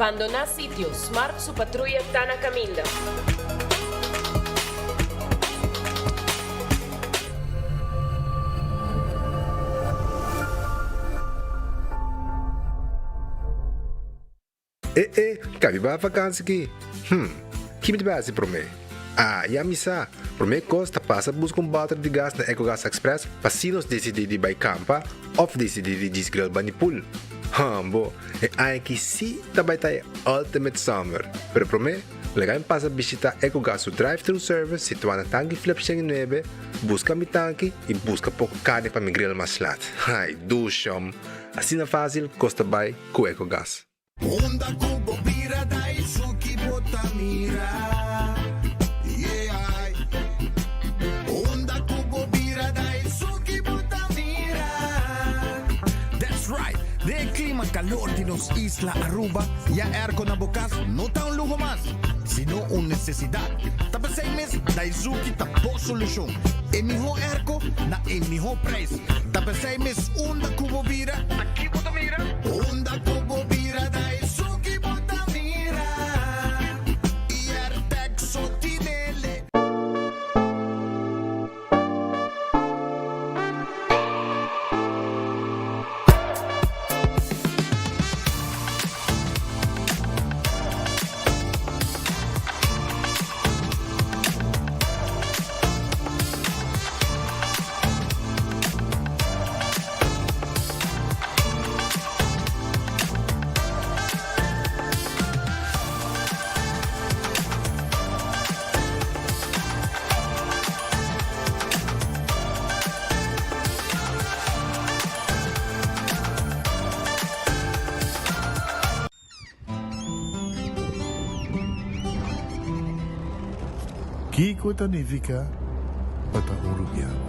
Bandoná sitio, Smart su patruya ta na kaminda. E e, ka mi bai vakansi ki? Hm, ki mi ta bai hasi promé? Ah, ya mi sa! Promé kos ta pasa buska un bòter di gas na Ecogas Express pa si nos disidí di bai kampa òf disidí di djis grill bani pool. Hambo, e aña aki sí ta bai ta e ultimate summer! Pero promé, laga mi pasa bishitá Ecogas su drive-thru service situá na Tanki Flip 109, buska mi tanki i buska poko karni pa mi grill mas lat. Ai, dushom! Asina fásil kos ta bai ku Ecogas. Unda ku bo bira ta esun ki bo ta mira, yeah. Unda ku bo bira ta esun ki bo ta mira. That's right! Den e klima kalor di nos isla Aruba, ya airco na bo kas no ta un luho mas, sino un nesesidat. Ta p'esei mes Daizuki ta bo solushon. E mihó airco na e mihó prijs. Ta p'esei mes unda ku bo bira, ta ki bo ta mira? Unda ku bo bira ta esun ki bo ta mira. I Airtag so tinele. Kiko ta nifiká pa ta un rubiano?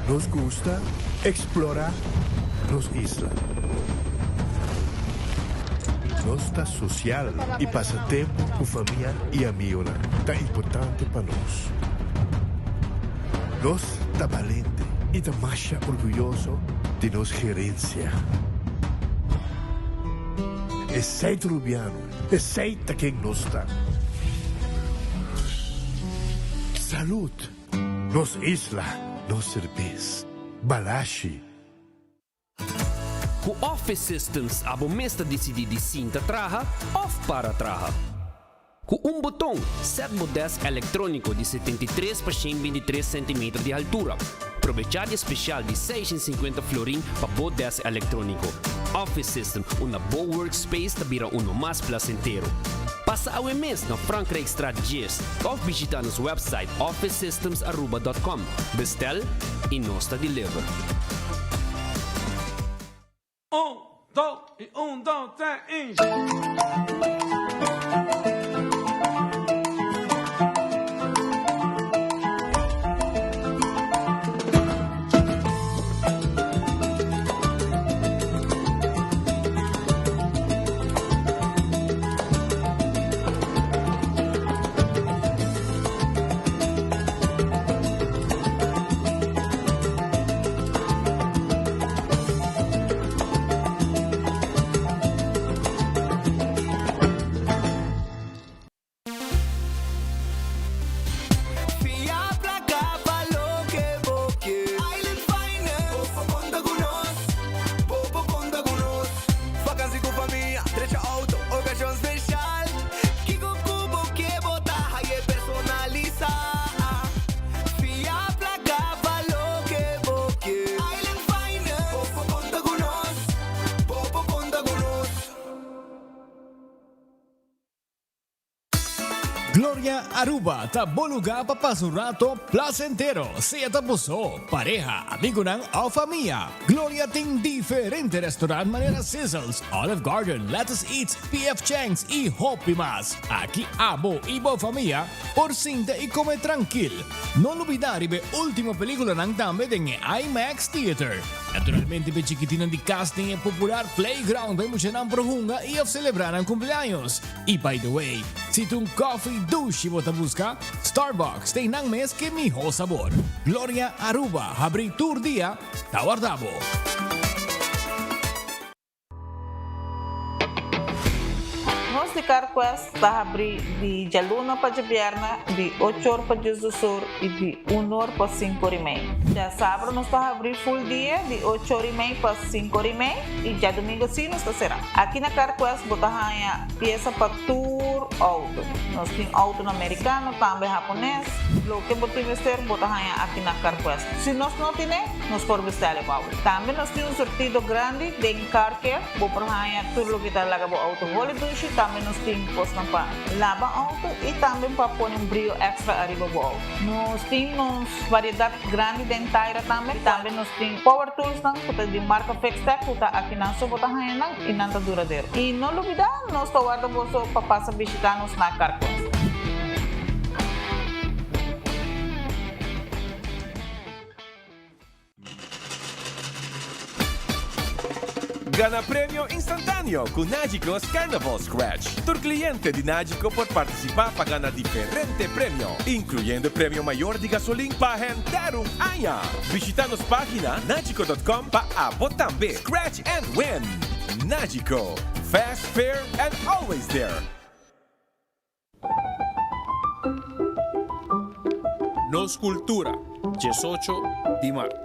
Nos gusta eksplorá nos isla. Nos ta sosial i pasa tempu ku famia i amigonan ta importante pa nos. Nos ta balente i ta masha orguyoso di nos gerensia. Esei ta Rubiano, esei ta ken nos ta. Salud! Nos isla, nos serbes. Balashi. Ku Office Systems abo mes ta disidí di sinta traha òf para traha. Ku un boton, sèt bo dèsk elektróniko di 73 pa 123 sentimeter di haltura. Probechá di e spesial di 650 florin pa bo dèsk elektróniko. Office System, unda bo workspace ta bira uno mas plasentero. Pasa awe mes na Frankrijkstraat 10 òf bishitá nos wèpsait officesystemsaruba.com. Bestel i nos ta deliver. Un, dos i un, dos, tres i. Fia placa pa loke bo ke. Island Finance. Bo por conta cu nos. Bo por conta cu nos. Vakantie cu famia, drecha auto, ocasion special. Kiko ku bo ke bo ta haye personalisa. Fia plaka pa loke bo ke. Island Finance. Bo por konta ku nos. Bo por konta ku nos. Gloria Aruba ta bo lugar pa pasa un rato placentero, sea ta bo so, pareha, amigonan of famia. Gloria tin diferente restaurant manera Sizzles, Olive Garden, Lettuce Eats, PF Chang's y hopi mas. Aki abo y bo famia por sinta y come trankil. No lubida riba e ultimo peliculanan tambe den e IMAX Theater. Naturalmente p'e chikitinnan di cas tin e popular playground pa e muchanan por hunga y of celebra nan cumpleaños. Y by the way. Si ta un koffie dushi bo ta buska, Starbucks ta einan mes ke miho sabor. Gloria Aruba habri tur dia ta warda bo. Nos di CarQuest ta habri di djaluna pa djabièrnè di ocho or pa diesdos or i di un or pa sinku or i mei. Djasabra nos ta habri full dia di ocho or i mei pa sinku or i mei i djadumingu si nos ta será. Aki na CarQuest bo ta haña piesa pa tur outo. Nos tin outonan merikano, tambe hapones. Loke bo tin mester bo ta haña aki na CarQuest. Si nos no tine, nos por bestèl e pa bo. Tambe nos tin un surtido grandi den Car Care. Bo por haña tur loke ta laga bo outo holi dushi. Tambe nos tin kosnan pa laba outo i tambe pa pone un brio èkstra ariba bo outo. Nos tin nos variedat grandi den taira tambe. Tambe nos tin power toolsnan ku ta di marka Fixtech ku ta akinan so bo ta haña nan i nan ta duradero. I no lubidá nos ta warda boso pa pasa bishitá nos na Carquest. Gana premio instantáneo ku Nagico's Carnival Scratch. Tur kliente di Nagico por partisipá pa gana diferente premio, inkluyendo e premio mayor di gasolin pa henter un aña. Bishitá nos página nagico dot com pa abo tambe scratch and win! Nagico, fast, fair and always there! Nos Cultura, 18 di maart.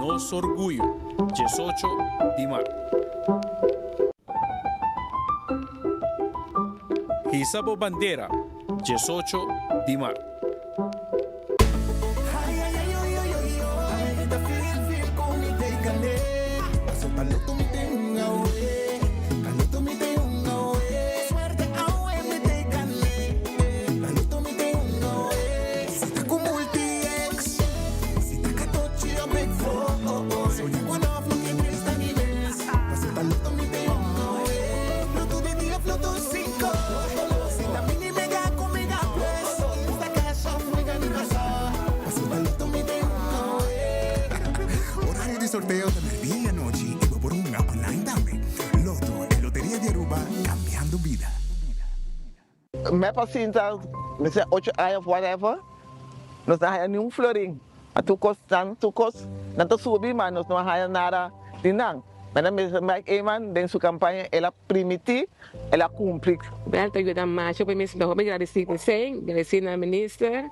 Nos Orguyo, 18 di maart. Hisa bo bandera, 18 di maart. Horario di sorteo ta merdia y anochi y bo por hunga online tambe. Lotto, e loteria di Aruba, cambiando bida. Mep a sinta mester ocho aña of whatever, nos no a haya ni un florin. A tur cos nan tur cos nan ta subi ma nos no a haya nada di nan. Mena Mister Mike Eman den su campaña el a primiti, el a cumpli. Bel ta yuda masha pa mi sinta hopi gradeci p'esey, gradeci na minister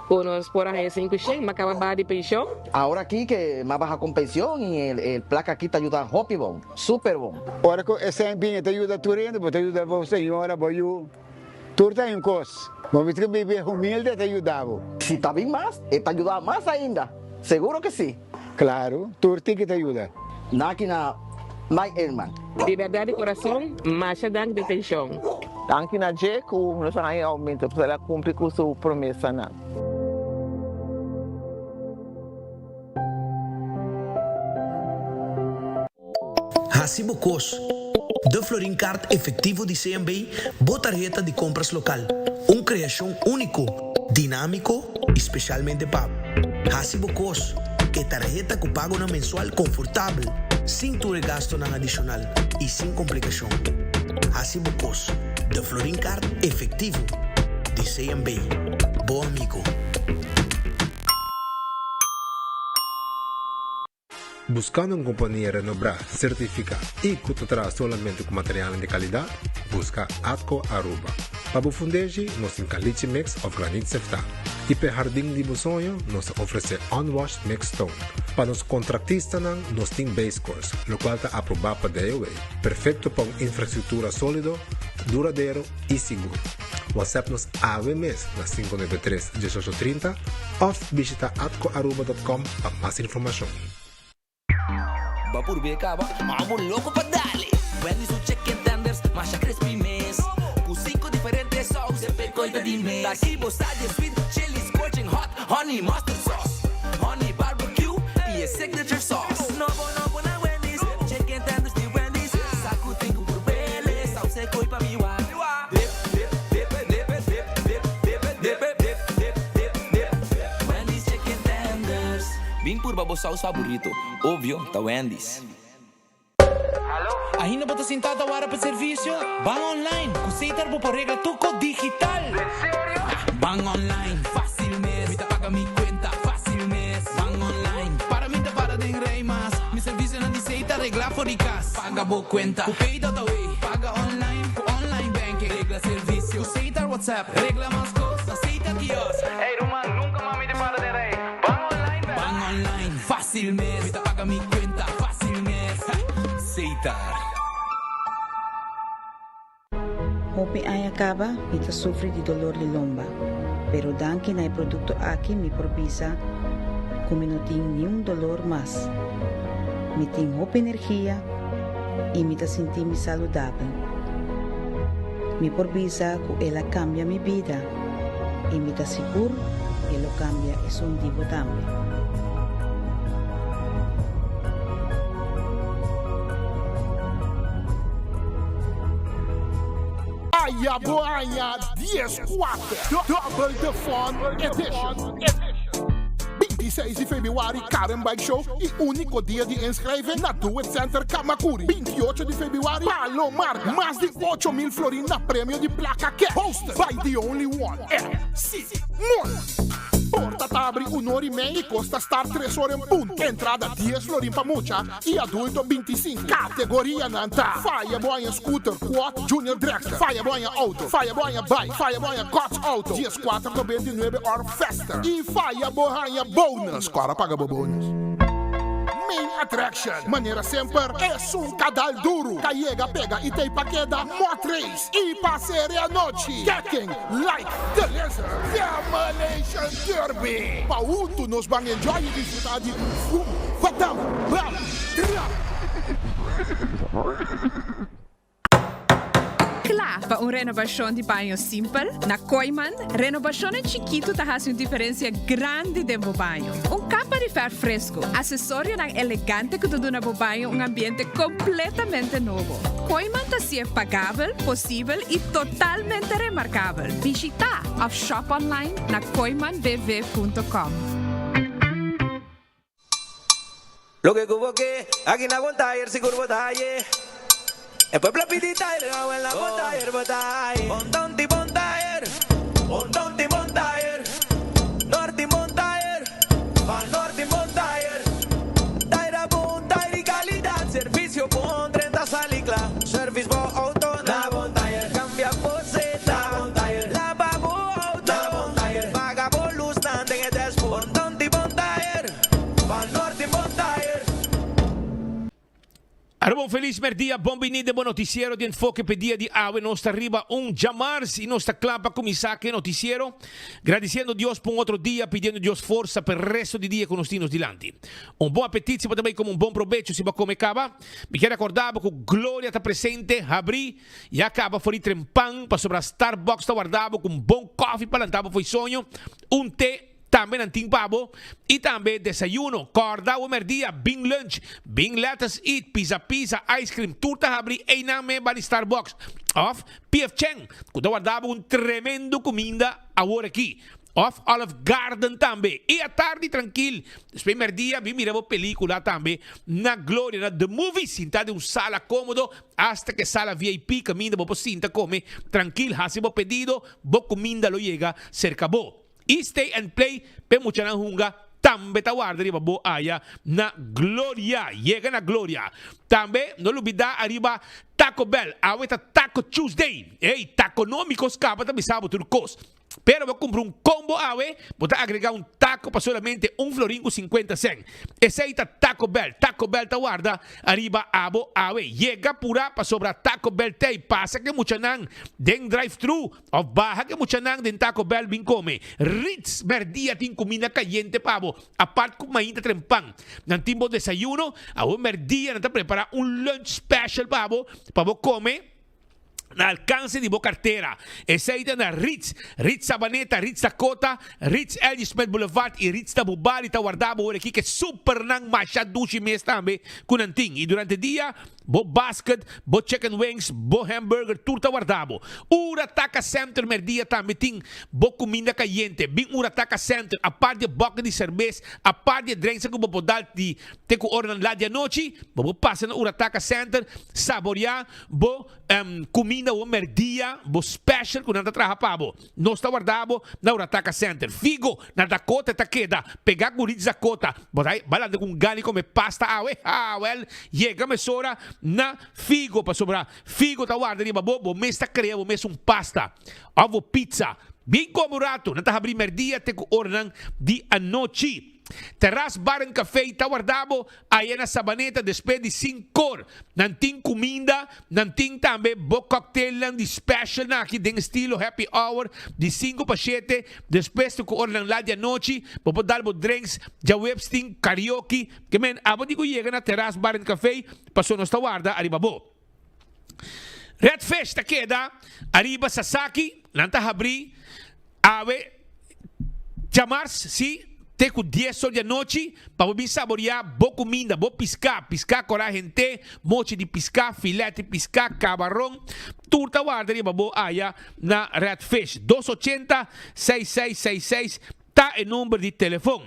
cu nos por a haya 500, m'a caba baha di pension. Ahora aki ke m'a baha con pension y el placa aki ta yuda hopi bon, super bon. Ora cu esey bini ta yuda tur hende, bo ta yuda bo señora, bo yu, tur ta un cos. Bo mester cu bibi humilde ta yuda bo. Si ta bin mas, e ta yuda mas ainda, seguro que si. Claro, tur tiki ta yuda. Naki na Mike Eman. Di berdad di corazon, masha danki di atencion. Danki na dje cu nos a haña e aumento, pasobra el a cumpli cu su promesanan. Hasi bo kos. De Florin Card Efectivo di CMB, bo tarheta di compras local. Un creacion unico, dinamico y specialmente pa bo. Hasi bo kos. E tarheta cu pagonan mensual confortabel, sin tur e gastonan adicional y sin complicacion. Hasi bo kos. De Florin Card Efectivo di CMB. Bo amigo. Buscando un compania renobrá, certificá y cu ta traha solamente cu materialnan di calidad? Busca Atco Aruba. Pa bo fundeshi, nos tin caliche mix of granit seftá. Y p'e hardin di bo soño, nos ta ofrece unwashed mixed stone. Pa nos contractistanan, nos tin base course, locual ta aprobá pa DOW, perfecto pa un infrastructura solido, duradero y sigur. WhatsApp nos awe mes na 593 1830 of bishita atcoaruba.com pa mas informacion. Bo purbe caba, amo loco pa dale. Wendy's su chicken tenders, masha crispy mes. Cu cinco diferente saus, semper coy ta di mes. Taki bo sa di sweet chili, scorching hot, honey mustard sauce, honey barbecue y e signature sauce. Nobo nobo na Wendy's, chicken tenders di Wendy's. Sa cu tin cu purbele, saus e coy pa mi wak. Dip, dip, dip, dip, dip, dip, dip, dip, dip, dip, dip, dip. Wendy's chicken tenders. Bin purba bo saus faborito, obvio ta Wendy's. Halo? Ainda bo ta sintá ta wara pa servisio? Ban online! Ku Setar bo por regla tur kos digital! En serio? Ban online, fásil mes! Mi ta paga mi kuenta fásil mes! Ban online, para mi ta para den rei mas! Mi servisionan di Setar reglá for di kas! Paga bo kuenta ku Pay.awe! Paga online ku online banking! Regla servisio ku Setar WhatsApp! Regla mas kos na Setar kiosk! Ey ruman, nunka mas mi ta para den rei! Ban online bèk! Ban online, fásil mes! Mi ta paga mi kuenta fásil mes! Setar. Hopi aña caba mi ta sufri di dolor di lomba, pero danki na e producto aki mi por bisa cu mi no tin niun dolor mas. Mi tin hopi energia y mi ta sinti mi saludabel. Mi por bisa cu el a cambia mi bida y mi ta sigur e lo cambia esun di bo tambe. Aya bo aña 14, Double the Fun Edition. 26 di februari Karen Bike Show y unico dia di inschrijving na Do It Center Camacuri. 28 di februari Palo Marga. Mas di 8000 florin na premio di placa cash. Hosted by the only one MC Moon. Porta ta abri un ora y mei y cos ta start tres ora en punto. Entrada dies florin pa mucha y adulto bintisinco. Categorianan ta, Faya bo haña scooter, quad, junior dragster, Faya bo haña auto, Faya bo haña bike, Faya bo haña kots auto, Dieskuater nobenta i nuebe or faster, y Faya bo haña bonus. Kora paga bo bonus. Main attraction, manera semper, esun ka dal duru, ka yega pega y t'ey pa keda, Mot race y pa sere anochi, Kicking like the lizard, Demolition Derby. Pa huntu nos ban enjoy y disfruta di Fum, Fatam, Bam, Tra. Kla pa un renobashon di baño simpel? Na Kooyman, renobashonnan chikitu ta hasi un diferensia grandi den bo baño. Un kapa di fèrf fresku, asesorionan elegante ku ta duna bo baño un ambiente kompletamente nobo. Kooyman ta hasié pagabel, posibel i totalmente remarkabel. Bishitá òf shop online na kooymanbv.com. Loke ku bo ke, aki na bon tayer sigur bo ta haye. E pueblo a pidi tayer, awel na bon tayer bo ta haye. Bon tonti bon tayer, bon tonti bon tayer, norti bon tayer, pa norti bon tayer. Tayer a bon tayer di kalidat, servisio bon, drenta sali kla. Service bo auto na bon tayer, kambia bo seta na bon tayer, laba bo auto na bon tayer, paga bo lusnan den e dashboard. Bon tonti bon tayer. Pa norte bon tayer. Aruba un felis merdia, bon bini den bo noticiero di Enfoke p'e dia di awe. Nos ta riba un djamars y nos ta kla pa cuminsa cu e noticiero, gradiciendo Dios pa un otro dia, pidiendo Dios forsa p'e resto di dia cu nos tin nos dilanti. Un bon apetit si bo ta bay come un bon probecho si bo a come caba. Mi kier acorda bo cu Gloria ta presente, habri y a caba for di trempan pasobra Starbucks ta warda bo cu un bon koffie pa lanta bo fo'i soño, un te, Tambe nan tin pa bo y tambe desayuno, corda bo merdia, bin lunch, bin let us eat, pizza pizza, ice cream, tur ta habri eynan me ba di Starbucks of PF Chang cu ta warda bo un tremendo cuminda awor aki of Olive Garden tambe y atardi trankil despues merdia bin mira bo pelicula tambe na Gloria na The Movies sinta den un sala comodo hasta ke sala VIP caminda bo por sinta come trankil haci bo pedido bo cuminda lo yega cerca bo. I stay and play p'e muchanan hunga tambe ta warda riba bo aya na Gloria. Yega na Gloria. Tambe no lubida ariba Taco Bell. Awe ta Taco Tuesday. Ey, taconomico scapa ta bisa bo tur cos. Pero bo cumpra un combo awe, bo ta agrega un taco pa solamente un florin cu cincuenta cent. Esey ta Taco Bell. Taco Bell ta warda ariba abo awe. Yega pura pasobra Taco Bell t'ey. Pasa cu e muchanan den drive-thru. Of baha ke muchanan den Taco Bell bin kome. Ritz merdia tin kuminda kayente pa bo, apart ku mainta trempan. Nan tin bo desayuno, awor merdia nan ta prepara un lunch special pa bo, pa bo kome. Na alkanse di bo kartera. Esei ta na Ritz, Ritz Sabaneta, Ritz Dakota, Ritz L. G. Smith Boulevard i Ritz ta Bubali ta warda bo ora aki ke supernan masha dushi mes tambe ku nan tin. I durante dia bo basket, bo chicken wings, bo hamburger tur ta warda bo. Urataka Center merdia tambe tin bo kuminda kayente. Bin Urataka Center apart di e bòke di serbes, apart di e drinksa ku bo por dal di te ku oranan lat di anochi, bo por pasa na Urataka Center saborea bo Cuminda bo merdia, bo special cu nan ta traha pa bo. Nos ta warda bo na Urataka Center. Figo na Dakota ta keda pega cu Ritz Dakota. Bo ta bai lanta cu un gana di come pasta awe? Ha, wel, yega mesora na Figo pasobra Figo ta warda riba bo. Bo mes ta crea bo mes un pasta of bo pizza. Bin come un rato. Nan ta habri merdia te cu oranan di anochi. Terras Bar en Café ta warda bo aya na Sabaneta despues di sinkor. Nan tin kuminda, nan tin tambe bo cocktailnan di special nan aki den estilo happy hour di sinku pa shete. Despues ta ku ora nan lat di anochi bo por dal bo drinks. Djaweps tin karaoke. Ke men abo di ku yega na Terras Bar en Café paso nos ta warda ariba bo. Red Fish ta keda ariba Sasaki, nan ta habri awe djamars, si, te ku dies or di anochi pa bo bin saboria bo kuminda, bo piská, piská kora hente, mochi di piská, filet di piská, kabaron, tur ta warda riba bo aya na Red Fish. Dos ochenta, seis seis seis seis ta e number di telefon.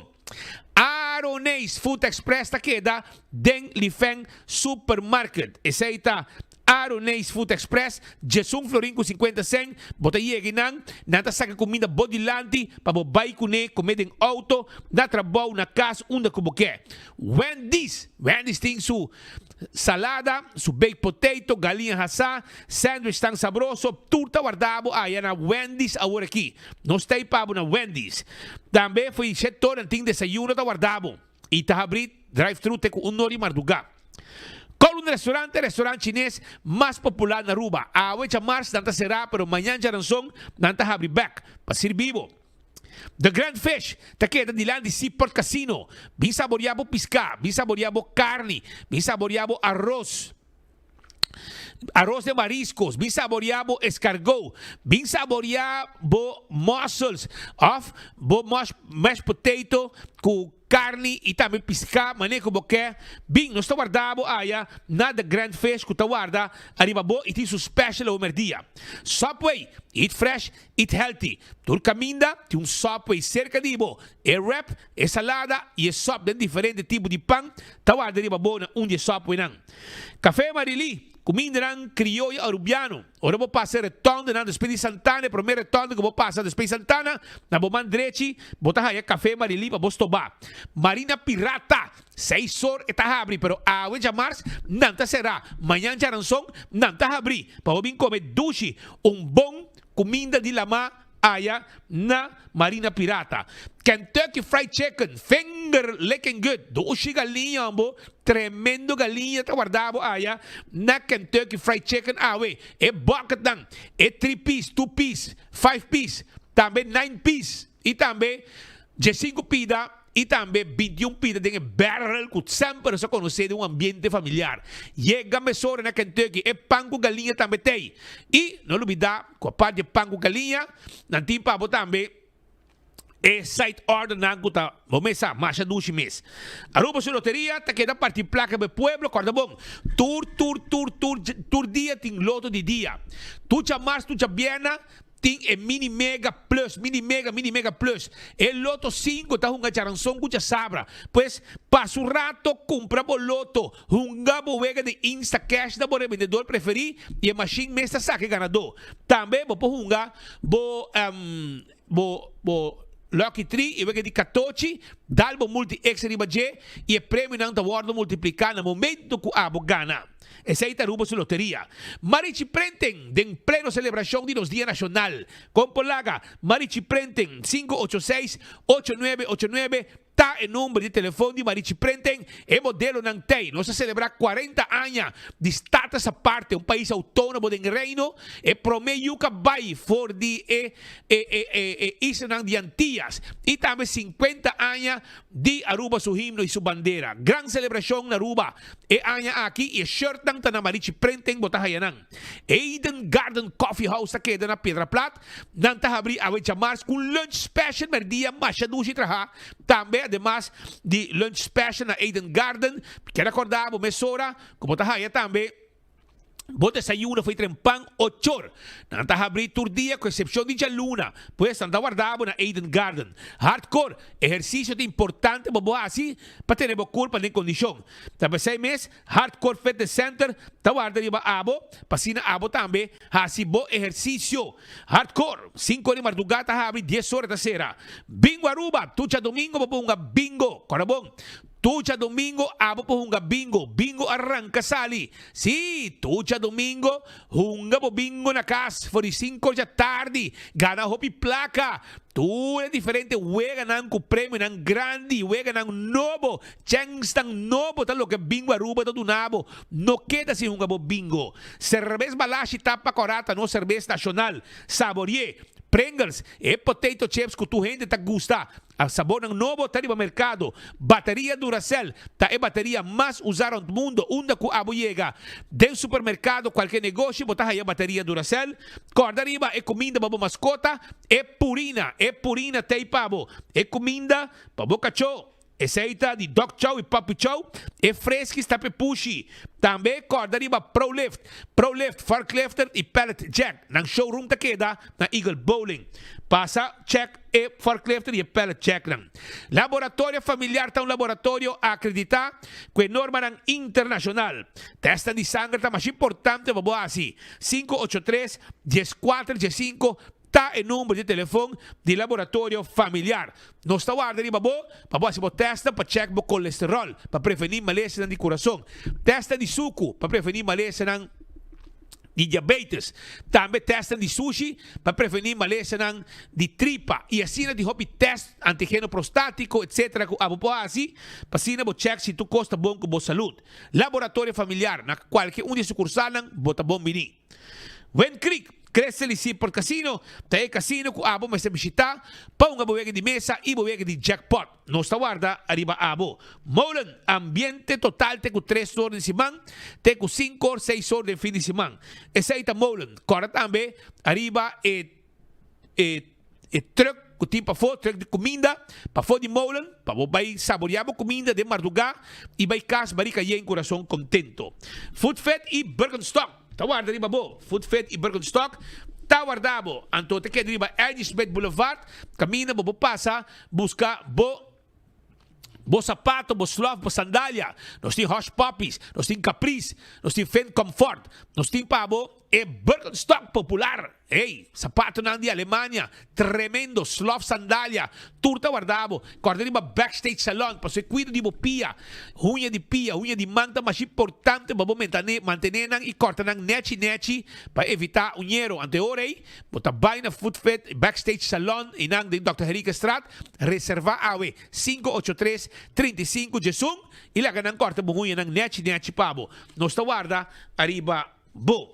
Aroneis Food Express ta keda den Lifeng Supermarket. Esei ta Aroneis Food Express, djesun florin ku sinkuenta sen. Bo ta yega einan, nan ta saka kuminda bo dilanti pa bo bai kuné kome den outo, na trabou, na kas, unda ku bo ke. Wendy's, Wendy's tin su salada, su baked potato, galiña hasá, sandwich tan sabroso, tur ta warda bo aya na Wendy's awor aki. Nos ta ei pa bo na Wendy's. Tambe fo'i Shetor nan tin desayuno ta warda bo i ta habri drive-thru te ku un nor di mardugá. Kowloon Restaurant ta e restaurant chines mas popular na Aruba. Awe djamars nan ta será pero mañan djaranson nan ta habri bek pa sirbi bo. The Grand Fish ta keda dilanti Seaport Casino. Bin saboria bo piská, bin saboria bo karni, bin saboria bo aros. Aros de mariscos, bin saboria bo escargot, bin saboria bo mussels of bo mashed potato cu carni y tambe pisca mane cu bo ke. Bin, nos ta warda bo aya na The Grand Fish cu ta warda ariba bo y tin su special awe merdia. Subway, eat fresh, eat healthy. Tur caminda tin un Subway cerca di bo. E wrap, e salada y e sop den diferente tipo di pan ta warda riba bo na un di e Subwaynan. Café Marilí, Cumindanan crioyo Arubiano. Ora bo pasa e retondenan despues di Santana, e prome retonde cu bo pasa despues di Santana, na bo man drechi bo ta haya Café Marilí pa bo stoba. Marina Pirata, Seis or e ta habri, pero awe djamars nan ta sera. Mañan djaranson nan ta habri pa bo bin come dushi, un bon cuminda di lama Aya na Marina Pirata. Kentucky Fried Chicken, finger licking good, dushi galiña hombo, tremendo galiña ta warda bo aya na Kentucky Fried Chicken awe. E bucketnan, e three piece, two piece, five piece, tambe nine piece y tambe diescinco pida. I tambe bintiun pida den e barrel ku semper nos a konosé den un ambiente familiar. Yega mesora na Kentucky, e pan ku galiña tambe t'ei. I no lubidá ku apart di e pan ku galiña, nan tin pa bo tambe e side ordernan ku ta bo mes sa masha dushi mes. Aruba su loteria ta keda parti plaka pa e pueblo, kòrda bon, tur tur tur tur tur dia tin loto di dia. Tur djamars, tur djabièrna Tin e mini mega plus, mini mega, mini mega plus. E loto sinku ta hunga djaranson ku djasabra. Pues, pasa un rato, kumpra bo loto, hunga bo wega di Instacash na bo rebendedor preferí i e mashin mes ta saka e ganadó. Tambe bo por hunga bo bo bo Lucky Tree i wega di katochi, dal bo multi extra riba dje i e premionan ta wòrdu multipliká na momento ku abo gana. Esei ta Aruba su loteria. Marichi Prenten den pleno celebracion di nos Dia Nacional. Con por laga? Marichi Prenten, 586 8989. Ta e number di telefon di Marichi Printing, e modelonan t'ei. Nos a celebra 40 aña di status aparte, un pais autonomo den Reino, e prome yu ka bai for di e e e e e islanan di Antillas y tambe 50 aña di Aruba su himno y su bandera. Gran celebracion na Aruba e aña aki y e shirtnan ta na Marichi Printing bo ta haya nan. Eden Garden Coffee House ta keda na Piedra Plat. Nan ta habri awe djamars ku lunch special merdia masha dushi traha. Tambe ademas di lunch special na Eden Garden, kier acorda bo mesora ku bo ta haya tambe bo desayuno for tren pan ochor. Nan ta habri tur dia ku excepcion di djaluna. Pues nan ta warda bo na Eden Garden. Hardcore, ehercicio ta importante pa bo haci pa tene bo curpa den condicion. Ta pesey mes Hardcore Fitness Center ta warda riba abo pa asina abo tambe hasi bo ehersisio. Hardcore, sinku ora di mardugá ta habri, dies ora ta sera. Bingo Aruba, tur djadomingo bo por hunga bingo. Kòrda bon, tur djadomingo abo por hunga bingo. Bingo a ranka sali. Sí, tur djadomingo hunga bo bingo na kas for di sinku ora djatardi. Gana hopi plaka. Tur e diferente weganan ku premionan grandi, weganan nobo, chènsnan nobo ta loke Bingo Aruba ta duna bo. No keda sin hunga bo bingo. Serbes Balashi Tapa Kòrá ta nos serbes nashonal. Saborié. Pringles, e potato chips ku tur hende ta gusta. A Sabornan nobo ta riba merkado. Bateria Duracell ta e bateria mas usá rònt mundo. Unda ku abo yega den supermerkado, kualke negoshi, bo ta haya bateria Duracell. Kòrda riba e kuminda pa bo maskota, e Purina. E Purina t'ei pa bo. E kuminda pa bo kachó. Esei ta di Dog Chow i Puppy Chow. E freskis ta p'e pushi. Tambe kòrda riba Prolift, Prolift Forklifter i Pallet Jack. Nan showroom ta keda na Eagle Bowling. Pasa check e forklifter i e pallet jacknan. Laboratorio Familiar ta un laboratorio akreditá ku e normanan internashonal. Tèstnan di sanger ta masha importante pa bo hasi. 583 14 15 Ta e number di telefon di Laboratorio Familiar. Nos ta warda riba bo pa bo hasi bo tèstnan pa chèk bo kolesteròl, pa prevení malesanan di kurason, tèstnan di suku pa prevení malesanan di diabetes, tambe tèstnan di sushi pa prevení malesanan di tripa i asina di hopi tèst antigeno prostátiko etsetera ku abo por hasi pa asina bo chèk si tur kos ta bon ku bo salud. Laboratorio Familiar na kualke un di e sukursalnan bo ta bon bini. Wind Creek, Crystal y Seaport Casino ta e casino cu abo mester bishita pa hunga bo wega di mesa y bo wega di jackpot. Nos ta warda ariba abo. Molen, ambiente total te cu tres or den siman te cu cinco or seis or den fin di siman. Esey ta Molen. Corda tambe ariba e e e truck cu tin pafó, truck di cuminda pafó di Molen pa bo bay saborea bo cuminda den marduga y bay cas barica yen curason contento. Food Fit y Birkenstock ta warda riba bo. Food Fit y Birkenstock ta warda bo. Anto ta keda riba Eddie Smith Boulevard caminda bo por pasa busca bo Bo sapato, bo slof, bo sandalia. Nos tin Hush Puppies, nos tin Caprice, nos tin Finn Comfort, nos tin pa bo e Birkenstock popular. Ey, sapatonan di Alemania, tremendo, slof, sandalia, tur ta warda bo. Corda riba Backstage Salon, pasobra e cuido di bo pia, huña di pia, huña di man ta masha importante pa bo mantene nan y corta nan nechi nechi pa evita uñero. Anto e ora ey, bo ta bay na Foot Fit, Backstage Salon, eynan den Dòkter Henriquezstraat, reserva awe. Sinku ocho tres, 35 djesun i laga nan kòrta bo huñanan nèchi nèchi pa bo. Nos ta warda ariba bo.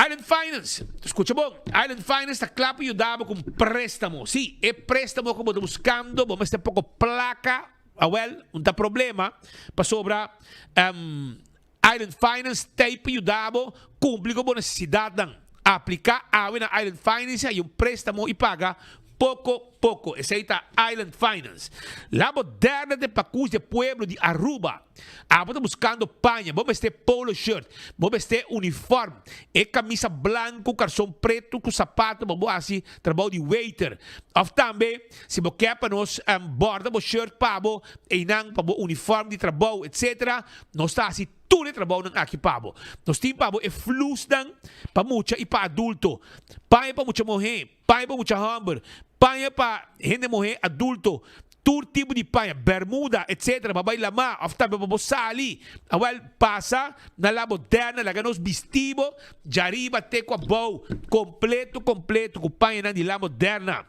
Island Finance, skucha bon, Island Finance ta kla pa yuda bo ku un préstamo. Sí, e préstamo ku bo ta buskando, bo mester poko plaka, awèl, un ta problema, pasobra Island Finance ta ei pa yuda bo kumpli ku bo nesesidatnan. Apliká awe na Island Finance i haña un préstamo i paga poko poko. Esei ta Island Finance. La bo derde den pakus di e pueblo di Aruba. Abo ta buskando paña, bo mester polo shirt, bo mester uniform, e kamisa blanku, karson pretu ku sapato pa bo hasi trabou di waiter. Òf tambe si bo ke pa nos bòrda bo shirt pa bo einan pa bo uniform di trabou etc. Nos ta hasi tur e trabounan aki pa bo. Nos tin pa bo e flusnan pa mucha i pa adulto, paña pa mucha muhé, paña pa mucha hòmber, paña pa hende muhé adulto, tur tipo di paña, bermuda, etcetera, pa bai lamá òf tambe pa bo sali. Awèl, pasa na La Moderna, laga nos bisti bo djariba te ku abou, kompleto kompleto ku pañanan di La Moderna.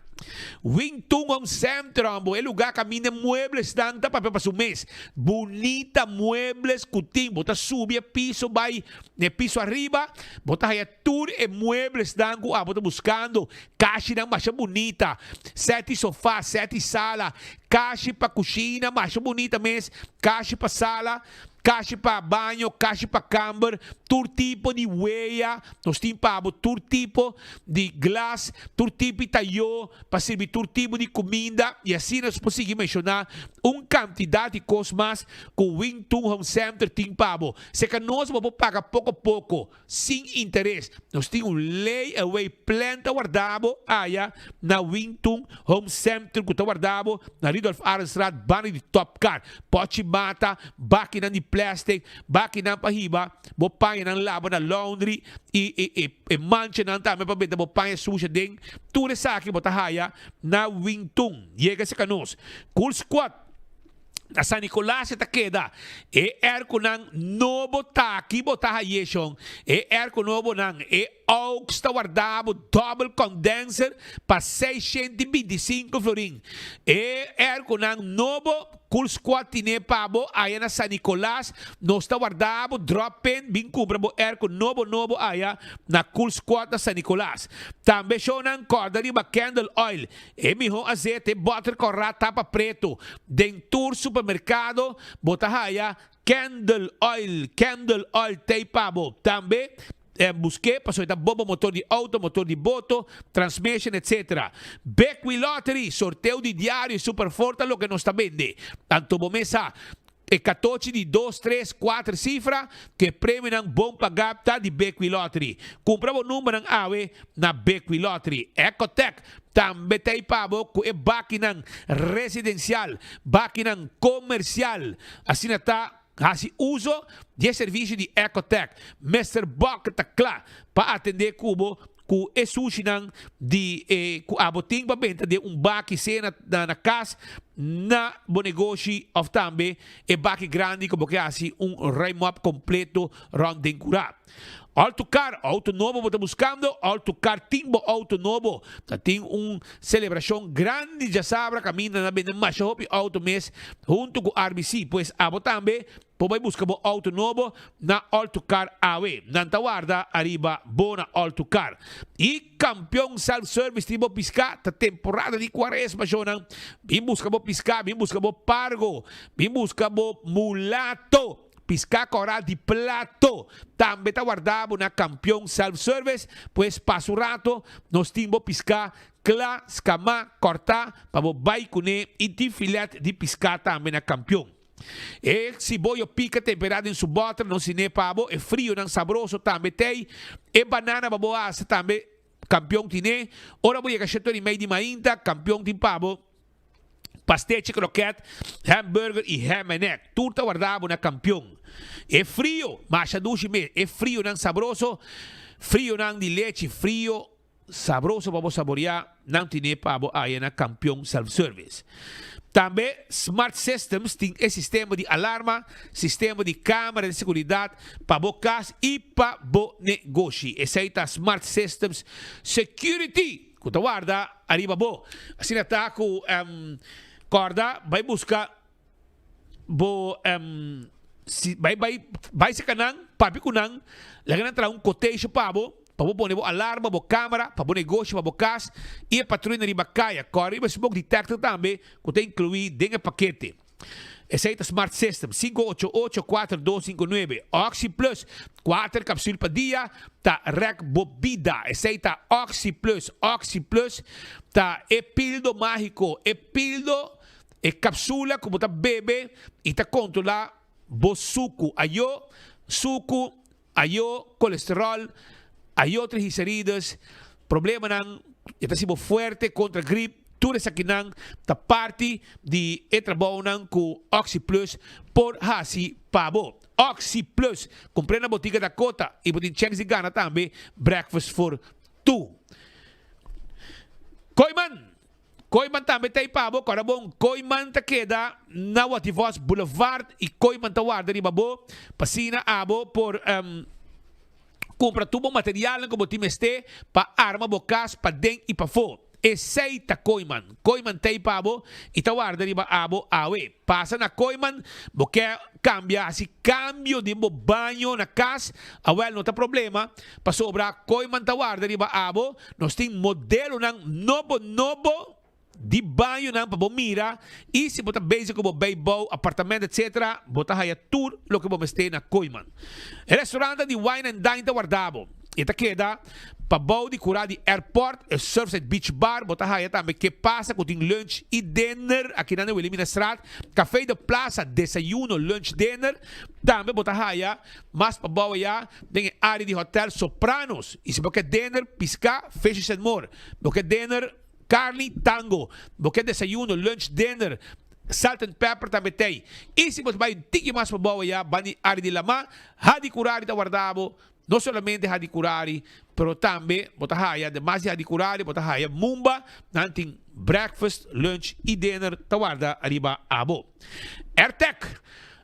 Wing Tung Home Center hombo, e lugar caminda e mueblesnan ta papia pa su mes. Bunita muebles cu tin. Bo ta subi e piso bay na e piso ariba, bo ta haya tur e mueblesnan cu abo ta buscando. Cashinan masha bunita, seti sofa, seti sala, cashi pa cushina masha bunita mes, cashi pa sala. Kashi pa baño, kashi pa kamber, tur tipo di wea nos tin pa bo, tur tipo di glas, tur tipo di tayó pa sirbi tur tipo di kuminda i asina nos por sigui menshoná un kantidat di kos mas ku Wing Tun Home Center tin pa bo. Seka nos bo por paga poko poko. Sin interes. Nos tin un lay away plan ta warda bo aya na Wington Home Center cu ta warda bo na Rudolf Arendstraat banda di Top Car. Pochi mata, bakinan di plastic, bakinan pa hiba bo pañanan laba na laundry y e manchanan tambe pa benta bo paña sushi aden. Tur esaki bo ta haya na Wington. Yega cerca nos. Cool Squad. Na San Nicolas e ta keda. E airconan nobo ta aki bo ta haye shon. E airco nobonan, e aux ta warda bo double condenser pa 625 florin. E airconan nobo Cool Squad tine pa bo aya na San Nicolas. Nos ta warda bo drop in bin cumpra bo airco nobo nobo aya na Cool Squad na San Nicolas. Tambe shonnan corda riba candle oil. E mihó azete bòter kòrá tapa pretu. Den tur supermerkado bo ta haya Candle Oil. Candle Oil t'ei pa bo. Tambe busk'é pasobra e ta bon pa motor di outo, motor di boto, transmission etc. Bekwee Lottery, sorteo di diario y Superfor ta loke nos ta bende. Anto bo mes sa. E katochi di dos, tres, kuater sifra ku e premionan bon pagá ta di Bekwee Lottery. Kumpra bo numbernan awe na Bekwee Lottery. Ecotec tambe ta ei pa bo ku e bakinan residensial, bakinan komersial. Asina ta hasi uso di e servisio di Ecotec. Mister Bok ta kla pa atendé ku bo ku e sushinan di e ku abo tin pa benta den un baki sea na na kas, na bo negoshi òf tambe e baki grandi ku bo ke hasi un ruimop kompleto rònt den kurá. Auto Car, Outo nobo bo ta buskando? Auto Car tin bo outo nobo. Ta tin un selebrashon grandi djasabra kaminda nan a bende masha hopi outo mes huntu ku RBC. Pues abo tambe Bo bai buska bo auto nobo na All To Car awe. Nan ta warda ariba bo na All To Car. Y Campeon Self Service tin bo pisca. Ta temporada di cuaresma shownan. Bin buska bo pisca, bin buska bo pargo, bin buska bo mulato. Pisca cora di plato tambe ta warda bo na Campeon Self Service. Pues pasa un rato nos tin bo pisca cla, scama, corta pa bo bai cune y tin filet di pisca tambe na Campeon. E siboyo pica tempera den su boter no sine pa bo, e frionan sabroso tambe tey, e banana pa bo hasa tambe Campeon tine, ora bo yega shetor y mei di mainta Campeon tin pa bo pastechi kroket, hamburger y ham and egg, tur ta warda bo na Campeon. E frio, masha dushi mes, e frionan sabroso, frionan di lechi frio Sabroso pa bo saboreá, nan tine pa bo aya na Kampion Self Service. Tambe Smart Systems tin e sistema di alarma, sistema di kamera di seguridat pa bo kas i pa bo negoshi. Esei ta Smart Systems Security ku ta warda ariba bo. Asina ta ku kòrda bai buska bo si bai bai bai seka nan papia ku nan laga nan traha un quotation pa bo pa bo pone bo alarma bo camera pa bo negoshi pa bo kas i e patruina riba kaya kòrda riba smoke detector tambe ku ta inkluí den e pakete esei ta smart system 588 4259 oxi plus kuater kapsul pa dia ta rèk bo bida esei ta oxi plus oxi plus ta e pildo mágiko e pildo E kapsula ku bo ta bebe i ta kontrolá bo suku, ayo suku, ayo kolesteròl, ayo triglicerides, problemanan, e ta hasi bo fuerte kontra grip, tur esakinan ta parti di e trabounan ku OxiPlus por hasi pa bo. OxiPlus, kumpr'é na Botica Dakota i bo tin chèns di gana tambe Breakfast for Two. Kooiman! Kooiman tambe ta ei pa bo, kòrda bon, Kooiman ta keda na Wativos Boulevard i Kooiman ta warda riba bo pa asina abo por kumpra tur bo materialnan ku bo tin mester pa arma bo kas paden i pafó. Esey ta Kooyman. Kooyman t'ey pa bo y ta warda riba abo awe. Pasa na Kooyman, bo ke cambia, haci cambio den bo baño na cas, awel no ta problema, pasobra Kooyman ta warda riba abo. Nos tin modelonan nobo nobo di bañonan pa bo mira y si bo ta bezig cu bo bijbouw, apartamento etc. Bo ta haya tur loke bo mester na Kooyman. E restaurantnan di Wine and Dine ta warda bo. E ta keda pabou di cura di airport, e Surfside Beach Bar. Bo ta haya tambe Ke Pasa cu tin lunch y dinner akinan na Wilhelminastraat. Café de Plaza, desayuno, lunch, dinner. Tambe bo ta haya mas pabou aya den e area di Hotel Sopranos. Y si bo ke dinner, pisca, Fishes and More. Bo ke dinner, Carni tango, bo ke desayuno, lunch, dinner, salt and pepper tambe tei. Y si bo ta bai un tiki mas pabou aya ban di area di lama, Hadi Curari ta warda bo, no solamente Hadi Curari, pero tambe bo ta haya, ademas di Hadi Curari, bo ta haya Mumba, nan tin breakfast, lunch y dinner ta warda ariba abo. Airtec,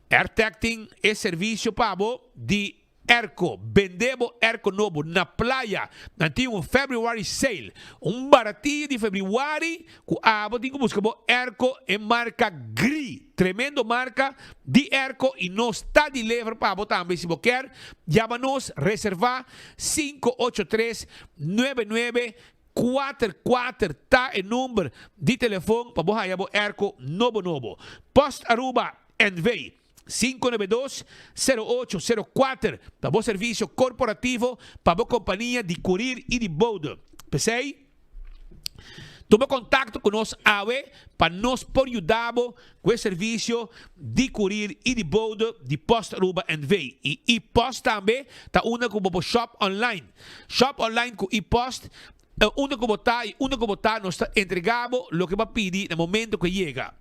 Airtec tin e servicio pa bo di. Airco, Bende bo airco nobo na playa. Nan tin un February sale, un baratillo di februari cu abo tin cu busca bo airco e marca Gree. Tremendo marca di airco y nos ta deliver pa abo tambe si bo kier. Yama nos, reserva 583 99 44 ta e number di telefon pa bo haya bo airco nobo nobo. Post Aruba NV. 592 08 04 pa bo servicio corporativo pa bo compania di curir y di bode. P'esey, tuma contacto cu nos awe pa nos por yuda bo cu e servicio di curir y di bode di Post Aruba NV. Y e-post tambe ta unda cu bo por shop online. Shop online cu e-post unda cu bo ta y unda cu bo ta nos ta entrega bo loke bo a pidi na momento cu e yega.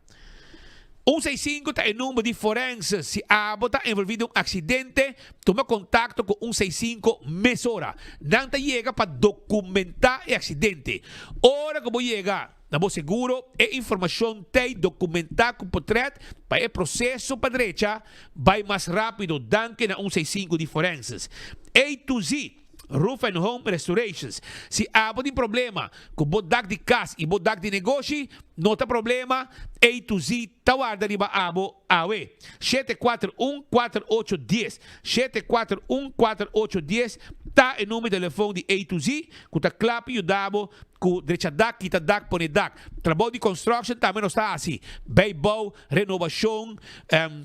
Un seis sinku ta e number di forense. Si abo ta envolvi den un accidente, tuma contacto cu un seis sinku mesora. Nan ta yega pa documenta e accidente. Ora cu bo yega na bo seguro, e informacion t'ey documenta cu potret pa e proceso pa drecha bay mas rapido. Danki na un seis sinku di forenses. A to Z. Roof and Home Restorations. Si abo tin problema ku bo dak di kas i bo dak di negoshi, no ta problema, A to Z ta warda riba abo awe. 741 4810, 741 4810 ta e number di telefon di A to Z ku ta kla pa yuda bo ku drecha dak, kita dak, pone dak. Trabou di construction tambe nos ta hasi, bijbouw, renobashon,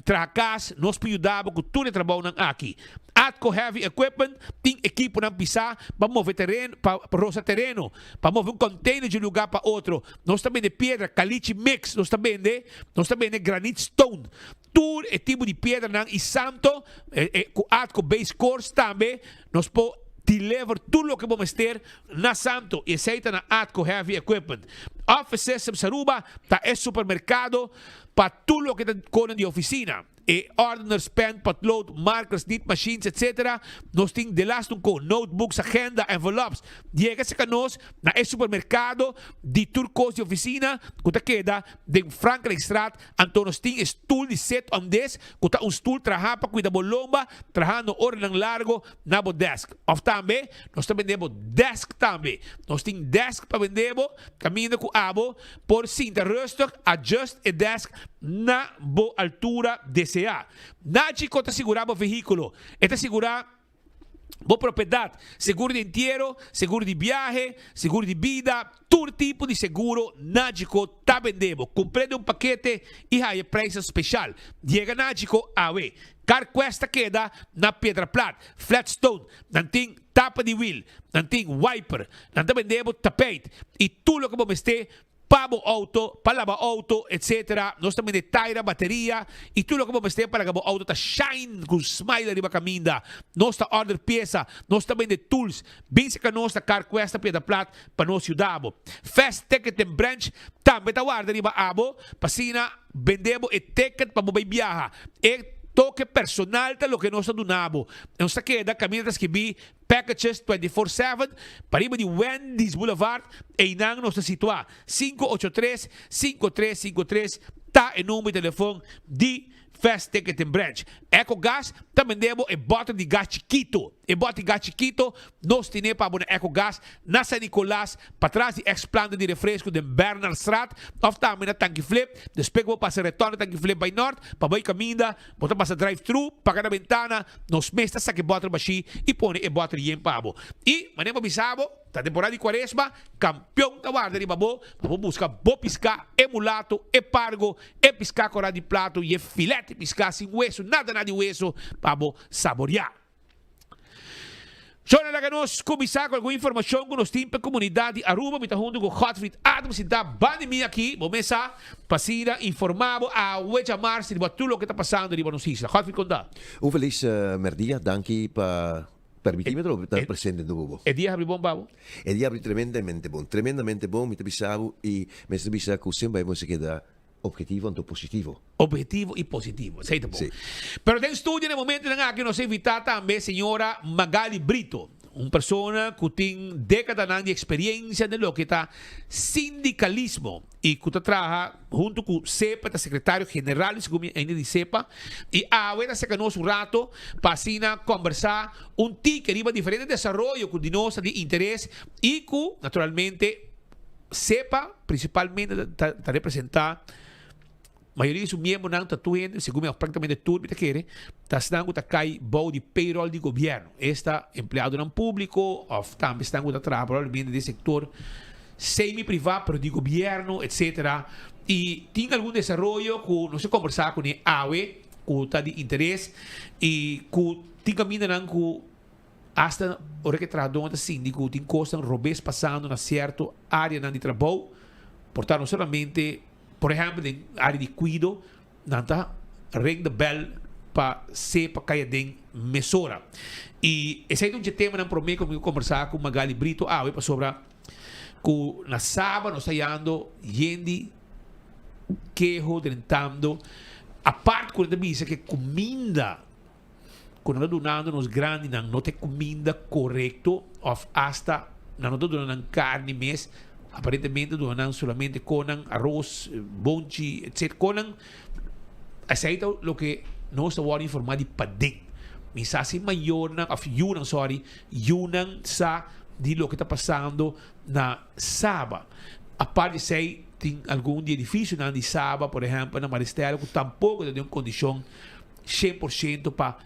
traha kas, nos por yuda bo ku tur e trabounan aki. Atco Heavy Equipment tin ekiponan pisá pa move tereno, pa rosa tereno, pa move un container di un lugá pa otro. Nos ta bende piedra, caliche mix, nos ta bende, nos ta bende granite stone. Tur e tipo di piedranan y santo, cu Atco Base Course tambe nos por deliver tur loke bo mester na santo y esey ta na Atco Heavy Equipment. Office Systems Aruba ta e supermercado pa tur loke ta konen di oficina. E ordeners, pen, potlood, markers, nit machines, etc. Nos tin delaste un ko, notebooks, agenda, envelops. Yega serka nos na e supermerkado di tur kos di ofisina ku ta keda den Frankrijkstraat. Anto nos tin e stul di sit on desk ku ta un stul traha pa kuida bo lomba trahando oranan largo na bo desk. Of tambe nos ta bende bo desk tambe. Nos tin desk pa bende bo kaminda ku abo por sinta rustig, adjust e desk na bo altura deseá. Nagico ta sigurá bo vehíkulo. E ta sigurá bo propiedat, seguro di entiero, seguro di biahe, seguro di bida, tur tipo di seguro Nagico ta bende bo. Kumpr'é den un pakete i haya prijsnan speshal. Yega Nagico awe. CarQuest ta keda na Piedra Plat, Flatstone. Nan tin tapa di wiel, nan tin wiper, nan ta bende bo tapijt i tur loke bo mester Pa bo auto, pa laba auto, etc. Nos ta bende taira, bateria y tur loke bo mester pa laga bo auto ta shine cu smile riba caminda. Nos ta order pieza, nos ta bende tools. Bin cerca nos na Carquest na Piedra Plat pa nos yuda bo. Fast Ticket den Branch tambe ta warda riba abo pa asina bende bo e ticket pa bo bay biaha. E toke personal ta loke nos ta duna bo. Nos ta keda caminda ta skibi Packages 24/7 pariba di Wendy's Boulevard, einan nos ta situá. 583 5353 ta e number di telefon di Fast Ticketing Branch. Ecogas ta bende bo e bòter di gas chikito. E bòter di gas chikito nos tine pa bo na Ecogas na San Nicolas, patras di ex planta di refresco den Bernardstraat of tambe na Tanki Flip. Despues ku bo pasa retorno Tanki Flip bai nort pa bai kaminda, bo ta pasa drive thru, paga na bentana, nos mes ta saka e bòter bashí i pone e bòter yen pa bo. I manera bo bisa bo, ta temporada di kuaresma, kampion ta warda riba bo pa bo buska bo piská, e mulato, e pargo, e piská korá di plato i e filet di piská sin wesu, nada nada di wesu pa bo saboriá. Shona laga nos kuminsá ku algun informashon ku nos tin pa e komunidat di Aruba. Mi ta huntu ku Godfried Adams sintá banda di mi aki. Bo mes sa pa asina informá bo awe djamars riba tur loke ta pasando riba nos isla. Godfried konta. Un felis merdia, danki pa permití mi atrobe ta presente huntu ku bo. E dia habri bon pa bo? E dia habri tremendamente bon, tremendamente bon mi ta bisa bo i mester bisa ku semper bo mester keda Objetivo anto positivo. Objetivo y positivo. Esey ta bon. Sí. Pero den studio na e momentonan aki nos a invita tambe señora Magali Brito, un persona cu tin decadanan di experiencia den loke ta sindicalismo y cu ta traha hunto cu SEPA, ta secretario general di segun mi ainda di SEPA, y awe ta acerca nos un rato pa asina combersa un tiki riba diferente desaroyo cu di nos ta di interes y cu naturalmente Sepa principalmente ta ta representa mayoria di su miembronan ta tur hende, segun mi of practicamente tur mi ta kere, ta esnan cu ta cay bou di payroll di gobierno, esta empleadonan publico of tambe esnan cu ta traha probablemente den sector semi priva pero di gobierno etcetera y tin algun desaroyo cu nos a combersa cune awe cu ta di interes y cu tin camindanan cu Asta ora ku e trahadónan ta sinti ku tin kosnan robes pasando na sierto áreanan di trabou, por ta no solamente, por ehèmpel den área di kuido, nan ta ring de bèl pa sepa kai aden mesora. I esei ta un dje temanan promé ku mi a kombersá ku Magali Brito awe pasobra ku na Saba nos ta yando yen di keho drentando apart ku nan ta bisa ku e kuminda ku nan ta dunando nos grandinan no ta e kuminda korekto òf asta nan no ta duna nan karni mes, aparentemente duna nan solamente konan, aros, bonchi, etc. Konan, esei ta loke nos ta wòrdu informá di paden. Mi sa si mayornan òf yunan, sòri, yunan sa di loke ta pasando na Saba. Apart di esei tin algun di edifisionan di Saba, por ehèmpel na Maristella, ku tampoko ta den un kondishon 100% pa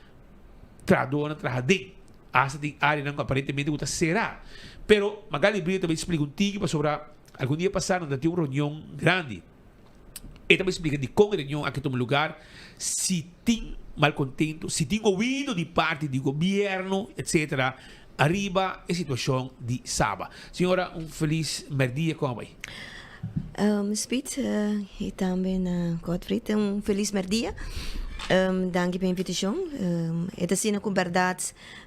trahadornan traha den. Asta tin áreanan ku aparentemente ku ta será. Pero Magali Brito ta bai splika un tiki pasobra algun dia pasá nan ta tin un reunion grandi. E ta bai splika dikon e reunion aki tuma lugar, si tin malkontento, si tin oido di parti di gobièrnu etcetera ariba e situashon di Saba. Señora un felis mèrdia kon a bai? Speed y tambe na Godfried un felis merdia. Danki pa e invitacion. E ta asina cu berdad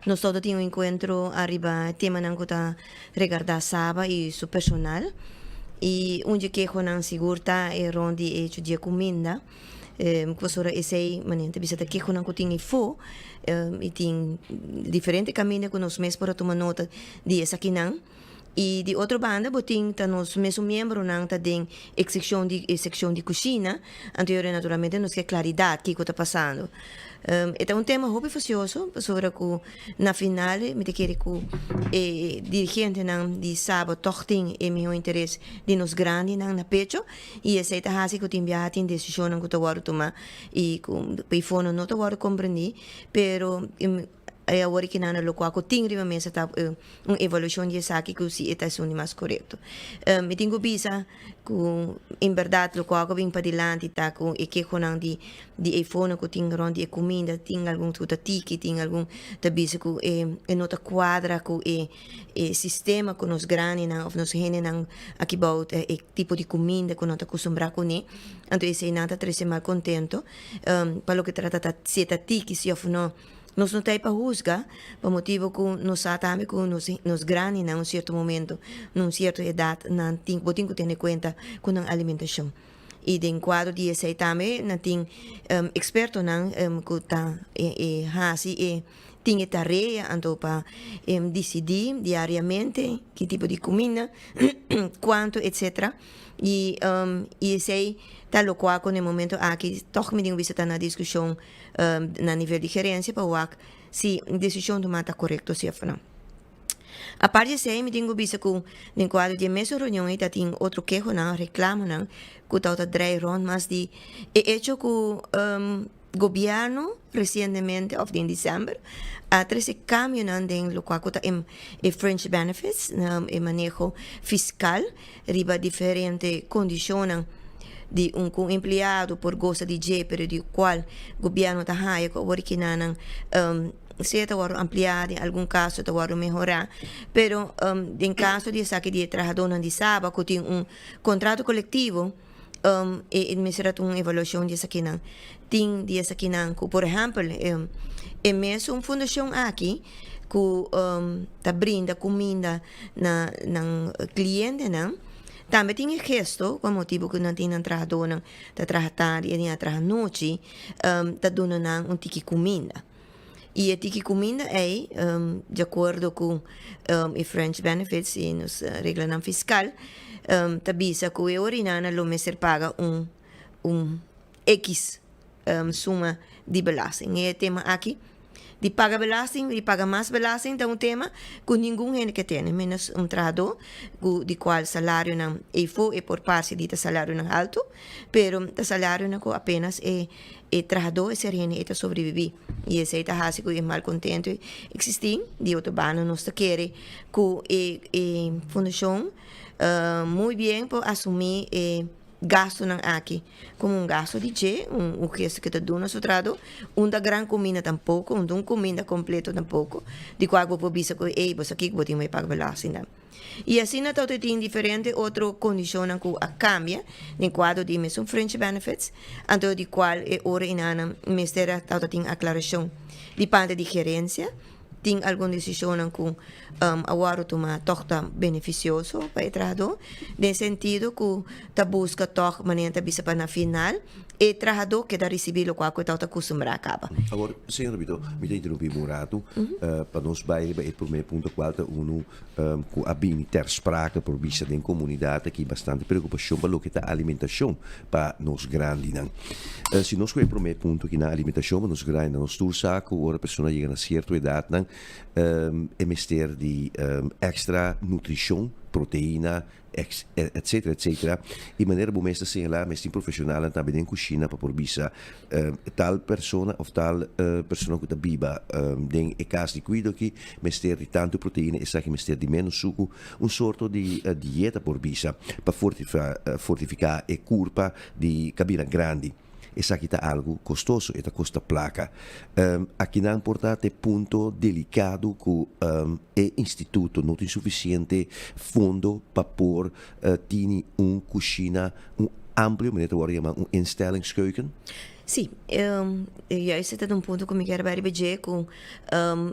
nos todo tin un encuentro ariba temanan cu ta regarda Saba y su personal. Y un dje kehonan sigur ta e rond di e hecho dje cuminda. Pasobra esey manera ta bisa ta kehonan cu tin efo y tin diferente caminda cu nos mes por a tuma nota di esakinan. Y di otro banda bo tin ta nos mesun miembronan ta den e seccion di e seccion di cushina, anto yora naturalmente nos ke claridad kico ta pasando. E ta un tema hopi facioso pasobra cu na final mi ta kere cu e dirigentenan di Saba toch tin e miho interes di nos grandinan na pecho y esey ta haci cu tin biaha tin decisionnan cu ta wordo tuma y cu peifonan no ta wordo comprendi pero E awor ki nan a lokual ku tin riba mesa ta un evaluashon di esaki ku si e ta esun di mas korekto. Mi tin ku bisa ku en bèrdat lokual ku a bin padilanti ta ku e kehonan di di e fono ku tin rònt di e kuminda tin algun ku ta tiki tin algun ta bisa ku e e no ta kuadra ku e e sistema ku nos grandinan òf nos hendenan aki bou e tipo di kuminda ku nan ta kustumbrá kuné anto eseinan ta trese malkontento pa loke trata ta si e ta tiki si òf no. Nos no ta ei pa husga, pa motibu ku nos sa tambe ku nos nos grandinan un sierto momento, na un sierto edat, nan tin bo tin ku tene kuenta ku nan alimentashon. I den kuadro di esei tambe nan tin ekspertonan ku ta hasi e. tin e tarea anto pa disidí diariamente ki tipo di kuminda, kuantu etsetera i i esei ta lokual ku na e momento aki tòg mi tin ku bisa ta na diskushon na nivel di gerensia pa wak si desishon tumá ta korekto si òf no. Aparte di esei mi tin ku bisa ku den kuadro di e mesun reunion ei ta tin otro kehonan, reklamonan ku tabata drei rònt mas di e echo ku gobièrnu resientemente òf den desèmber a trese kambionan den lokual ku ta e fringe benefits, e maneho fiskal riba diferente kondishonnan di un ku un empleado por gosa di dje pero di kual gobièrnu ta haya ku awor kinanan Sea ta wòrdu ampliá, den algun kaso ta wòrdu mehorá, pero den kaso di esaki di e trahadónan di Saba ku tin un kontrato kolektivo, e mester a tuma un evaluashon di esakinan. Tin di esakinan ku, por ehèmpel, e mesun fundashon aki ku ta brinda kuminda na nan klientenan, tambe tin e gesto pa motibu ku nan tin nan trahadónan ta traha tardi i a traha nochi, ta duna nan un tiki kuminda. I e tiki kuminda ei, di akuerdo ku e French Benefits i nos reglanan fiskal, ta bisa ku e orinana lo mester paga un un ekis suma di belasting. E tema aki di paga belasting, di paga mas belasting ta un tema ku ningun hende ke tene, menos un trahadó ku di kual salarionan eifó e por parse di ta salarionan haltu, pero ta salarionan ku apenas e E trahadó e ser hende e ta sobrebibí i esei ta hasi ku e malkontento eksistí. Di otro banda nos ta kere ku e e fundashon muy bien por asumí e gastunan aki komo un gastu di dje, un gesto ku ta duna su trahadó. Un ta gran kuminda tampoko, un ta un kuminda kompleto tampoko di kua bo por bisa ku ey bo sa kiko bo tin bo e paga belasting. I asina ta tin diferente otro kondishonnan ku a kambia den kuadro di mesun fringe benefits, anto di kual e ora i nan mester a tabata tin aklarashon di parti di gerensia. Tin algun desishonnan ku a wòrdu tumá tòg ta benefisioso pa e trahadó, den sentido ku ta buska tòg manera ta bisa pa na final e trahadó keda risibí lokual ku e tabata kustumbrá kaba. Awor, señora Bito, mi ta interumpí bo un ratu pa nos bai riba e promé punto kual ta unu ku a bini ter sprake por bisa den komunidat aki bastante preokupashon pa loke ta alimentashon pa nos grandinan. Si nos ku e promé punto aki na alimentashon pa nos grandinan, nos tur sa ku ora persona yega na sierto edatnan e mester di èkstra nutrishon, proteina, etcetera etcetera y manera bo mes ta señala mes tin profesionalnan tambe den cushina pa por bisa tal persona of tal persona cu ta biba den e cas di cuido aki mester di tanto proteina esaki mester di menos sucu un sorto di dieta por bisa pa fortifica e curpa di cabina grandi. Esaki ta algu kostoso, e ta kosta plaka. Akinan por ta te punto delikado ku e instituto no tin sufisiente fondo pa por tini un kushina, un amplio, manera ta wòrdu yamá un instellingskeuken. Sí, juist e ta un punto ku mi kier bai riba dje, ku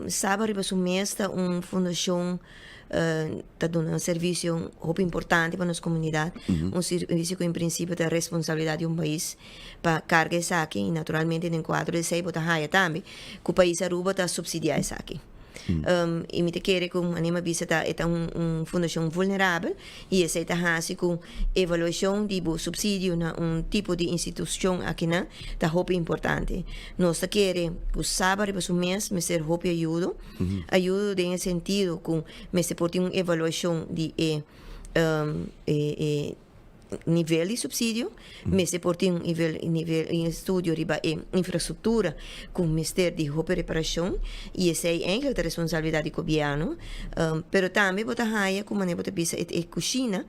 Saba riba su mes ta un fundashon ta duna un servisio hopi importante pa nos komunidat, un servisio ku en prinsipio ta responsabilidat di un pais pa karga esaki i naturalmente den kuadro di esei bo ta haya tambe ku pais Aruba ta supsidiá esaki. I mi ta kere ku manera mi a bisa ta e ta un fundashon vulnerabel i esei ta hasi ku evaluashon di bo supsidio na un tipo di institushon akinan ta hopi importante. Nos ta kere ku Saba riba su mes mester hopi ayudo. Ayudo den e sentido ku mester por tin un evaluashon di e e nivel di supsidio, mester por tin un nivel nivel un estudio riba e infrastruktura ku mester di hopi reparashon i esei eigentlik ta responsabilidat di gobièrnu, pero tambe bo ta haya ku manera bo ta bisa e kushina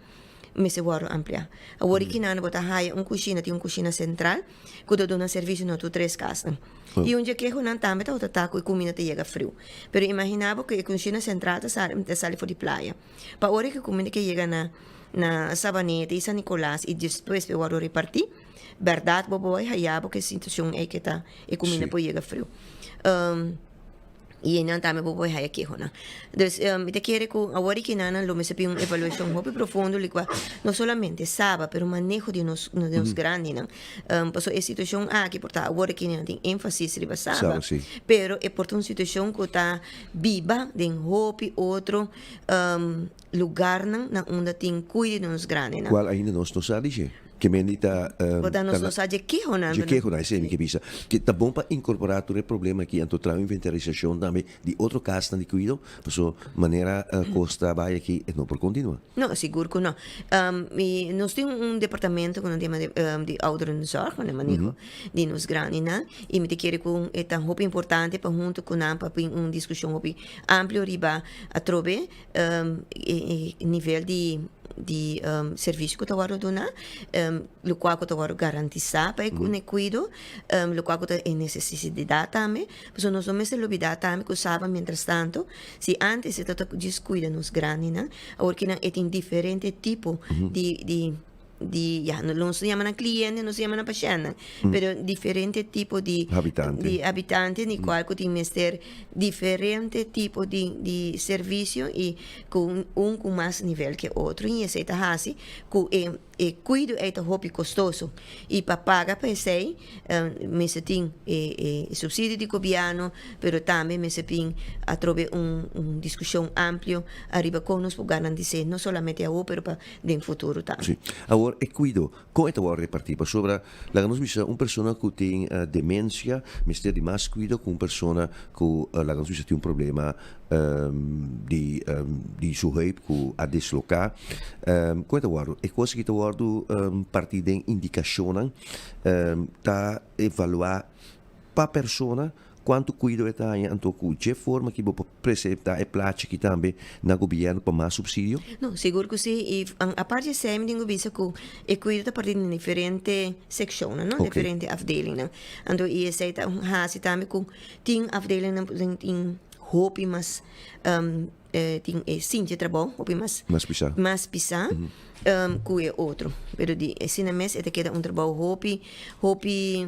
mester wòrdu ampliá. Awor di kinan bo ta haya un kushina, tin un kushina sentral ku ta duna servisio na tur tres kasnan. I un dje kehonan tambe tabata ta ku e kuminda ta yega friu. Pero imaginá bo ku e kushina sentral ta sali ta sali for di playa. Pa ora ku e kuminda ke yega na na Sabaneta i San Nicolas i despues pa e wòrdu repartí, bèrdat bo por bai haya bo ku e situashon ei ke ta e kuminda por yega friu. I einan tambe bo por haya kehonan. Dus mi ta kere ku awor di kinanan lo mester pidi un evaluashon hopi profundo likua no solamente Saba pero maneho di nos di nos grandinan. Pasobra e situashon aki por ta awor di kinan tin énfasis riba Saba pero e por ta un situashon ku ta biba den hopi otro lugarnan na unda tin kuido di nos grandinan. Kual ainda nos no sa di dje. Ke men di ta. Por ta nos no sa dje kehonan. Dje kehonan, esei mi ke bisa. Ke ta bon pa inkorporá tur e problema aki anto traha un inventarisashon tambe di otro kasnan di kuido, paso manera kos ta bai aki e no por kontinuá. No, sigur ku no. I nos tin un departamento ku nos yama di ouderenzorg, ku maneho di nos grandinan, i mi ta kere ku e ta hopi importante pa huntu ku nan pa bin un diskushon hopi amplio riba atrobe e nivel di di servisio ku ta wòrdu duna, lokual ku ta wòrdu garantisá pa e kuido, lokual ku ta e nesesidat tambe. Pasobra nos no mester lubidá tambe ku Saba mientrastanto, si ántes e tabata djis kuida nos grandinan, awor kinan e tin diferente tipo di di di ya nos no yama nan kliente, nos yama nan pashèntnan, pero diferente tipo di di habitante di kual ku tin mester diferente tipo di di servisio i ku un ku mas nivel ke otro i esei ta hasi ku e E kuido ei ta hopi kostoso i pa paga pa esei mester tin e supsidio di gobièrnu pero tambe mester bin atrobe un diskushon amplio ariba kon nos por garantis'é no solamente awor pero pa den futuro tambe. Sí. Awor e kuido, kon e ta wòrdu repartí? Pasobra laga nos bisa un persona ku tin demensia mester di mas kuido ku un persona ku laga nos bisa tin un problema di di su heup ku a desloká. Kon e ta wòrdu? E kos aki ta wòrdu partí den indikashonnan, ta evaluá pa persona kuantu kuido e ta haña, anto ku dje forma ki bo por presentá e plachi aki tambe na gobièrnu pa mas supsidio? No, sigur ku si. I aparte di esei mi tin ku bisa ku e kuido ta partí den diferente sekshonnan, no? Diferente afdelingnan. Anto i esei ta hasi tambe ku Tin afdelingnan ku tin hopi mas tin e sinti e trabou hopi mas Mas pisá. mas pisá ku e otro. Pero di asina mes e ta keda un trabou hopi hopi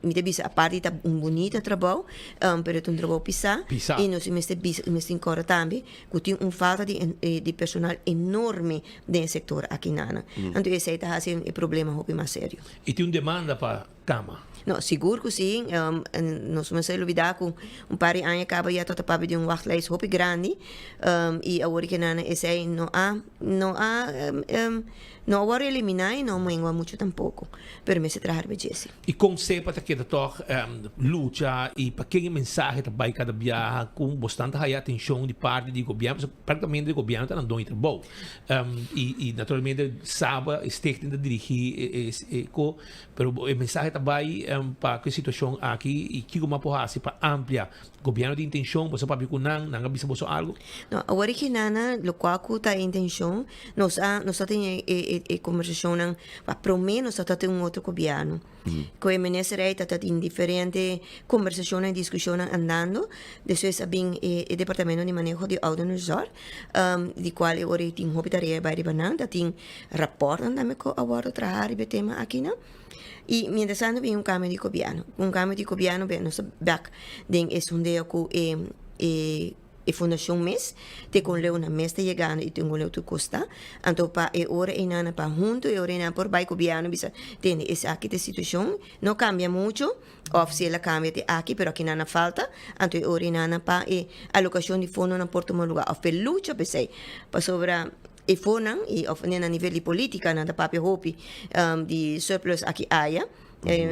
mi ta bisa aparte di ta un bunita trabou pero e ta un trabou pisá Pisá. i nos mester bisa mester tin kòrda tambe ku tin un falta di di personal enorme den e sektor aki nan. Anto esei ta hasi e problema hopi mas serio. I tin un demanda pa kama. No, sigur ku si. Nos mester lubidá ku un par di aña kaba ya tabata papia di un wachtlijst hopi grandi i awor ke nan esei no a no a no a wòrdu eliminá i no a mengua muchu tampoko. Pero mester traha riba dje si. I kon sepa ta keda tòg lucha i pa ken e mensahe ta bai kada biaha ku bosnan ta haya atenshon di parti di gobièrnu pasobra praktikamente gobièrnu ta nan doño trabou i naturalmente Saba e stichting ta dirigí e ko Pero e mensahe ta bai pa ku e situashon aki i kiko mas por hasi pa amplia gobièrnu tin intenshon, boso a papia ku nan, nan a bisa boso algu? No, awor e kinana lokual ku ta e intenshon, nos a nos ta tene e e e kombersashonnan pa promé nos ta tin un otro gobièrnu. Ku e minister ei ta tin diferente kombersashonnan i diskushonnan andando, despues a bin e e departamento di maneho di ouderenzorg, di kual e ora ei tin hopi tarea bai riba nan, ta tin Rapòrtnan tambe ku a wòrdu traha riba e tema akinan. I mientras tanto bin un kambio di gobièrnu. Un kambio di gobièrnu bin nos ta bèk den e sondeo ku e e e fundashon mes te kon leu nan mes ta yegando i te kon leu tur kos ta. Anto pa e ora einan pa huntu e ora einan por bai gobièrnu bisa tende esaki ta e situashon no kambia muchu òf si el a kambia te aki pero akinan a falta anto e ora einan pa e alokashon di fondonan por tuma lugá òf pa e lucha p'esei pasobra E fonan y of na nivel di politica nan ta papia hopi di surplus aki aya.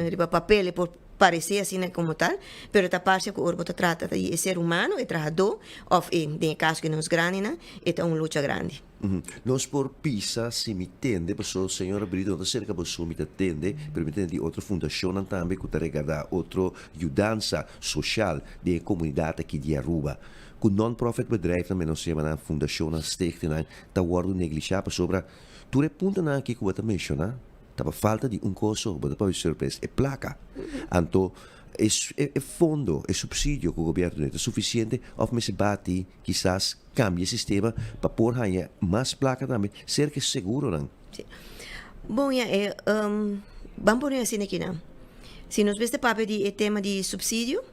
Riba papel e por parece asina como tal, pero ta parce cu ora bo ta trata di e ser humano, e trahador of e, den e caso cu nos grandinan, e ta un lucha grandi. Nos por pisa si mi tende, paso señora Brito no ta cerca boso mi ta tende, pero mi tende di otro fundacionnan tambe cu ta regarda otro yudansa social den e comunidad aki di Aruba. Ku non-profit bedrijfnan menos yama nan fundashonnan, stichtingnan ta wòrdu neglishá pasobra tur e puntonan aki ku bo ta menshoná ta pa falta di un kos so, bo ta pabia surpres, e plaka. Anto e e fondo, e supsidio ku gobièrnu duna ta sufisiente òf mester bati kisas kambia e sistema pa por haña mas plaka tambe serka e seguronan? Sí. Bon ya e ban pone asina aki nan. Si nos mester papia di e tema di supsidio.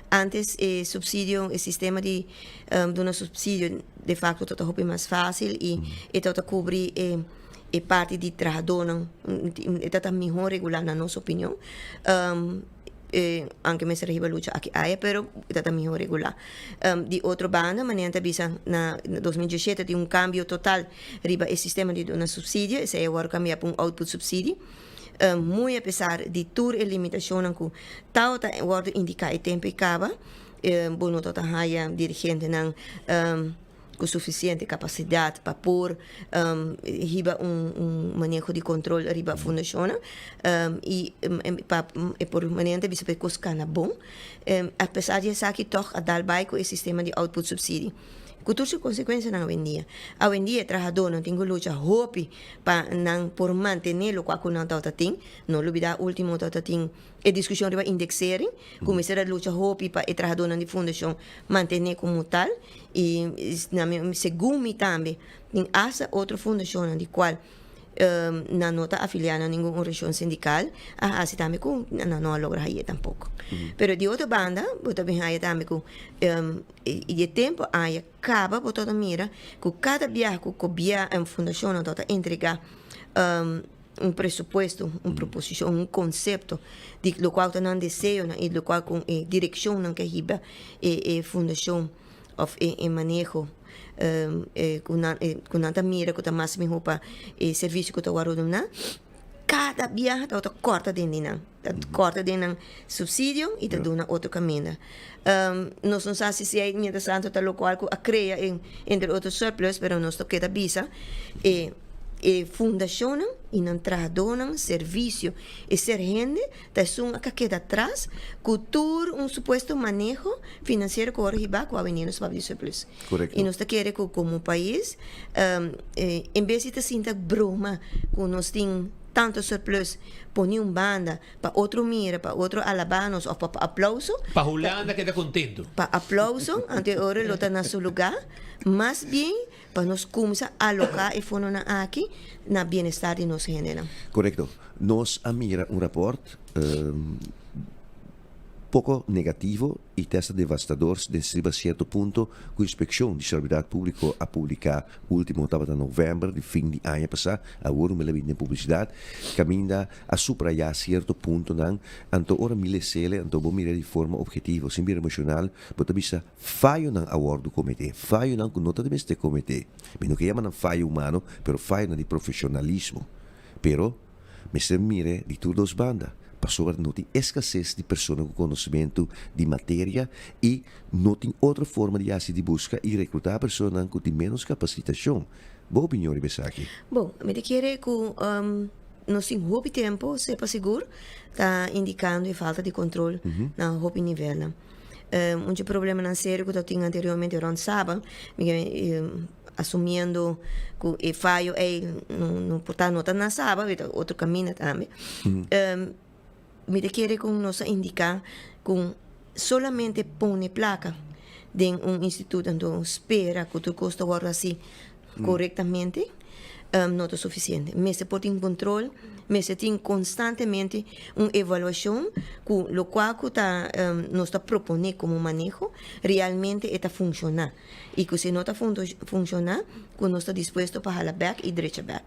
Antes e subsidio, e sistema di duna subsidio de facto tabata hopi mas facil y e tabata cubri e e parti di trahadornan, e tabata miho regula na nos opinion. Aunke mester a hiba lucha aki aya, pero e tabata miho regula. Di otro banda, manera nan ta bisa na 2017 tin un cambio total riba e sistema di duna subsidio, esey a worde cambia pa un output subsidie. Muy a pesar di tur e limitashonnan ku tabata wòrdu indiká e tempu ei kaba, bo no tabata haya dirigentenan ku sufisiente kapasidat pa por hiba un maneho di kontrol riba fundashonnan i pa e por manera ta bisa pa e kos kana bon. A pesar di esaki tòg a dal bai ku e sistema di output subsidie. Ku tur su konsekuensianan awendia. Awendia e trahadónan tin ku lucha hopi pa nan por mantené lokual ku nan tabata tin. No lubidá último tabata tin e diskushon riba indeksering, ku mester a lucha hopi pa e trahadónan di fundashon mantené komo tal. I na mi segun mi tambe tin asta otro fundashonnan di kual nan no ta afiliá na ningun organisashon sindikal a hasi tambe ku nan no a logra haye tampoko. Pero di otro banda bo ta bin haya tambe ku I e tempu aya kaba bo ta mira ku kada biaha ku gobièrnu, fundashonnan ta entregá un presupuesto, un proposishon, un konsepto di lokual ta nan deseonan i lokual ku e direkshonnan ke hiba e fundashon òf e maneho ku nan ku nan ta mira ku ta mas mihó pa e servisio ku ta wòrdu duna, kada biaha tabata kòrta den di nan. Ta corta den nan subsidio y ta duna otro caminda. Nos no sa si si mientras tanto ta locual cu a crea e entre otro surplus, pero nos ta keda bisa e e fundacionnan y nan trahadornan, servicio, e ser hende ta esun a keda atras cu tur un supuesto maneho financiero cu ora hiba cu a bini nos papia di surplus. Correcto. Y nos ta kere cu como pais en bes di ta sinta broma cu nos tin tanto surplus pone un banda pa otro mira, pa otro alabá nos òf pa aplauso. Pa Hulanda keda kontentu. Pa aplauso, anto e ora lo ta na su lugá. Mas bien pa nos kumsa aloká e fondonan aki na bienestar di nos hendenan. Korekto. Nos a mira un rapòrt poko negativo i te hasta devastador den riba sierto punto ku Inspekshon di Salubridad Públiko a publiká último tabata novèmber di fin di aña pasá, awor mi la bini den publisidat, kaminda a suprayá sierto puntonan, anto ora mi les'ele anto bo mira di forma obhetivo, sin bira emoshonal, bo ta bisa fayonan a wòrdu kometé, fayonan ku no ta mester kometé. Mi no ke yama nan fayo humano, pero fayonan di profeshonalismo. Pero. Mester mir'e di tur dos banda, pasobra no tin eskases di persona ku konosementu di materia i no tin otro forma di hasi di buska i rekrutá personanan ku tin ménos kapasitashon. Bo opinion riba esaki? Bon, mi ta kere ku nos tin hopi tempu, sepa sigur, ta indikando e falta di kontrol na hopi nivelnan. Un dje problemanan serio ku ta tin anteriormente rònt Saba, mi asumiendo ku e fayo ei no por ta no ta na Saba, e ta otro kaminda tambe. Mi ta kere ku nos a indiká ku solamente pone plaka den un instituto anto spera ku tur kos ta wòrdu hasi korektamente no ta sufisiente. Mester por tin kontrol, mester tin konstantemente un evaluashon ku lokual ku ta nos ta proponé komo maneho realmente e ta funshoná. I ku si no ta funshoná ku nos ta dispuesto pa hala bèk i drecha bèk.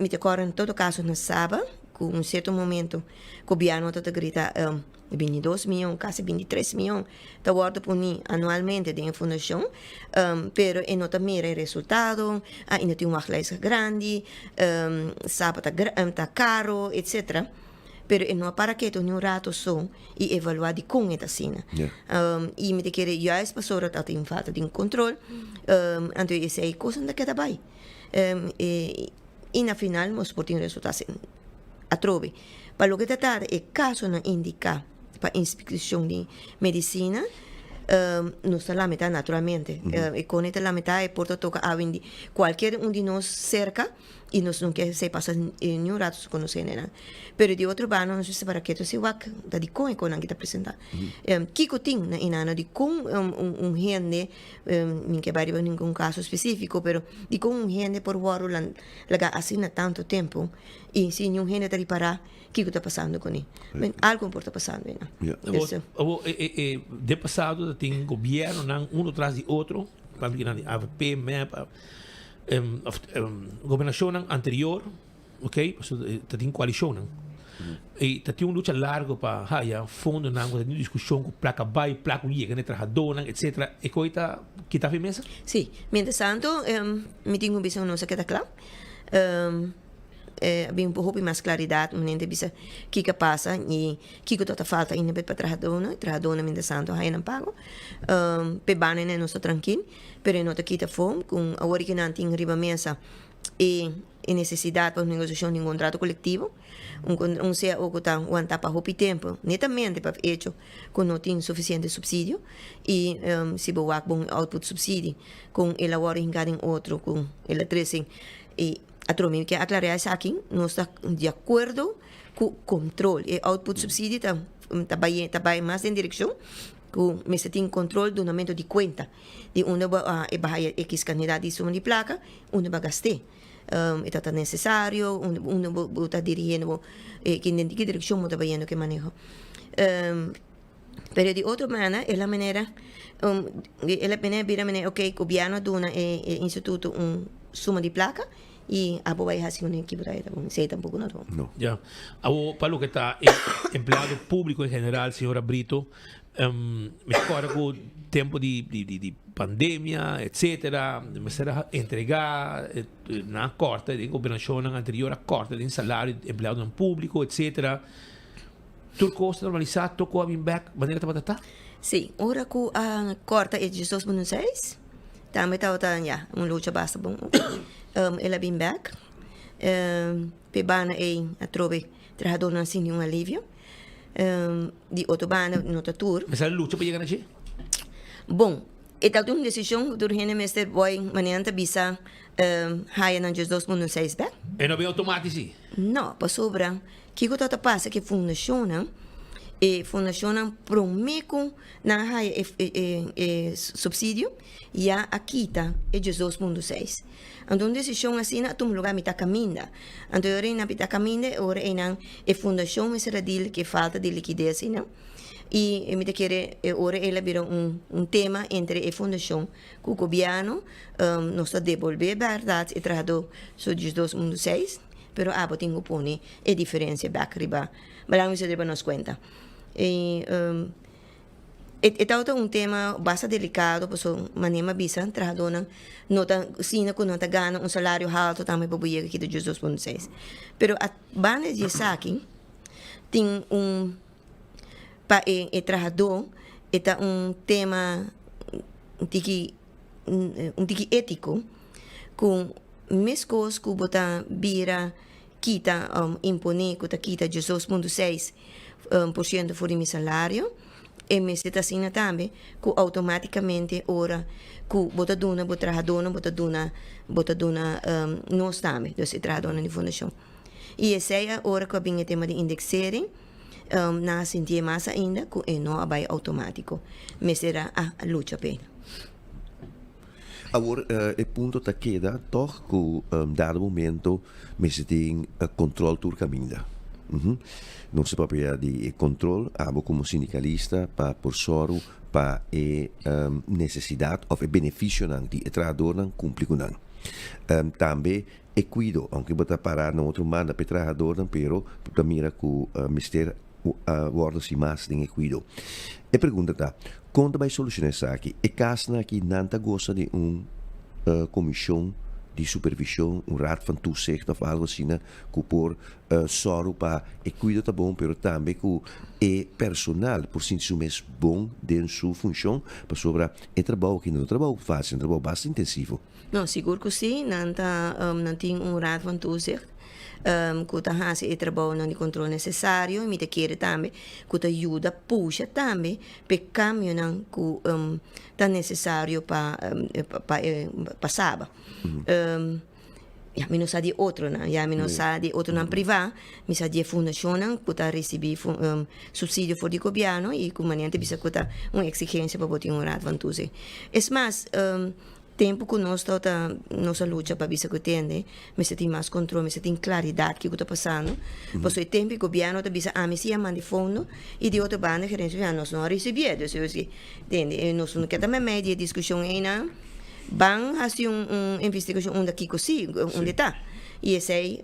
Mi ta kòrda en todo kaso na Saba ku un sierto momento gobièrnu ta ta grita 22 mion, kasi 23 mion ta wòrdu poni anualmente den e fundashon, pero e no ta mira e resultado, ainda tin un wachtlijst grandi, Saba ta ta karo, etcetera. Pero e no a para ketu ni un rato so i evaluá dikon e ta asina. I mi ta kere juist pasobra ta tin falta di un kontrol, anto esei kosnan ta keda bai. I na final nos por tin resultado asina atrobe. Pa loke ta trata e kasonan indiká pa inspekshon di medisina. Nos ta lamentá naturalmente. E kone ta lamentá e por ta toka awendia kualkier un di nos serka i nos no ke esei pasa niun rato su konosé hendenan. Pero di otro banda nos mester para ketu si wak ta dikon e konan aki ta presentá. Kiko tin na inano dikon un hende, mi ke bai riba ningun kaso spesífiko, pero dikon un hende por wòrdu laga asina tantu tempu i si niun hende ta ripará Kiko ta pasando ku ni? Men algo por ta pasando ei nan. Awor, awor e, e, e, den pasado ta tin gobiernonan uno tras di otro, tanto kinan di avp, mep, em, of, em, gobernashonnan anterior, ok, pasobra ta tin koalishonnan. I ta tin un lucha largo pa haya fondonan ku ta tin diskushon ku plaka bai, plaka ku yega na e trahadónan, etcetera. E koi ta kita afe mesa? Sí, mientras tanto, mi tin ku bisa ku nos a keda kla. E a bin hopi mas claridad manera ta bisa kiko a pasa y kiko ta ta falta ainda pa trahadónan y trahadónan mientras tanto haya nan pago. P'e banda nan nos ta trankil pero e no ta kita afó ku awor ku nan tin riba mesa e necesidad pa un negociacion di un contrato colectivo un un cao ku ta wanta pa hopi tempo netamente pa hecho ku no tin suficiente subsidio y si bo wak bon output subsidie kon el a wòrdu hinká den otro ku el a trese e Atrobe mi ke aclaria esaki, nos ta di acuerdo cu control. E output subsidie ta ta bay ta bay mas den direccion cu mester tin control dunamento di cuenta di unda bo a e baha e x cantidad di suma di placa, unda bo a gast'é. E ta ta necesario, unda unda bo bo ta dirigiendo bo den ki direccion bo ta bayendo cu e maneho. Pero di otro banda e la manera e la manera bira manera ok gobierno a duna e e instituto un suma di placa y abo bay haci un ekipo ta bon esey tampoco no ta bon. No. Ya. Awo pa loke ta e empleado publico en general señora Brito mi ta acorda cu tempo di di di pandemia etcetera mester a entrega nan a corta den gobernacionnan anterior a corta den salario di empleadonan publico etcetera. Tur kos ta normalisá, tur kos a bin bèk manera tabata ta? Sí, ora ku a kòrta e diesdos punto seis, tambe tabata ya un lucha basta bon. El a bin bèk. P'e banda ei atrobe trahadornan sinti un alivio. Di otro banda no ta tur. Mester a lucha pa yega na dje? Bon, e tabata un desishon ku tur hende mester bòi manera nan ta bisa haya nan 12.6 bèk. E no bin outomátik si? No, pasobra Kiko ta ta pasa ku e fundashonnan? E fundashonnan promé ku nan a haya e supsidio ya a kita e 12.6. Anto un desishon asina a tuma lugá mitá kaminda. Anto e ora ei nan mitá kaminda e ora ei nan e fundashon mester a dil ku e falta di likides einan. I mi ta kere e ora ei la bira un tema entre e fundashon ku gobièrnu. Nos ta debolbé bèrdat e trahadó su 12.6. Pero abo tin ku pone e diferensia bek riba balang bisa riba nos kuenta. E e tabata un tema basta delikado paso manera mi a bisa trahadónan no ta asina ku nan ta gana un salario haltu tambe pa bo yega kita djus 2.6. Pero a banda di esaki tin un pa e e trahadó e ta un tema un tiki un tiki étiko ku Meskos ku bo ta bira kita imponé ku ta kita 12.6 por siento for di mi salario, e mester ta asina tambe ku outomátikamente ora ku bo ta duna bo trahadónan bo ta duna bo ta duna nos tambe, dus e trahadónan di fundashon. I esei a ora ku a bin e tema di indeksering nan a sintié mas ainda ku e no a bai outomátiko, mester a lucha p'e. Awor e punto ta keda tog ku dado momento mester tin control tur caminda. Nos ta papia di e control, abo como sindicalista pa por soru pa e necesidad of e beneficionan di e trahadornan cumpli cu nan. Tambe e cuido, aunke bo ta para na otro banda pa e trahadornan pero bo ta mira cu mester wordo haci mas den e cuido. E pregunta ta, Kon ta bai soluciona esaki? E kasnan aki nan ta gosa di un comision di supervision, un raad van toezicht of algo asina cu por sòru pa e cuido ta bon pero tambe cu e personal por sinti su mes bon den su funcion pasobra e trabou aki no ta trabou facil, ta trabou basta intensivo. No, sigur cu si, nan ta nan tin un raad van toezicht. Ku ta hasi e trabounan di kontrol nesesario i mi ta kere tambe ku ta yuda pusha tambe pa e kambionan ku ta nesesario pa pa e pa Saba. Ya mi no sa di e otronan, ya mi no sa di e otronan privá, mi sa di e fundashonnan ku ta risibí supsidio for di gobièrnu i ku manera ta bisa ku ta un eksigensia pa bo tin un raad van toezicht. Es mas, Tempu ku nos tabata nos a lucha pa bisa ku tende mester tin mas kontrol, mester tin klaridat kiko ta pasando. Pasobra e tempu e gobièrnu ta bisa ami si a manda e fondo i di otro banda gerensia bisa nos no a risibié. Dus ellos di tende e nos no ke ta meimei di e diskushon einan ban hasi un un investigashon unda kiko si unda ta. I esei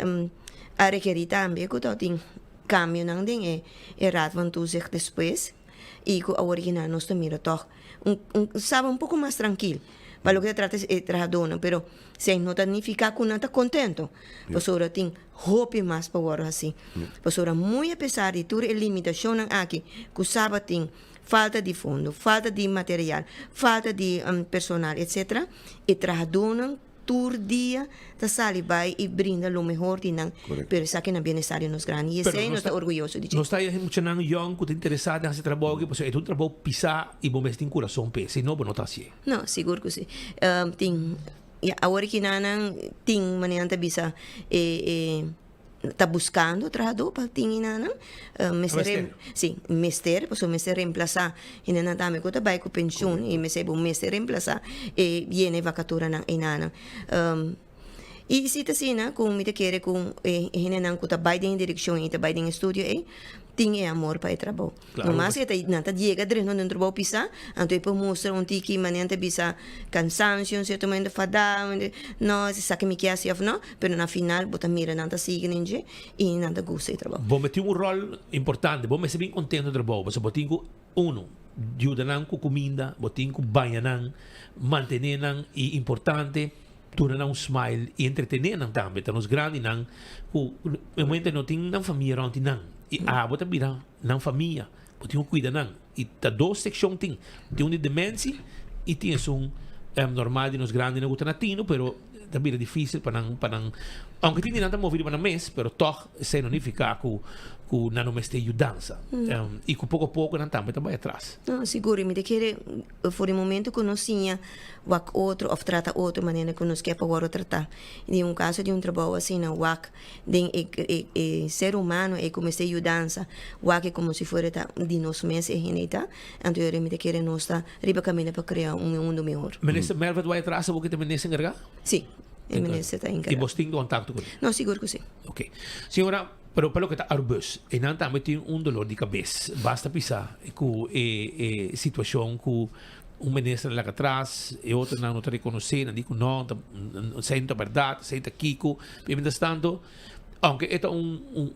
a rekerí tambe ku tabatin kambionan den e e Raad van Toezicht despues i ku awor kinan nos ta mira tòg un un saba un poko mas trankil pa loke ta trata e trahadónan pero esei no ta nifiká ku nan ta kontento pasobra tin hopi mas pa wòrdu hasí pasobra muy apesar di tur e limitashonnan aki ku saba tin falta di fondo falta di material falta di personal etsetera e trahadónan Tur dia ta sali bai i brinda lo mehor di nan, pero esaki na bienestar di nos grandi i esei nos ta orguyoso di dje. Nos ta haya muchanan yòn ku ta interesá den hasi trabou aki pasobra e ta un trabou pisá i bo mester tin kurason p'e, si no bo no ta hasié. No, sigur ku si. Tin, ya, awor ki nan tin manera nan ta bisa e e. ta buscando trahadó pa tin hinanan mester Mester. si mester pasobra mester reemplasa hinanan tambe ku ta bai ku penshun i mester bo mester reemplasa e yena e vakaturanan einanan i si ta asina ku mi ta kere ku e hendenan ku ta bai den e direkshon i ta bai den e studio ei tin e amor pa e trabou. Claro. Nomas e ta nan ta yega drenta den trabou pisa, anto e por mustra un tiki manera nan ta bisa cansancio un cierto momento fada, no esaki mi kier haci of no, pero na final bo ta mira nan ta sigui den dje y nan ta gusta e trabou. Bo mester tin un rol importante, bo mester bin contento den trabou, pasobra bo tin cu, uno, yuda nan cu cuminda, bo tin cu baña nan, mantene nan y importante duna nan un smile y entretene nan tambe. Ta nos grandinan cu e momento no tin nan famia rond di nan y abo ta bira nan famia, bo tin ku kuida nan. I ta dos sekshon tin, tin un di demensi i tin esun normal di nos grandinan ku ta na tino, pero ta bira difisil pa nan pa nan, ounke tin di nan ta move riba nan mes, pero tòg esei no nifiká ku ku nan no mester yudansa. I ku poko poko nan tambe ta bai atras. No, sigur, i mi ta kere for di momento ku nos siña wak otro òf trata otro manera ku nos ke pa wòrdu tratá. Den un kaso di un trabou asina wak Den e e ser humano e ku mester yudansa wak e komo si fuera ta di nos mes e hende ta, anto e mi ta kere nos ta riba kaminda pa krea un mundu mihor. Minister Melvert Wyatt-Ras abo ki ta minister enkargá? Si, e minister ta enkargá. I bos tin kontakto ku ne? No, sigur ku si. Ok. Señora, pero pa loke ta Arbus, einan tambe tin un dolor di kabes. Basta bisa ku e e situashon ku Un minister a laga atras, e otronan no ta rekonosé, nan di ku no, ta esei no ta bèrdat, esei ta kiko. Pero mientras tanto, aunke e ta un un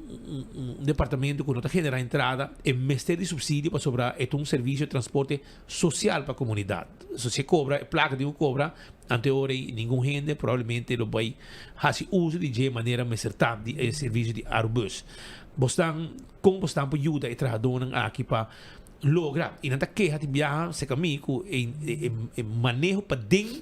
un departamento ku no ta generá entrada, e mester di supsidio pasobra e ta un servisio di transporte sosial pa komunidat. So si e kobra e plaka tin ku kobra, ante ora ei ningun hende probablemente lo bai hasi uso di dje manera mester ta di e servisio di Arubus. Bo stan, kon bo stan por yuda e trahadónan aki pa logra y nan ta keha tin biaha cerca mi cu e e maneho paden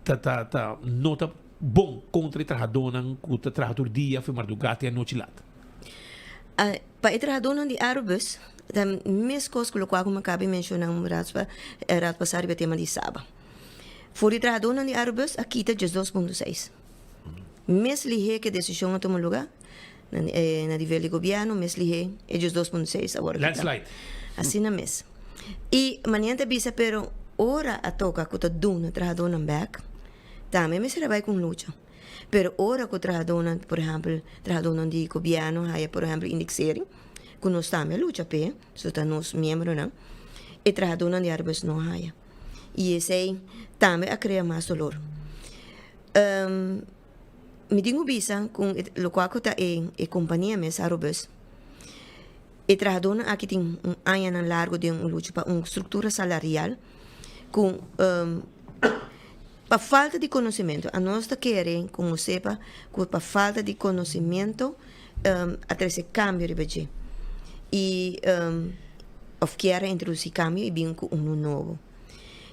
ta ta ta no ta bon contra e trahadonan cu ta traha tur dia for marduga te anochi lat. Pa e trahadonan di Arubus ta mescos cu locual cu mi a caba di menciona un rat pasa riba e tema di Saba. For di trahadonan di Arubus a kita diesdos punto seis. Mes lihe cu e decision a tuma lugar Na nivel di gobierno mes lihé e 12.6 a wòrdu kitá. Landslide. Asina mes. I manera ta bisa pero ora a toka ku ta duna trahadónan bèk tambe mester a bai ku un lucha. Pero ora ku trahadónan por ehèmpel trahadónan di gobierno haya por ehèmpel indexering ku nos tambe a lucha p'e, so ta nos miembronan, e trahadónan di Arbus no haya. I esei tambe a krea mas dolor. Mi tin ku bisa ku lokual ku ta e e kompania mes Arubus, e trahadónan aki tin un añanan largu den un lucha pa un struktura salarial ku pa falta di konosementu, anos ta kere komo sepa ku pa falta di konosementu a trese kambio riba dje i òf kier a introdusí kambio i bin ku unu nobo.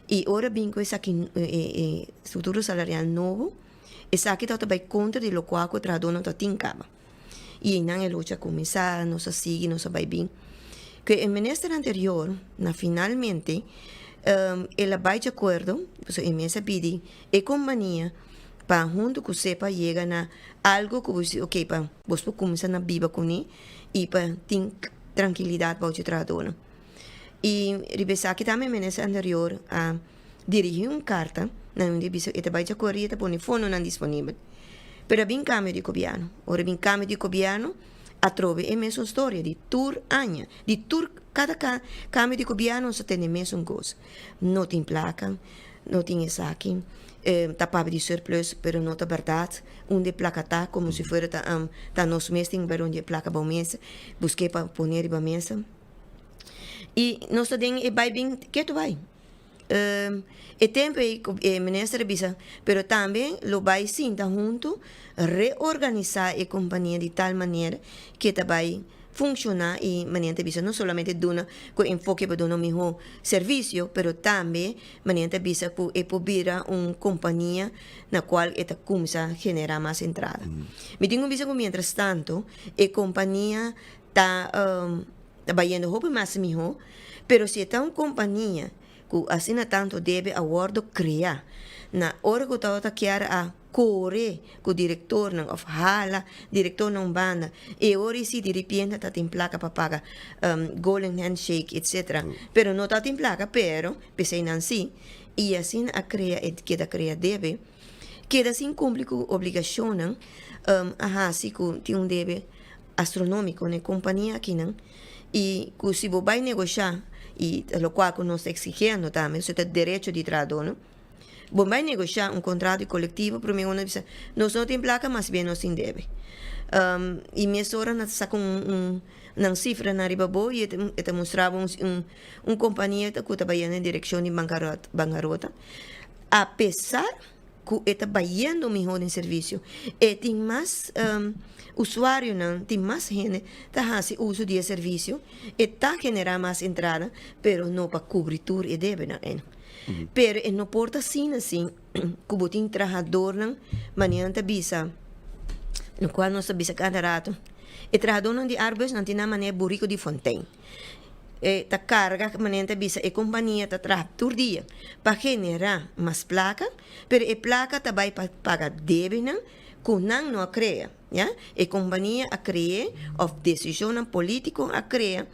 I ora bin ku esaki e struktura salarial nobo. Esaki tabata bai kontra di lokual ku e trahadónan ta tin kaba. I einan e lucha a kuminsá, nos a sigui, nos a bai bin. Ku e minister anterior, na finalmente, el a bai di akuerdo, pasobra e mes a pidi e kompania pa huntu ku SEPA yega na algu ku bo si oke pa bos por kuminsá na biba kuné i pa tin trankilidat bou dje trahadónan. I riba esaki tambe e minister anterior a dirigí un karta na unda e bisa e ta bai dje akuerdo i e ta pone fondonan disponibel. Pero a bin kambio di gobièrnu. Ora bin kambio di gobièrnu atrobe e mesun storia di tur aña, di tur kada kambio di gobièrnu nos ta tende e mesun kos. No tin plaka, no tin esaki, ta papia di surplus pero no ta bèrdat. Unda e plaka ta komo si fuera ta ta nos mes tin bai rond di e plaka bou mesa, busk'é pa pone riba mesa. I nos ta den e bai bin ketu bai. E tempu ei ku e minister a bisa, pero tambe lo bai sinta huntu reorganisá e kompania di tal manera ku e ta bai funshoná i manera ta bisa no solamente duna ku enfoke pa duna un mihó servisio, pero tambe manera ta bisa ku e por bira un kompania na kual e ta kuminsá generá mas entrada. Mi tin ku bisa ku mientras tanto e kompania ta ta bayendo hopi mas mihó, pero si e ta un kompania ku asina tantu debe a wòrdu kreá na ora ku tabata kier a kore ku direktornan òf hala direktornan un banda e ora i si diripiente ta tin plaka pa paga golden handshake etcetera pero no ta tin plaka pero p'esei nan si i asina a krea e keda krea debe keda sin kumpli ku obligashonnan a hasi ku tin un debe astronómiko na e kompania akinan i ku si bo bai negoshá i ta lokual ku nos ta eksigiendo tambe esei ta derecho di trahadónan bo bai negoshá un kontrato di kolektivo promé ku nan bisa nos no tin plaka mas bien nos tin debe i mesora nan ta saka un nan sifranan riba bo i e ta mustra bo un un kompania ku ta bayendo den direkshon di bankarota apesar ku e ta bayendo mihó den servisio. E tin mas usuarionan, tin mas hende ta hasi uso di e servisio, e ta generá mas entrada, pero no pa kubri tur e debenan ei. Pero e no por ta asina sin ku bo tin trahadornan, manera nan ta bisa, lokual nos ta bisa kada rato, e trahadornan di Arbus nan tin nan manera buriku di fontein. E ta carga, manera ta bisa, e compania ta traha tur dia pa genera mas placa, pero e placa ta bay pa paga debenan cu nan no a crea, ya. E compania a crea of decisionnan politico a crea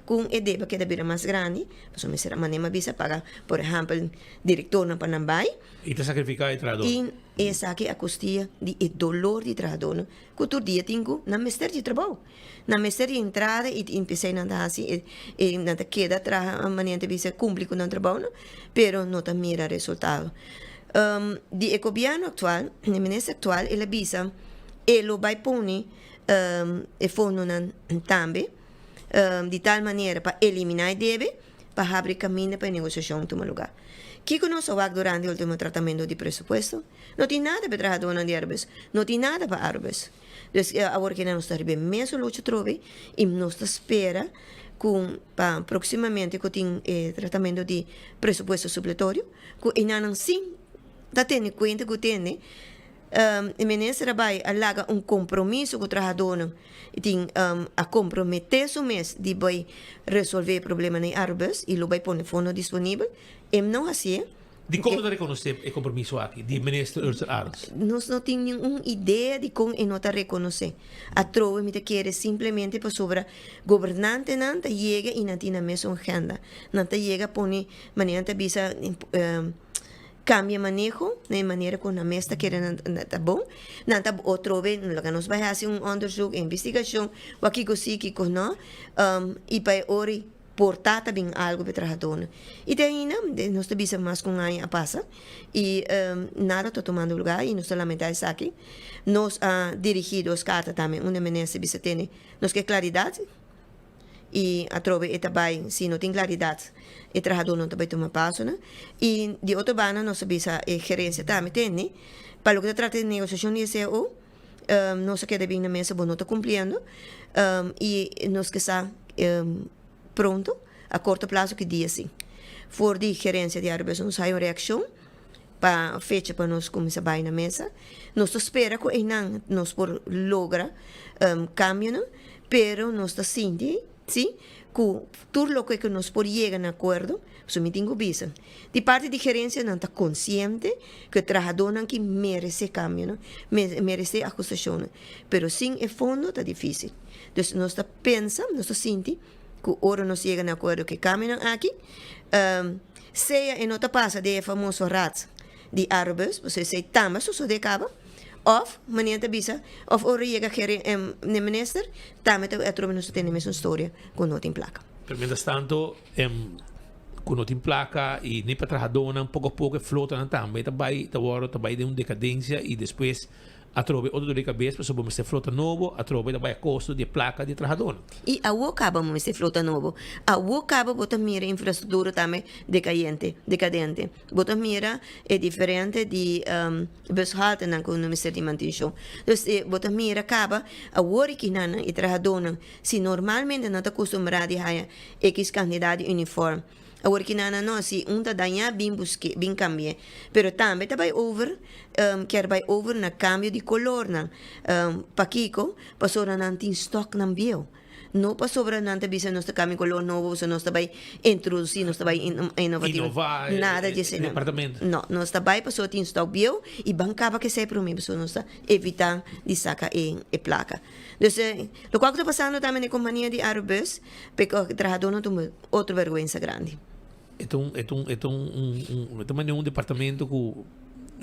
cu e debe keda bira mas grandi, pasobra mester a manera mi a bisa paga, por ehempel, directornan pa nan bay. Y ta sacrifica e trahador. Y esaki a costia di e dolor di trahadornan cu tur dia tin cu nan mester di trabao. Nan mester di entrada i i p'esei nan ta hasi e e nan ta keda traha manera ta bisa kumpli ku nan trabounan pero no ta mira resultado. Di e gobièrnu aktual, e minister aktual el a bisa e lo bai pone e fondonan tambe di tal manera pa eliminá e debe pa habri kaminda pa e negosiashon tuma lugá. Kiko nos a wak durante e ultimo tratamentu di presupuesto? No tin nada pa e trahadónan di Airbus, no tin nada pa Airbus. Dus awor kina nos ta riba e mesun lucha atrobe i nos ta spera ku pa próksimamente ku tin e tratamentu di presupuesto supletorio ku enanan sin ta tene kuenta ku tende e minister a bai a laga un kompromiso ku trahadónan i tin a komprometé su mes di bai resolvé e problemanan di Arubus i lo bai pone fondo disponibel e no hasié. Dikon no ta rekonosé e kompromiso aki di Minister Ursel Arends? Nos no tin ningun idea dikon e no ta rekonosé. Atrobe mi ta kere simplemente pasobra gobernantenan ta yega i nan tin nan mesun agenda. Nan ta yega pone manera nan ta bisa kambia maneho na e manera ku nan mes ta kere nan ta bon. Nan ta otrobe laga nos bai hasi un onderzoek, investigashon, wak kiko si kiko no i pa e ora ei. Por ta ta bin algo p'e trahadónan. I te ainda nos ta bisa mas ku un aña a pasa i nada ta tumando lugá i nos ta lamentá esaki. Nos a dirigí dos karta tambe unda minister bisa tene nos ke klaridat i atrobe e ta bai si no tin klaridat e trahadónan ta bai tuma pasonan. I di otro banda nos a bisa e gerensia tambe tene pa loke ta trata di negosiashon di e cao Nos a keda bin na mesa bo no ta cumpliendo y nos ke sa pronto a corto plazo ki dia si. For di gerencia di Arubus nos haya un reaccion. pa fecha pa nos kuminsá bai na mesa. Nos ta spera ku einan nos por logra kambionan, pero nos ta sinti si ku tur loke ku nos por yega na akuerdo, pasobra mi tin ku bisa, di parti di gerensia nan ta konsiente ku e trahadónan ki meresé kambionan, meresé ahustashonnan, pero sin e fondo ta difísil. Dus nos ta pensa, nos ta sinti ku ora nos yega na akuerdo ku e kambionan aki, sea e no ta pasa den e famoso raad di Arubus, pasobra esei tambe a sosodé kaba, òf manera ta bisa, òf ora yega ne minister, tambe ta atrobe nos ta tene mesun storia ku no tin plaka. Pero mientras tanto ku no tin plaka i ni pa trahadónan, poko a poko e flotanan tambe ta bai ta wòrdu ta bai den un dekadensia i despues Atrobe otro dolor di cabes pasobra bo mester flota nobo, atrobe ta bai a costo di e placa di e trahadornan. I awo caba bo mester flota nobo. Awo caba bo ta mira infrastructura tambe decayente, decadente. Bo ta mira e diferente di bushaltenan cu no mester di mantencion. Dus bo ta mira caba awor ki nan e trahadornan si normalmente nan ta acostumbra di haya X cantidad di uniform. Awor ki nan a no, si un ta dañá bin busk'é, bin kambi'é. Pero tambe ta bai over, kier bai over na kambio di kolornan. Pakiko? Pasobra nan tin stòknan bieu. No pasobra nan ta bisa nos ta kambia kolor nobo, pasobra nos ta bai introdusí, nos ta bai inovativo. Inová e Nada di esei nan. departamento. No, nos ta bai pasobra tin stòk bieu i ban kaba ku esei promé, pasobra nos ta evitá di saka e plaka. Dus, lokual ku ta pasando tambe na e kompania di Arubus, p'e trahadónan tuma. Otro vergüenza grandi. E ta un, e ta un, e ta un, un, un, e ta manera un departamento ku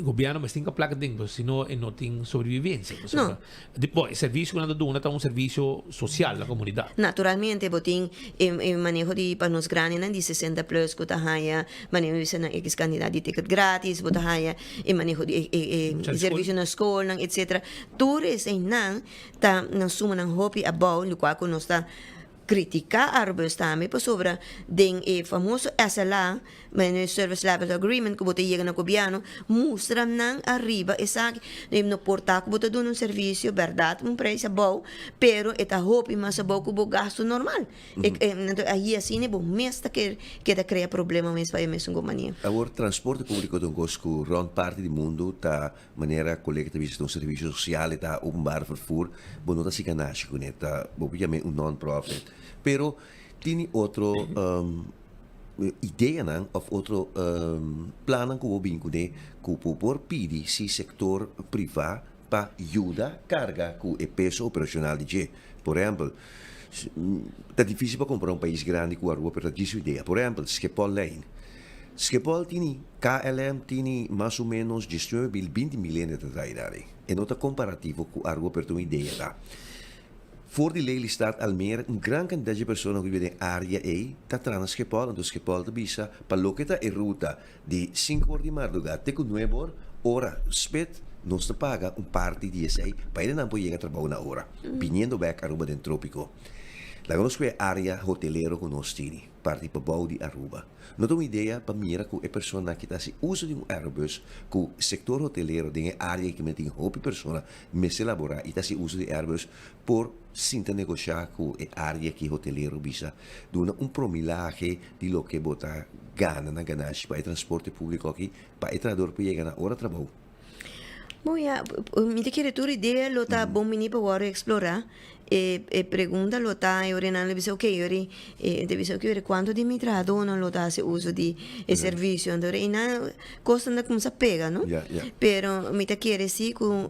gobierno mester hinka plaka den, pasobra si no e no tin sobrevivencia. Pasobra, No. di, bo, e servicio ku nan ta duna ta un servicio social na komunidat. Naturalmente bo tin e, e maneho di pa nos grandinan di 60 plus ku ta haya manera mi bisa nan X kandidat di ticket gratis, bo ta haya e maneho di e, e, e Mucha di skol. servicio na skolnan etcetera. Tur eseinan ta nan sumanan hopi abou, lokual ku nos ta Critica Arbus tambe pasobra den e famoso SLA, Managed Service Level Agreement, cu bo ta yega na gobierno, mustra nan ariba esaki. No por ta cu bo ta duna un servicio, berdad, un prijs abou, pero e ta hopi mas abou cu bo gasto normal. Entonces ahi asina bo mes ta keda crea problema mes pa e mesun compania. Awor, transporte publico ta un cos cu rond parti di mundo ta Manera kolega ta bisa ta un servisio sosial, e ta openbaar vervoer, bo no ta hasi ganashi kuné, ta bo por yam'é un non-profit. Pero tini otro ideanan òf otro plannan ku bo bin kuné ku bo por pidi si sektor privá pa yuda karga ku e peso operashonal di dje. Por ehèmpel, ta difísil pa kompara un pais grandi ku Aruba pero ta djis su idea. Por ehèmpel, Schiphol Lijn. Schiphol tini KLM tini mas o menos diesnuebe mil, binti mil hende ta traha dari. E no ta komparativo ku Aruba pero ta un idea ta. For di Lelystad, Almere, un gran kantidat dje persona ku biba den área ei ta traha na Schiphol, anto Schiphol ta bisa pa loke ta e ruta di sinku or di mardugá te ku nuebe or, ora spet, nos ta paga un parti di esei pa hendenan por yega trabou na ora, biniendo bèk Aruba den trópiko. Laga nos ku e área hotelero ku nos tini, parti pabou di Aruba. No ta un idea pa mira ku e personanan ki ta hasi uso di un aerobus ku sektor hotelero den e área ki men tin hopi persona mester laborá i ta hasi uso di aerobus por sinta negoshá ku e área ki hotelero bisa duna un promilahe di loke bo ta gana na ganashi pa e transporte públiko aki pa e trahador por yega na ora trabou. Bon ya, mi ta kere tur idea lo ta bon bini pa wòrdu eksplorá. E e pregunta lo ta e ora nan lo bisa ok e ora e ta bisa ok ora kuantu di mi trahadónan lo ta hasi uso di e servisio anto ora ei nan kosnan ta kuminsá pega no pero mi ta kere si ku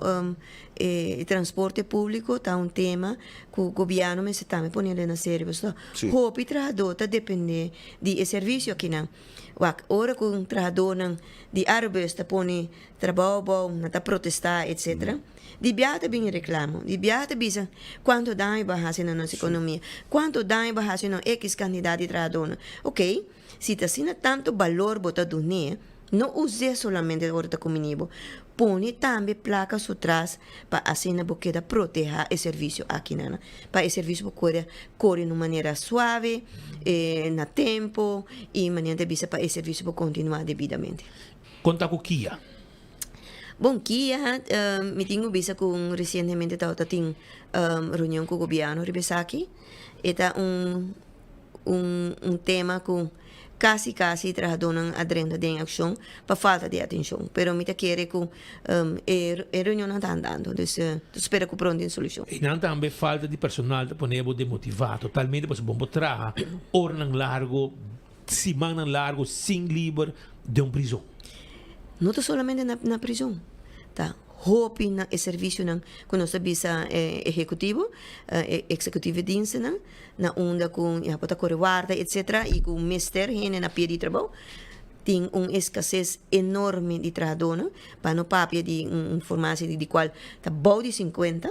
e transporte públiko ta un tema ku gobièrnu mester tambe pone na serio pasobra hopi trahadó ta dependé di e servisio akinan wak ora ku un trahadónan di Arubus ta pone trabou abou nan ta protestá etcetera. Di biaha ta bini reclamo, di biaha ta bisa cuanto daño bo a haci na nos economia, cuanto daño bo a haci na X cantidad di trahadornan. Ok, si ta asina tanto balor bo ta dun'é, no us'é solamente ora ta cumini bo, pone tambe placa su tras pa asina bo keda proteha e servicio akinan, pa e servicio por kore kore na un manera suave, na tempo y manera ta bisa pa e servicio por continua debidamente. Conta cu Kia. Bon kia, mi tin ku bisa ku resientemente tabata tin reunion ku gobièrnu riba esaki. E ta un un un tema ku Kasi kasi trahadónan a drenta den akshon pa falta di atenshon. Pero mi ta kere ku e reunionnan ta andando, dus ta spera ku pronto tin solushon. Einan tambe falta di personal ta pone bo demotivá totalmente pasobra bo por traha oranan largo, simannan largo sin liber den un prizon. No ta solamente na prizon, ta hopi na e servisionan ku nos ta bisa ehekutivo, e executieve dienstennan, na unda ku ya bo ta kore warda etcetera i ku mester hende na pia di trabou, tin un eskases enorme di trahadónan, pa no papia di un formatie di kual ta bou di sinkuenta,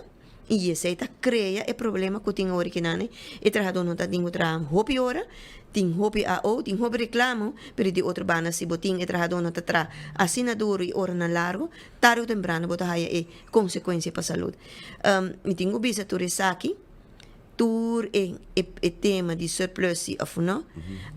i esei ta krea e problema ku tin awor kinan. E trahadónan ta tin ku traha hopi ora, tin hopi AO, tin hopi reklamo, pero di otro banda si bo tin e trahadónan ta traha asina duru i oranan largu, tarde o temprano bo ta haya e konsekuensia pa salud. Mi tin ku bisa tur esaki. Tur e e tema di surplus si of no,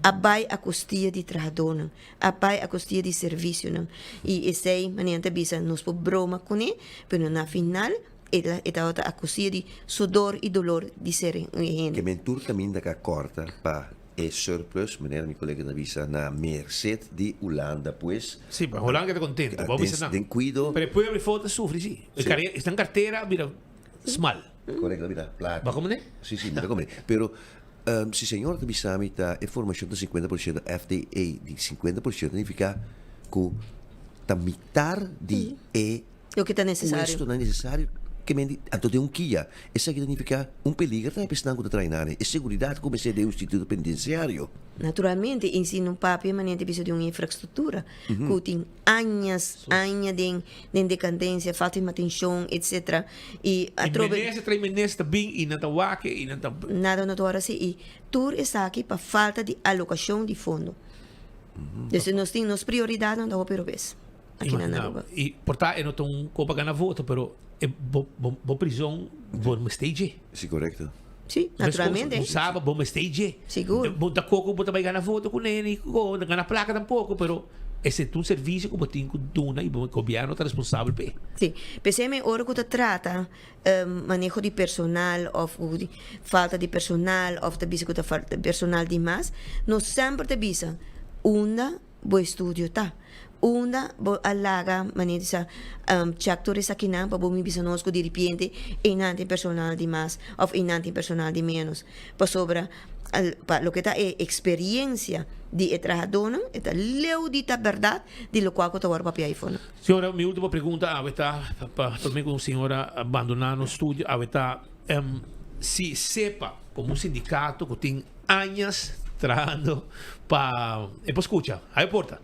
a bai a costia di trahadornan, a bai a costia di servicionan. Y esey, manera nan ta bisa, nos por broma cune, pero na final e ta e tabata a costia di sudor y dolor di ser un hende. Ke men tur caminda ka corta pa e surplus, manera mi colega ta bisa, na merced di Hulanda, pues. Si, pa Hulanda ta contento, bo a bisa nan. Den cuido. Pero e pueblo di for ta sufri si. Si. Esnan cartera a bira smal. Correcto, ta bira plata. Bo a comprende? Si, si, mi ta comprende. Pero si señor ta bisa mi ta e formacion ta 50% FTE di 50% significa cu ta mitar di e Loke ta necesario. puestonan necesario ke men di anto den un kia. Esaki ta nifica un peliger tambe pa esnan cu ta traha nan. E seguridad cu mester den un instituto penitenciario. Naturalmente, y si no papia manera ta bisa di un infrastructura cu tin añas, aña den den decadencia, falta di mantencion, etc. Y atrobe. Y minister trae minister ta bin y nan ta wak y nan ta. Nada no ta wòrdu hasi y tur esaki pa falta di alocacion di fondo. Dus nos tin nos prioridadnan ta hopi robes aki na Aruba. Y por ta e no ta un kopa gana voto pero e bo bo prison bo mester dje. Si corecto. Si, naturalmente. Bo saba bo mester dje. Sigur. Bo ta koko bo ta bai gana voto ku neni ku gana plaka tampoco pero Ese ta un servicio cu bo tin cu duna y bo gobierno ta responsabel p'e. Sí. P'esei mi ora cu ta trata maneho di personal of falta di personal of ta bisa cu ta falta personal di mas, nos semper ta bisa unda bo estudio ta, unda bo a laga manera di sa check tur esakinan pa bo mi bisa nos cu diripiente einan tin personal di mas of einan tin personal di menos. Pasobra pa loke ta e experiencia di e trahadónan, e ta leu di ta berdad di locual cu ta wòrdu papia ayfo nan. Señora, mi ultimo pregunta awe ta, pa prome cu un señora a bandona nos studio awe ta, si sepa como un sindicato cu tin añas trahando pa, e por scucha, awe por ta,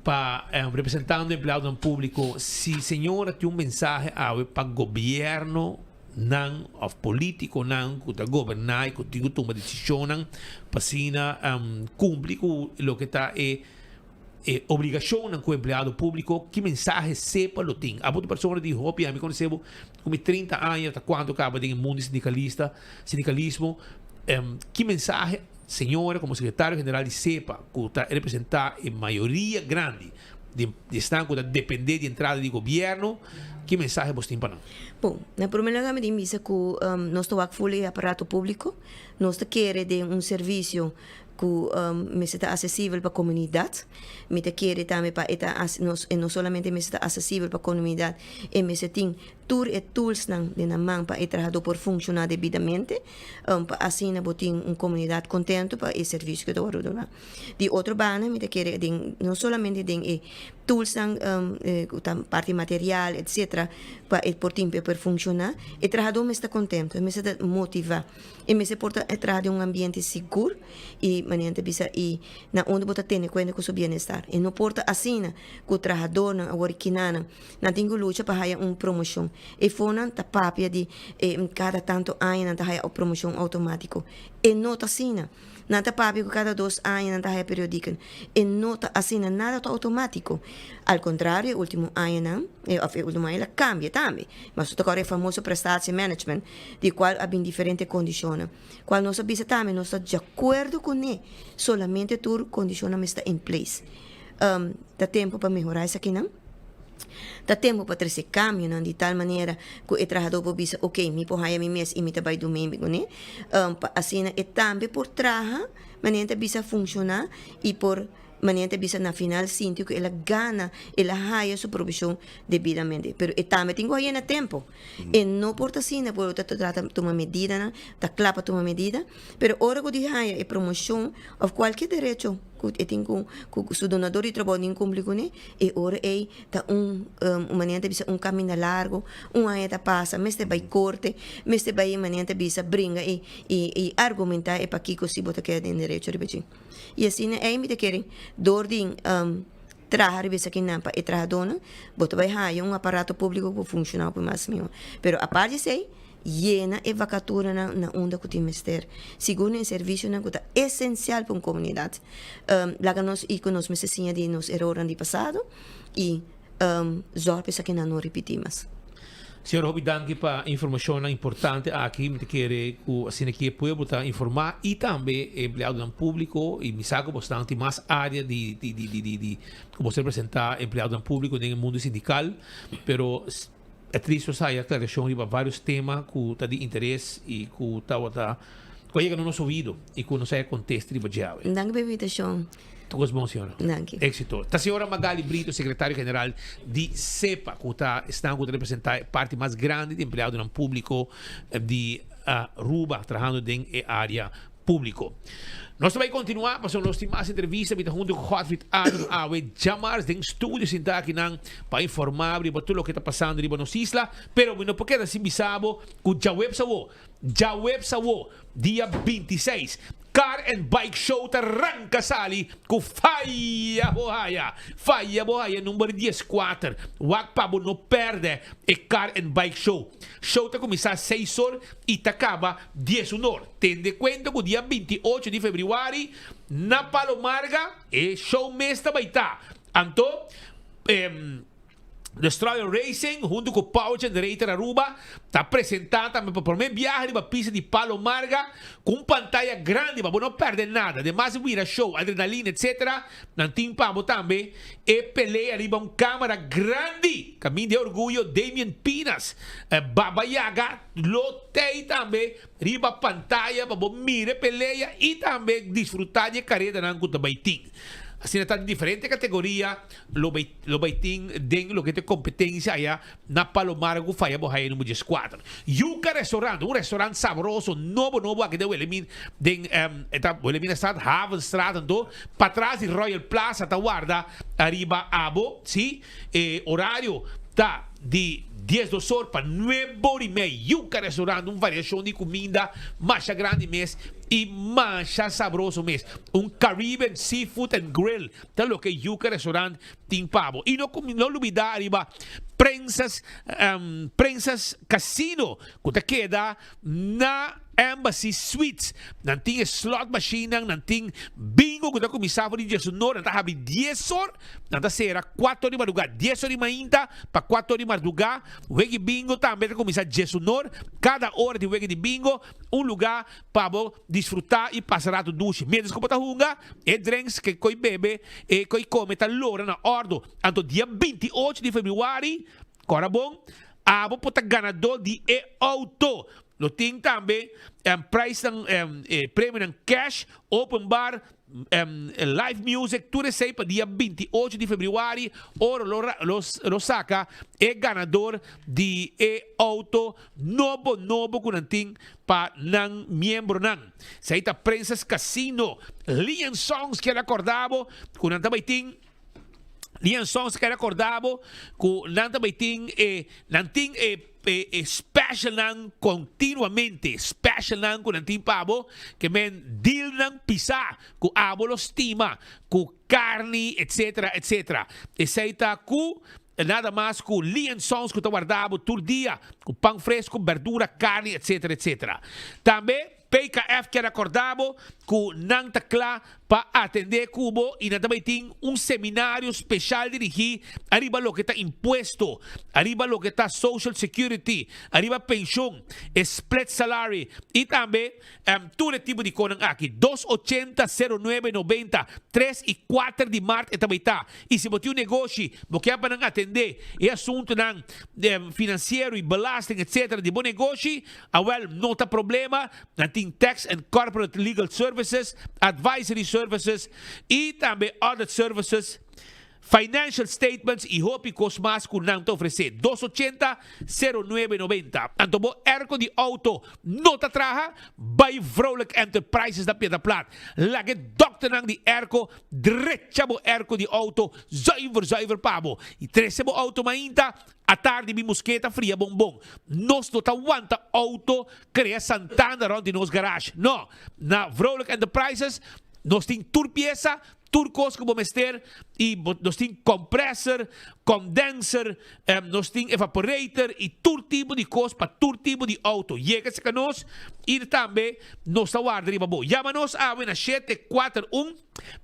pa representando empleadonan publico, si señora tin un mensahe awe pa gobierno, nan of politiconan cu ta goberna y cu tin cu tuma decisionnan pa asina cumpli cu loke ta e e obligacionnan cu empleado publico, ki mensahe sepa lo tin? Abo ta persona di hopi, ami conoce bo cu mi 30 aña ta cuanto caba den e mundo sindicalista, sindicalismo, ki mensahe señora como secretario general di sepa cu ta representa e mayoria grandi di esnan cu ta depende di entrada di gobierno, ki mensahe bos tin pa nan? Bon, na primer lugar mi tin bisa cu nos ta wak full e aparato publico, nos ta kere den un servicio cu mester ta accesibel pa comunidad, mi ta kere tambe pa e ta e no solamente mester ta accesibel pa comunidad, e mester tin tur e toolsnan den nan man pa e trahador por funciona debidamente, pa asina bo tin un comunidad contento pa e servicio cu ta wordo duna. Di otro banda mi ta kere den no solamente den e toolsnan ku ta parti material etcetera pa e por tin pa e por funshoná, e trahadó mester ta kontento, e mester ta motivá, e mester por ta traha den un ambiente sigur i manera nan ta bisa i na unda bo ta tene kuenta ku su bienestar. E no por ta asina ku trahadónan awor kinanan nan tin ku lucha pa haya un promoshon. E fonan ta papia di kada tantu aña nan ta haya un promoshon outomátiko. E no ta asina. Nan ta papia ku kada dos aña nan ta haya periodiken. E no ta asina, nada ta outomátiko. Al kontrario, e último añanan, òf e último aña el a kambia tambe. Mas nos ta kòrda e famoso prestatiemanagement, di kual a bin diferente kondishonnan, kual nos a bisa tambe nos ta djakuerdo kuné, solamente tur kondishonnan mester ta in place. Ta tempu pa mehorá esakinan. Ta tempu pa trese kambionan di tal manera ku e trahadó por bisa, Oke, mi por haña mi mes i mi ta bai dumimi kuné. Pa asina e tambe por traha. manera ta bisa funciona y por manera ta bisa na final sinti cu el a gana, el a haya su provisión debidamente. Pero e tambe tin cu haya na tempo. E no por ta asina cu ta trata tuma medidanan, ta cla pa tuma medida, pero ora cu di haya e promocion of cualkier derecho cu e tin cu cu su dunador di trabou tin cumpli cune, e ora ey ta un un manera ta bisa un caminda largo, un aña ta pasa, mester bay corte, mester bay manera ta bisa bringa y y argumenta e pakico si bo ta keda den derecho riba dje. Y asina ey mi ta kere door di traha riba esakinan pa e trahadornan, bo ta bay haya un aparato publico cu funciona hopi mas miho. Pero apart di esey, yena e vacaturanan na unda cu tin mester, segun e servicionan cu ta esencial pa un comunidad. Laga nos y cu nos mester siña di nos erornan di pasado y zorg pa esakinan no ripiti mas. Señor hopi danki pa informacionnan importante aki. Mi ta kere cu asina ki e pueblo ta informa y tambe e empleadonan publico y mi sa cu bosnan tin mas area di di di di di cu bos representa empleadonan publico den e mundo sindical pero at least nos haya aclaracion riba varios tema cu ta di interes y cu tabata cu a yega na nos oido y cu nos haya contesta riba dje awe. Danki pa e invitacion. Tur cos bon señora. Danki. Exito. Ta señora Magali Brito, secretario general di SEPA, cu ta esnan cu ta representa e parti mas grandi di empleadonan publico di Aruba, trahando den e area publico. Nos ta bay continua, pasobra nos tin mas entrevista. Mi ta hunto cu Godfried Adam awe djamars den studio sinta akinan pa informa riba tur loke ta pasando riba nos isla. Pero mi no por keda sin bisa bo cu djaweps awo, djaweps awo, Dia 26, Car and Bike Show ta ranka sali ku Faya Bo Haya. Faya Bo Haya number dieskuater. Wak pa bo no pèrdè e Car and Bike Show. Show ta kuminsá seis or i ta kaba diesun or. Tende kuenta ku dia 28 di febrüari na Palo Marga e show mes ta bai ta. Anto, Destroyer Racing hunto cu Power Generator Aruba ta presenta tambe pa prome biaha riba pista di Palo Marga cu un pantaya grandi pa bo no perde nada. Ademas di mira show, adrenalina etc. Nan tin pa bo tambe e pelea riba un camera grandi. Caminda e orguyo Damian Pinas, Baba Yaga lo tey tambe riba pantaya pa bo mira e pelea y tambe disfruta di e caredanan cu ta bay tin. Asina ta di diferente categoria lo bay lo bay tin den loke ta e competencia aya na Palomar cu faya bo haya number dieskuater. Yuca Restaurant, un restaurant sabroso nobo nobo aki den Wilhelmina den e ta Wilhelminastraat, Havenstraat anto patras di Royal Plaza ta warda ariba abo si e horario ta di diesdos or pa nuebe or y mei. Yuca Restaurant un variacion di cuminda masha grandi mes y masha sabroso mes. Un Caribbean Seafood and Grill ta loke Yuca Restaurant tin pa bo. Y no no lubida ariba Prensas Prensas Casino cu ta keda na Embassy Suites. Nan tin e slot machinenan, nan tin bingo cu ta cuminsa for di diesunor, nan ta habri dies or, nan ta cera cuater or di madruga, dies or di mainta pa cuater or di madruga. Wegi bingo tambe ta cuminsa diesunor, cada ora tin wegi di bingo, un luga pa bo disfrutá i pasa ratu dushi. Miéntras ku bo ta hunga, e drinks ke koi bebe e koi kome ta lora na òrdu. Anto dia 28 di febrüari, kòrda bon, abo por ta ganadó di e outo. Lo tin tambe prijsnan, premionan cash, open bar, Live music tur esey pa dia 28 di februari ora lo lo saca e ganador di e auto nobo nobo cu nan tin pa nan miembronan. Esey ta Princess Casino. Lian Songs kier acorda bo cu nan ta bay tin Lian Songs kier acorda bo cu nan ta bay tin e nan tin e E specialnan continuamente, specialnan cu nan tin pa bo, ke men dealnan pisa cu abo lo stima, cu carni etc. Etc. Esey ta cu nada mas cu Lee and Sons cu ta warda bo tur dia cu pan fresco, berdura, carni etc. Etc. Tambe PKF kier acorda bo cu nan ta cla pa atende cu bo y nan ta bay tin un seminario special dirigi ariba loke ta impuesto, ariba loke ta social security, ariba pension, e split salary y tambe tur e tipo di conan aki. Dos ochenta sero nuebe nobenta, tres y cuater di maart e ta bay ta. Y si bo tin un negoshi, bo kier pa nan atende e asuntonan financiero y belasting etc. Di bo negoshi, Awel, no ta problema, nan tin. tin tax and corporate legal services, advisory services y tambe audit services, financial statements y hopi cos mas cu nan ta ofrece. Dos ochenta, sero nuebe noventa. Anto bo airco di auto no ta traha? Bay Vrolijk Enterprises na Piedra Plat. Laga e dokternan di airco drecha bo airco di auto zuiver zuiver pa bo. Y trece bo auto mainta, atardi mi musketa fria bon bon. Nos no ta wanta auto crea santana rond di nos garage. No! Na Vrolijk Enterprises nos tin tur pieza, Tur kos ku bo mester i bo nos tin compressor, condenser, nos tin evaporator i tur tipo di kos pa tur tipo di auto. Yega serka nos i tambe nos ta warda riba bo. Yama nos awe na 741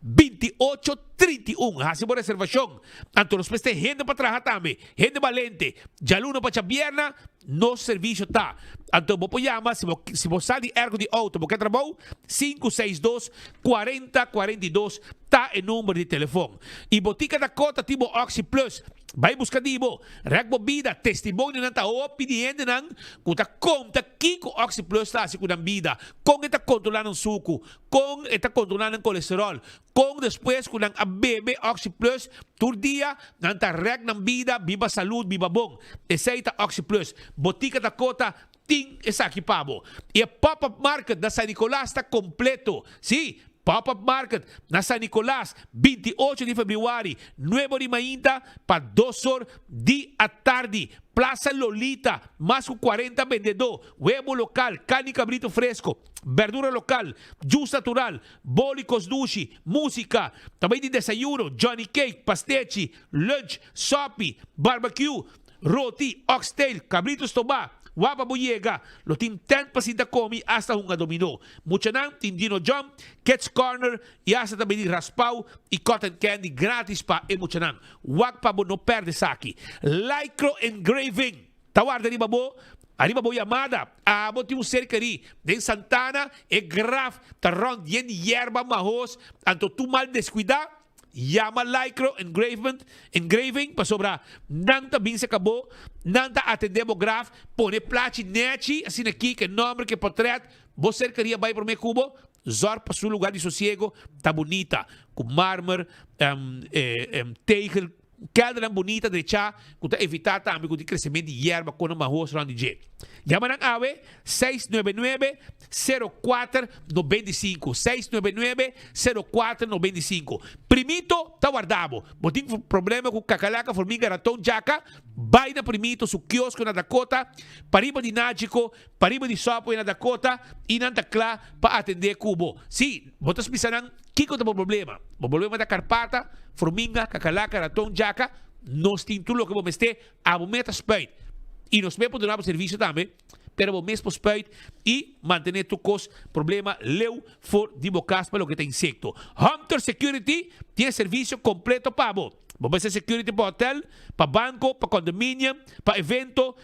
28 31. Hasi bo reservashon. Anto nos mester hende pa traha tambe, hende balente. Djaluna pa djabierna nos servisio ta. Anto bo por yama si bo si bo sa di airco di auto bo ke trabou, 562 40 42 ta e number di telefon. Y Botica Dakota tin bo Oxi Plus. Bay busca di bo. Rek bo bida. Testimonionan ta hopi di hendenan cu ta conta kico Oxi Plus ta haci cu nan bida, con e ta controla nan sucu, con e ta controla nan colesterol, Kon despues ku nan a bebe Oxi Plus tur dia, nan ta rèk nan bida, biba salud, biba bon. Esei ta Oxi Plus. Botika Dakota tin esaki pa bo. I e Pop-Up Market na San Nicolas ta kompleto. Sí, Pop-Up Market na San Nicolas, 28 di febrüari, nuebe or di mainta pa dos or di atardi. Plaza Lolita, mas ku 40 bendedó, webo lokal, karni kabritu fresko, berdura lokal, jus natural, Boli kos dushi, músika, ta bai di desayuno, johnny cake, pastechi, lunch, sopi, barbecue, roti, oxtail, kabritu stobá, wak pa bo yega. Lo tin tent pa sinta komi asta hunga dominó. Muchanan tin dino jump, kids corner i asta ta bai di raspau i cotton candy gratis pa e muchanan. Wak pa bo no pèrdè esaki. Lycro Engraving. Ta warda riba bo, ariba bo yamada. Abo tin un ser kerí. Den Santana, e graf ta rond yen di yerba mahos, anto tur mal descuidá, yama Lycro Engravement, Engraving, pasobra nan ta bin seca bo, nan ta atendé bo graf, pone plachi nechi, asina aki, ke nomber, ke portret, bo ser kerí a bai promé cu bo, zorg pa su lugar di sosiego ta bunita, cu marmer, tegel. Keldernan bunita drechá ku ta evitá tambe ku tin kresementu di yerba kona mahos rònt di dje. Yama nan awe 699 04 95, 699 04 95. Primito ta warda bo. Bo tin problema ku kakalaka, formiga, raton, djaka? Bai na Primito su kiosko na Dakota, pariba di Nagico, pariba di Subway na Dakota i nan ta kla pa atendé ku bo. Sí, bo ta spisa nan kiko ta bo problema. Bo problema ta karpata, forminga, kakalaka, raton, djaka? Nos tin tur loke bo mester, abo mes ta spuit. I nos mes por duna bo servisio tambe, pero bo mes por spuit i mantené tur kos problema leu for di bo kas pa loke ta insekto. Hunter Security tin e servisio kompleto pa bo. Bo mester security pa hotel, pa banko, pa condominium, pa evento,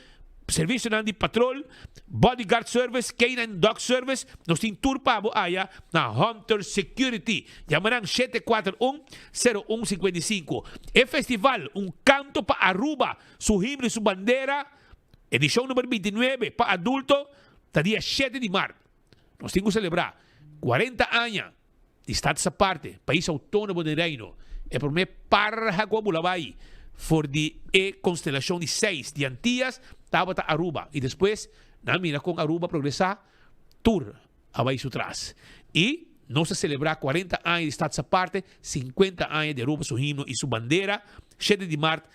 servisionan di patrol, bodyguard service, K-nine dog service, nos tin tur pa bo aya na Hunter Security. Yama nan 741 01 55. E festival Un Canto pa Aruba, su himno y su bandera, edicion number 29 pa adulto, ta dia 7 di maart. Nos tin cu celebra 40 aña di Status Aparte, pais autónomo den Reino. E promé parha ku a bula bai for di e konstelashon di seis di Antias tabata Aruba i despues nan a mira kon Aruba a progresá, tur a bai su tras. I nos a selebrá 40 aña di Status Aparte, 50 aña di Aruba su himno i su bandera. Shete di mart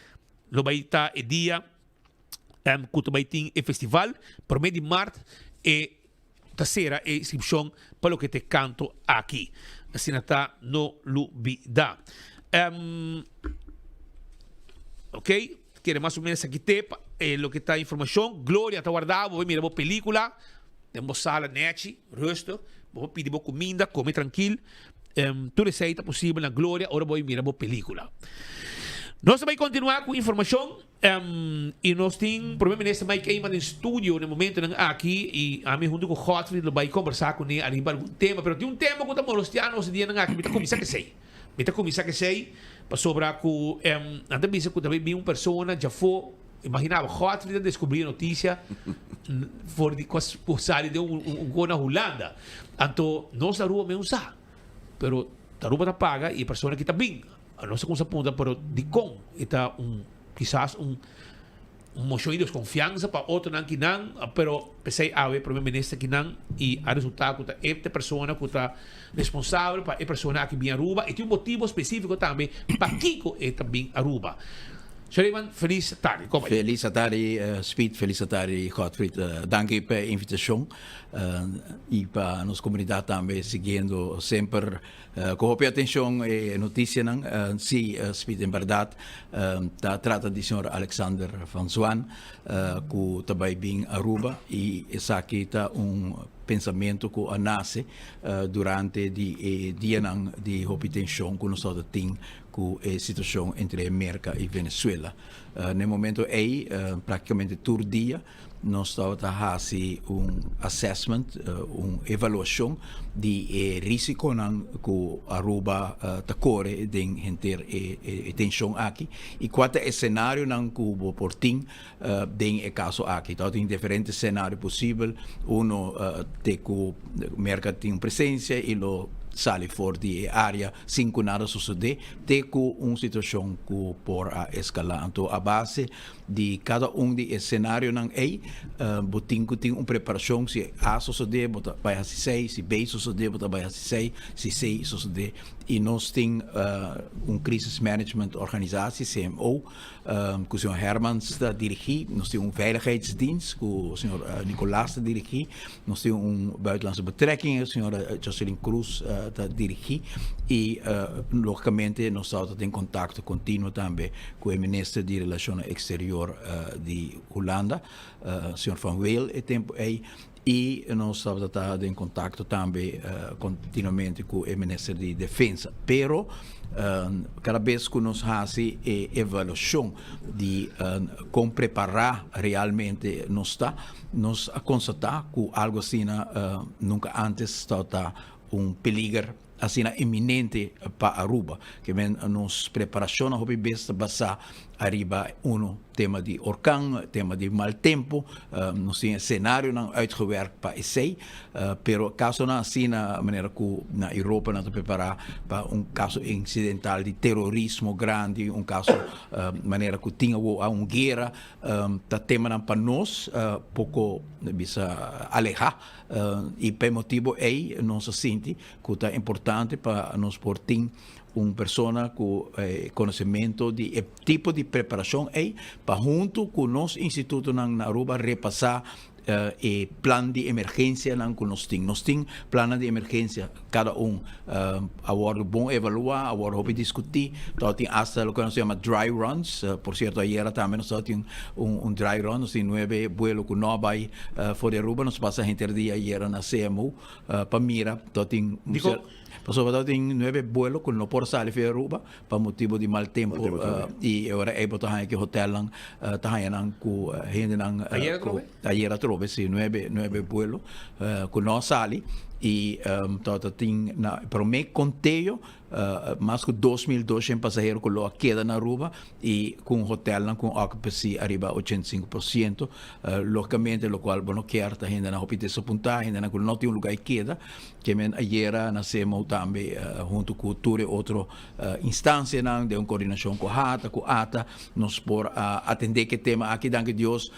lo bai ta e dia ku ta bai tin e festival. Promé di mart e Ta sera e inscripcion pa loke ta e canto aki. Asina ta no lubida. Um, ok, kere mas o menos aki te pa e loke ta informacion. Gloria ta warda bo, bo mira bo pelicula den bo sala nechi, rustig. Bo por pidi bo cuminda, come trankil. Um, tur esei ta posibel na Gloria ora bo mira bo pelicula. Nos ta bai continua cu informacion. I nos tin Prome Minister Mike Eman den studio na e momentonan aki i ami hunto ku Godfried lo bai kombersá kuné ariba algun tema. Pero tin un tema ku ta molestiá nos e dianan aki. Mi ta kuminsá ku esei. Mi ta kuminsá ku esei pasobra ku nan ta bisa ku ta bai bin un persona djafó. Imagina bo, Godfrey ta descubri e noticia for di cu sali den un cu na Hulanda. Anto nos Aruba men sa. Pero Aruba ta paga y e persona ki ta bin. Nos ta cuminsa puntra pero dicon e ta un kisas un un mocion di desconfiansa pa otronan ki nan pero pesey awe Prome Minister ki nan y a resulta cu ta e ta persona cu ta responsabel pa e persona aki bin Aruba y tin un motibo specifico tambe pakico e ta bin Aruba. Sheriman, felis tardi. Kom ei. Felis atardi Speed, felis atardi Godfried. Danki pa e invitacion y pa nos comunidad tambe siguiendo semper cu hopi atencion e noticianan. Si Speed, en berdad ta trata di señor Alexander van Zwaan cu ta bay bin Aruba y esaki ta un pensamento cu a nace durante di e dianan di hopi tension cu nos tabata tin ku e situashon entre Merka i Venezuela. Na e momento ei, praktikamente tur dia nos tabata hasi un assessment, un evaluashon di e risikonan ku Aruba ta kore den henter e tenshon aki i kua ta e senarionan ku bo por tin den e kaso aki. Tabatin diferente senario posibel, uno te ku Merka tin un presensia i lo sali for di e área sin ku nada sosodé, te ku un situashon ku por a eskalá. Anto a base di kada un di e senarionan ei, bo tin ku tin un preparashon, si A sosodé bo ta bai hasi esei, si B sosodé bo ta bai hasi esei, si C sosodé. I nos tin un Crisis Management Organisatie, CMO, ku señor Hermans ta dirigí, nos tin un veiligheidsdienst ku señor Nicolaas ta dirigí, nos tin un buitenlandse betrekkingen, señora Jocelyn Cruz ta dirigí i lógicamente nos tabata den kontakto kontinuo tambe ku e minister di Relashonnan Eksterior di Hulanda, señor Van Weel e tempu ei. I nos tabata ta den kontakto tambe kontinuamente ku e minister di Defensa. Pero kada bes ku nos hasi e evaluashon di kon prepará realmente nos ta, nos a konstatá ku algu asina nunka ántes tabata un peliger asina eminente pa Aruba. Ke men nos preparashonnan hopi bes ta basá ariba uno tema di orkan, tema di mal tempu, nos tin e senarionan uitgewerkt pa esei, pero kasonan asina manera ku na Europa nan ta prepará pa un kaso insidental di terorismo grandi, un kaso manera ku tin awo a un guera, ta temanan pa nos poko bisa alehá. I pa e motibu ei nos a sinti ku ta importante pa nos por tin un persona ku e konosementu di e tipo di preparashon ei pa huntu ku nos institutonan na Aruba repasá e plan di emergensianan ku nos tin. Nos tin plannan di emergensia kada un a wòrdu bon evaluá, a wòrdu hopi diskutí, tabatin asta loke nos ta yama dry runs, por sierto ayera tambe nos tabatin un dry run, nos tin nuebe buelo ku no a bai for di Aruba, nos pasa henter dia ayera na CMU pa mira, tabatin pasobra tabatin nuebe buelo ku no por sali for di Aruba pa motibu di mal tempu i e ora ei bo ta haña ki hotelnan ta haña nan ku hendenan ku ayera atrobe si nuebe nuebe buelo ku no a sali i tabata tin na prome konteo mas ku 2200 pasahero ku lo a keda na Aruba i ku un hotelnan ku un occupancy ariba 85% logicamente lokual bo no kier ta hendenan hopi desapuntá hendenan ku no tin un luga i keda. Ke men ayera na CMO tambe hunto ku tur e otro instansianan den un koordinashon ku hata ku ata nos por a atendé ke tema aki. Danki Dios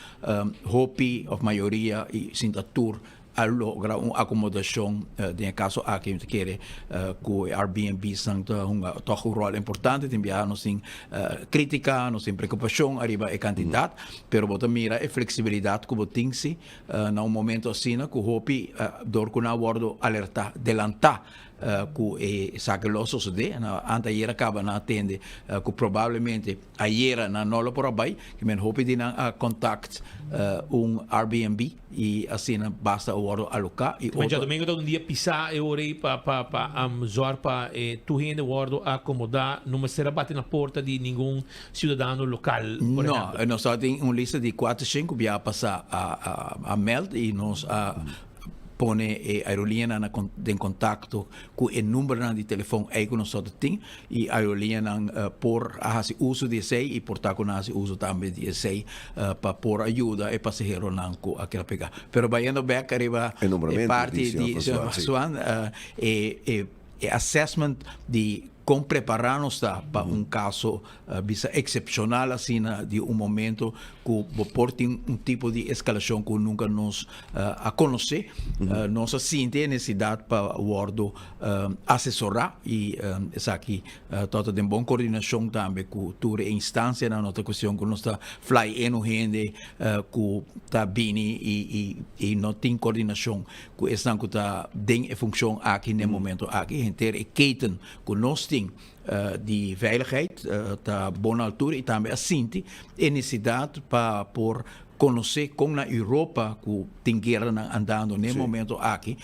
hopi òf mayoria i sinta tur a logra un akomodashon den e kaso aki mi ta kere ku e Airbnbsnan ta hunga tòg un ròl importante. Tin biaha nos tin kritika, nos tin preokupashon ariba e kantidat pero bo ta mira e fleksibilidat ku bo tin si Na un momento asina ku hopi dor ku nan a wòrdu alertá, delantá ku esaki lo a sosodé. Ante ayera kaba nan a tende ku probablemente ayera nan no lo por a bai, ke men hopi di nan a kontakt un Airbnb i asina basta a wòrdu aloká i otro. Djadomingo ta un dia pisá e ora ei pa pa pa zòrg pa e tur hende wòrdu akomodá, no mester a bati na porta di ningun ciudadano local, por No, ehempel? nos tabatin un lista di cuater shen cu bia a pasa a meld y nos a pone e aerolineanan na den kontakto ku e numbernan di telefòn ei ku nos tabata tin i aerolineanan por a hasi uso di esei i por ta ku nan a hasi uso tambe di esei pa por a yuda e pasaheronan ku a keda pegá. Pero bayendo bèk ariba e parti di señor François, e e assessment di kon prepará nos ta pa un kaso bisa eksepshonal asina di un momento ku bo por tin un tipo di eskalashon ku nunka nos a konosé. Nos a sinti e nesesidat pa wòrdu asesorá i esaki tabata den bon kordinashon tambe ku tur e instansianan. No ta kuestion ku nos ta fly in un hende ku ta bini i no tin kordinashon ku esnan ku ta den e funkshon aki n'e momento aki. Henter e keten ku nos tin di veiligheid ta bon na altura i tambe a sinti e nesesidat pa por konosé kon na Europa ku tin gueranan andando n'e momento aki,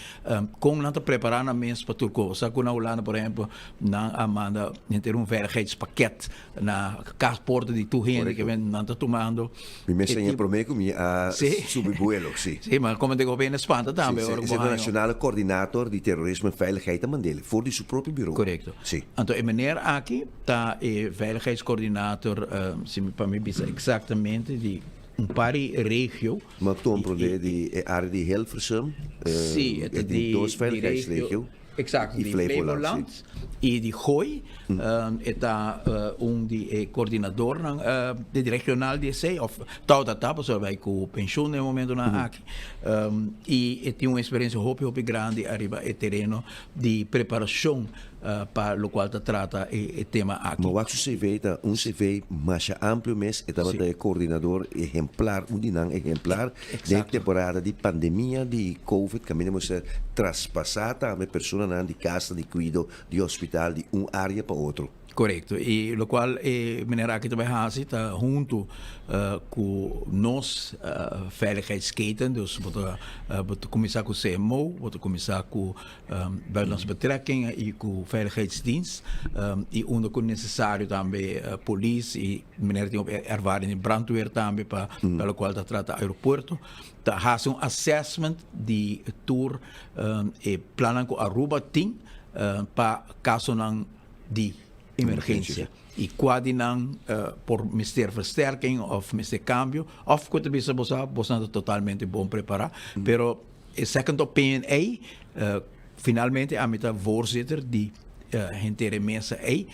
kon nan ta prepará nan mes pa tur kos. Sa ku na Hulanda por ehempel nan a manda henter un veiligheidspakket na kas porta di tur hende ke nan ta tumando. Mi mes a ña prome ku mi a subi buelo, si. Si, ma komo den gobierno spanta tambe ora ku bo haña. E Nationale Coördinator di Terrorisme en Veiligheid a mand'el for di su propio buro. Korekto. Si. Anto e meneer aki ta e veiligheidscoördinator, si mi pa mi bisa eksaktamente, di un par di regio. Ma komprondé di e area di Hilversum, Si, e ta di dos veiligheidsregio. Exacto, di Flevoland y di Gooi. E ta un di e coordinadornan di regional di esey, of tawata ta, pasobra bay cu pensioen den e momentonan aki. Y e tin un experiencia hopi hopi grandi ariba e tereno di preparacion pa locual ta trata e tema aki. Ma wak su CV ta un CV masha amplio mes, e tabata e coordinador ehemplar, un di nan ehemplar den e temporada di pandemia di Covid caminda mester traspasa tambe personanan di casa di cuido, di hospital di un area pa otro. Korekto. I lokual e meneer aki ta bai hasi ta huntu ku nos veiligheidsketen, dus bo ta bo ta kuminsá ku CMO, bo ta kuminsá ku Buitenlandse Betrekkingen i ku Veiligheidsdienst i unda ku nesesario tambe polis i meneer tin hopi ervaring den brandweer tambe pa lokual ta trata aeropuerto. Ta hasi un assessment di tur e plannan ku Aruba tin pa kasonan di emergencia y cua di nan por mester versterking of mester cambio of cu ta bisa bo sa boso ta totalmente bon prepara pero e second opinion ey finalmente ami ta voorzitter di henter e mesa ey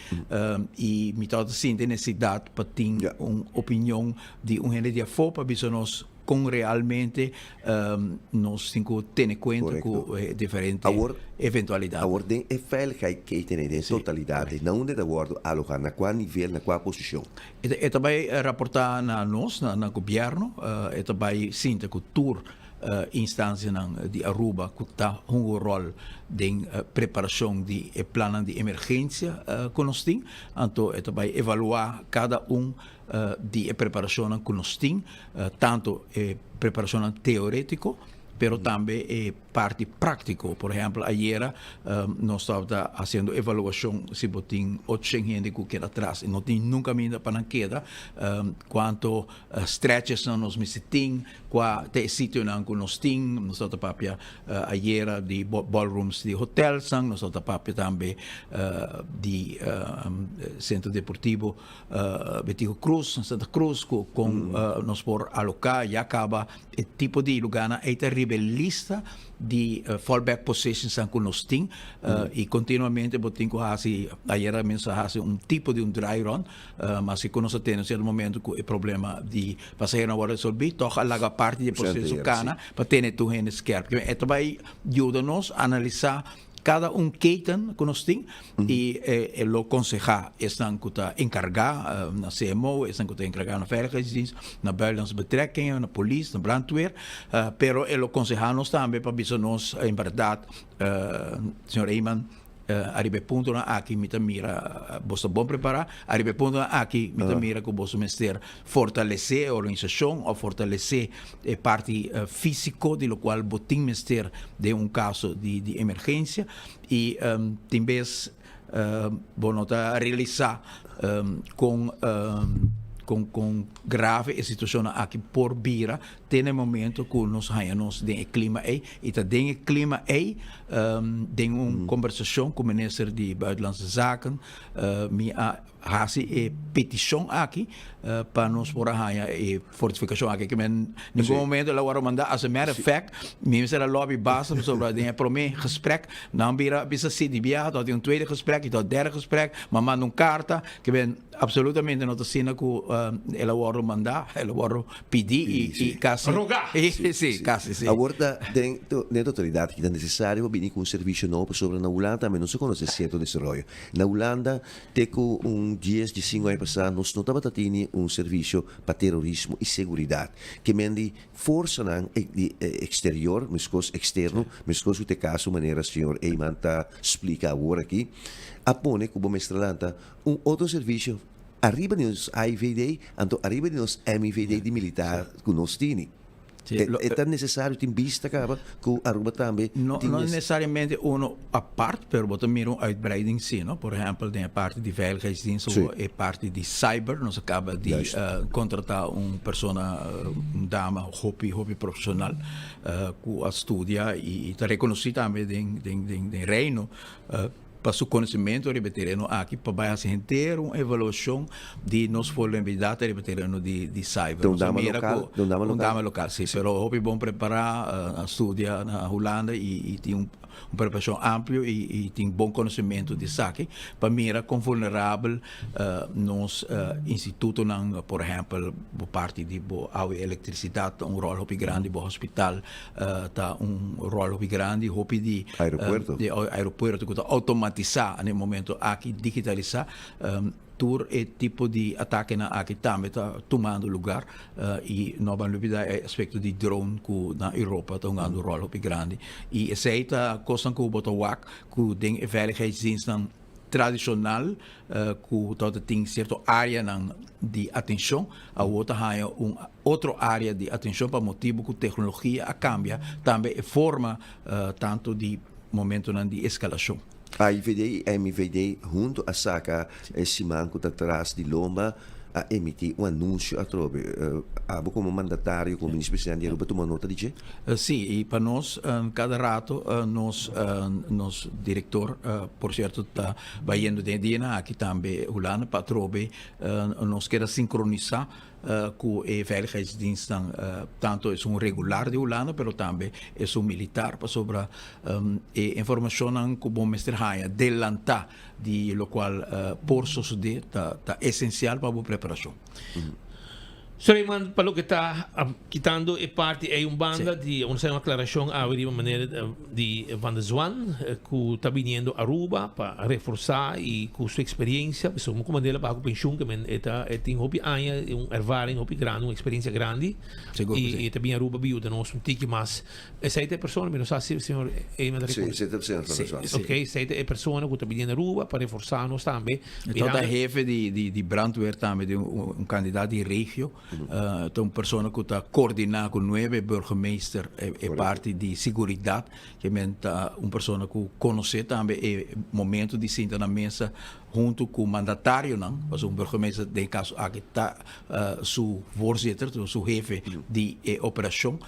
y mi tabata sinti necesidad pa tin un opinion di un hende di afo pa bisa nos Kon realmente nos tin ku tene kuenta ku e diferente eventualidatnan. Awor den e veiligheidketen ei, den totalidat ei, na unda e ta wòrdu alohá, na kua nivel, na kua posishon? E ta bai raportá na nos, na gobièrnu, e ta bai sinta ku tur instansianan di Aruba ku ta hunga un ròl den preparashon di e plannan di emergensia ku nos tin. Anto e ta bai evaluá kada un di e preparashonnan ku nos tin, tantu e preparashonnan teorétiko, pero tambe e parti práktiko. Por ehèmpel, ayera nos tabata hasiendo evaluashon si bo tin ocho hende ku keda atras i no tin nunka kaminda pa nan keda, kuantu stretchersnan nos mester tin, kua ta e sitionan ku nos tin. Nos tabata papia ayera di ballrooms di hotelsnan, nos tabata papia tambe di sentro deportivo. Betico Cruz na Santa Cruz ku kon nos por aloká ya kaba e tipo di lugánan ei ta riba e lista di fallback positionsnan ku nos tin i kontinuamente bo tin ku hasi ayera mes a hasi un tipo di un dry run maske ku nos a tene un sierto momento ku e problema di pasaheronan a wòrdu resolví tòg a laga parti di e proseso kana pa tene tur hende skerp e ta bai yuda nos analisá Kada un keten ku nos tin i e lo konsehá esnan ku ta enkargá na CMO, esnan ku ta enkargá na Veiligheidsdienst, na Buitenlandse Betrekkingen, na polis, na brandweer, pero e lo konsehá nos tambe pa bisa nos en bèrdat, señor Eman, ariba e puntonan aki mi ta mira bo ta bon prepará, ariba e puntonan aki mi ta mira ku boso mester fortalesé e organisashon òf fortalesé e parti físiko di lokual bo tin mester den un kaso di emergensia i tin bes bo no ta realisá kon. Con con grave e situacionnan aki por bira te na e momento cu nos haya nos den e clima ey. Y ta den e clima ey, den un conversacion cu Minister di Buitenlandse Zaken, mi a haci e peticion aki pa nos por a haya e fortificacion aki. Ke men ningun momento el a worde manda. As a matter of fact, mi mester a lobby basta pasobra den e prome gesprek nan bira bisa si di biaha, tabatin un tweede gesprek y ta un derde gesprek, mi a manda un carta. Ke men Absolutamente no ta asina cu el a wordo manda, el a wordo pidi y casi. Roga! Si, casi si. Awor ta den den totalidad ki ta necesario pa bini cu un servicio nobo pasobra na Hulanda tambe nos a conoce cierto desaroyo. Na Hulanda te cu un dies, diesinco aña pasa nos no tabata tini un servicio pa terorismo y seguridad. Ke men di forsanan di exterior, mescos externo, mescos cu ta e caso manera señor Eman ta splica awor aki, a pone cu bo mester lanta Un otro servicio ariba di nos AIVD, anto ariba di nos MIVD di militar cu nos tini. E ta necesario tin bista caba cu Aruba tambe No, tin no es. necesariamente uno apart, pero bo ta mira un uitbreiding si, no? Por ehempel, den e parti di veiligheidsdienst Sí. o e parti di cyber, nos a caba di Juist. contrata un persona, un dama hopi, hopi profesional cu a studia y ta reconoci tambe den, den, den, den Reino. Pa su conocimento riba e tereno aki pa bay haci henter un evaluacion di nos vulnerabilidad riba e tereno di di cyber. Ta un Nos a dama mira local? cu Ta un dama un local? dama local, si, pero hopi bon prepara, a studia na Hulanda y y tin un un preparacion amplio y y tin bon conocimento di esaki pa mira con vulnerabel nos institutonan, por ehempel bo parti di bo awa y electricidad ta un rol hopi grandi, bo hospital Ta un rol hopi grandi, hopi di Aeropuerto. di aeropuerto ku ta outomatisá na e momento aki, digitalisá. Tur e tipo di atakenan aki tambe ta tumando lugar i no ban lubidá e aspekto di drone ku na Europa ta hungando un rol hopi grandi. I esei ta kosnan ku bo ta wak ku den e veiligheidsdienstnan tradishonal ku tabata tin sierto áreanan di atenshon, awor ta haña un otro área di atenshon pa motibu ku teknologia a kambia tambe e forma tantu di momentunan di eskalashon. AIVD i MIVD huntu a saka e siman ku ta tras di lomba a emití un anunsio atrobe. Abo komo mandatario, komo Minister Presidente di Aruba tuma nota di dje? Sí, i pa nos kada rato nos nos direktor por sierto ta bayendo den e dianan aki tambe Hulanda pa atrobe nos keda sinkronisá ku e veiligheidsdienstnan tanto esun regular di Hulanda pero tambe esun militar pasobra e informashonnan ku bo mester haña delantá di lokual por sosodé ta ta esensial pa bo preparashon. Suleiman, pa loke ta kitando e parti ei un banda di un un aclaracion awe riba manera di Van der Zwan cu ta biniendo Aruba pa reforsa y cu su experiencia, pasobra como comandante el a baha cu pensioen ke men e ta e tin hopi aña un ervaring hopi grandi, un experiencia grandi y e ta bini Aruba bi yuda nos un tiki mas. Esei ta e persona, mi no sa si señor Eman ta Sí, recorda. esei ta señor Van der Zwan. Ok, esei ta e persona cu ta biniendo Aruba pa reforsa nos tambe. E tabata hefe di di di brandweer tambe di un un kandidat di regio. Ta un persona ku ta koordiná ku nuebe burgemeester e e parti di siguridat. Ke men ta un persona ku konosé tambe e momento di sinta na mesa huntu ku mandatarionan, pasobra un burgemeester den e kaso aki ta su voorzitter, su hefe di e operashon.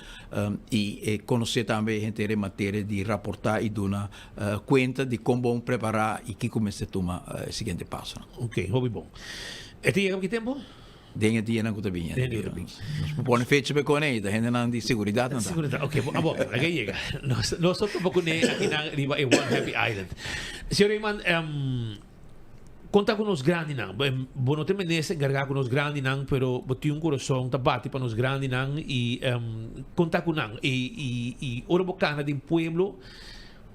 I e konosé tambe henter e materia di raportá i duna Cuenta di con bon prepara y kico mester tuma e siguiente pasonan. Ok, hopi bon. E ta yega pa ki tempo? Den e dianan cu ta bini. Den e dianan. Nos por pone fecha pa e cone ey, ta hendenan di seguridad nan ta. Seguridad, ok. Bo, abo, laga e yega. Nos, nos ta topa cune akinan riba e One Happy Island. Señor Eman, con ta cu nos grandinan? Bo no ta e minister encarga cu nos grandinan, pero bo tin un corazon ta bati pa nos grandinan y con ta cu nan? Y, y, y ora bo cana den pueblo,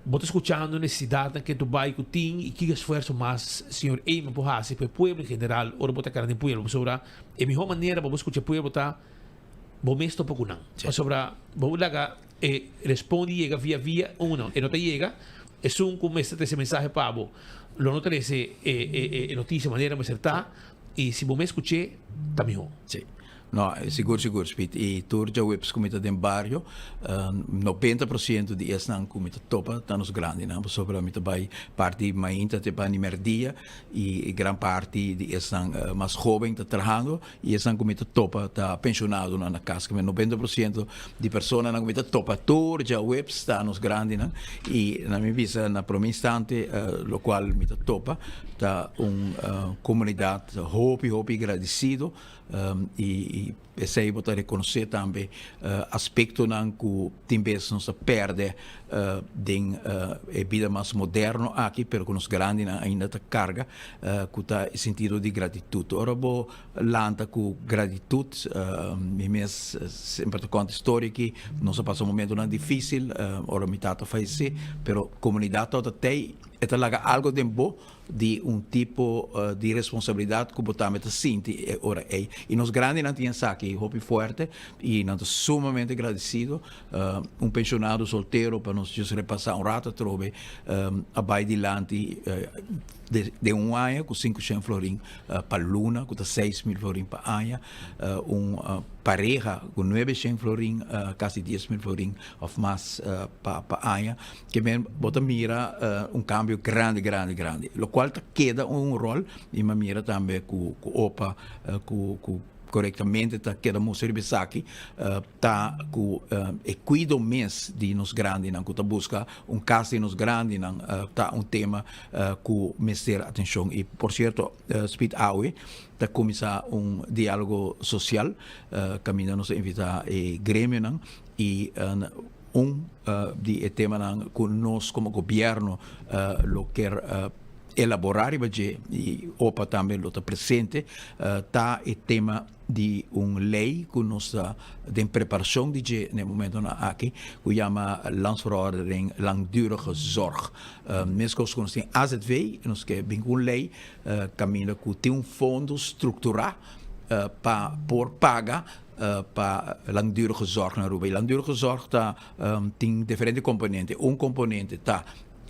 Bo ta skuchando nesesidatnan ke Dubai ku tin i kiko esfuerso mas señor Eamon por hasi pa e pueblo en general ora bo ta kana den pueblo? Pasobra e mihó manera pa bo skucha e pueblo ta bo mes topa ku nan. Pasobra bo laga e respondi yega via via, uno, e no ta yega, esun ku mester trese mensahe pa bo lo no trese e e notisia manera mester ta i si bo mes skuch'é ta mihó. Sí. No, sigur sigur Speed. Y tur djaweps cu mi ta den bario, 90% di esnan cu mi ta topa ta nos grandinan, pasobra mi ta bay parti mainta te bani merdia y gran parti di esnan mas hoben ta trahando y esnan cu mi ta topa ta pensionadonan na cas. Kimen 90% di personanan cu mi ta topa tur djaweps ta nos grandinan y na mi bisa na prome instante locual mi ta topa ta un comunidad hopi hopi gradicido. I esei bo ta rekonosé tambe aspektonan ku tin bes nos ta pèrdè den e bida mas moderno aki, pero ku nos grandinan ainda ta karga, ku ta e sentido di gratitut. Ora bo lanta ku gratitut, mi mes semper ta konta e storia aki, nos a pasa momentonan difísil ora mi tata fayesé, pero komunidat tabata tei, e ta laga algu den bo di un tipo di responsabilidad cu bo tambe ta sinti e ora ey. Y nos grandinan tin esaki hopi fuerte y nan ta sumamente gradecido. Un pensionado soltero pa nos just repasa un rato atrobe a bay dilanti den un aña cu 500 florin pa luna cu ta 6000 florin pa aña. Un pareha cu 900 florin casi 10000 florin of mas pa aña. Ke men bo ta mira un cambio grandi, grandi, grandi. Locual ta keda un rol y mi a mira tambe cu opa cu cu corectamente ta keda mustra riba esaki ta cu e cuido mes di nos grandinan cu ta busca un cas di nos grandinan ta un tema cu mester atencion. Y por cierto Speed awe ta cuminsa un dialogo social caminda nos a invita e gremionan y Un di e temanan ku nos komo gobièrnu lo ker elaborá riba dje i opa tambe lo ta presente ta e tema di un lei ku nos ta den preparashon di dje na e momentonan aki ku yama Landsverordening Langdurige Zorg. Meskos ku nos tin azv nos ke bin ku un lei kaminda ku tin un fondo strukturá pa por paga pa langdurige zorg na Aruba. Y langdurige zorg ta tin diferente componente. Un componente ta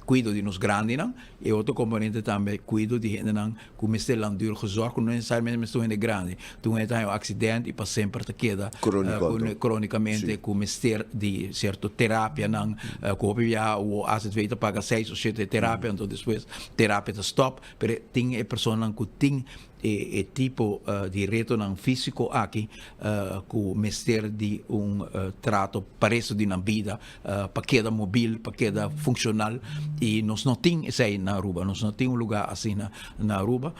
cuido di nos grandinan y otro componente tambe cuido di hendenan cu mester langdurige zorg cu no necesariamente mester un hende grandi. Tin un hende ta haña un accident y pa semper ta keda cronicamente cu mester di cierto terapianan cu hopi biaha awor azv ta paga seis o shete terapia anto despues terapia ta stop pero tin e personanan cu tin E tipo di retonan físiko aki ku mester di un trato pa resto di nan bida pa keda mobil, pa keda funshonal i nos no tin esei na Aruba, nos no tin un lugá asina na Aruba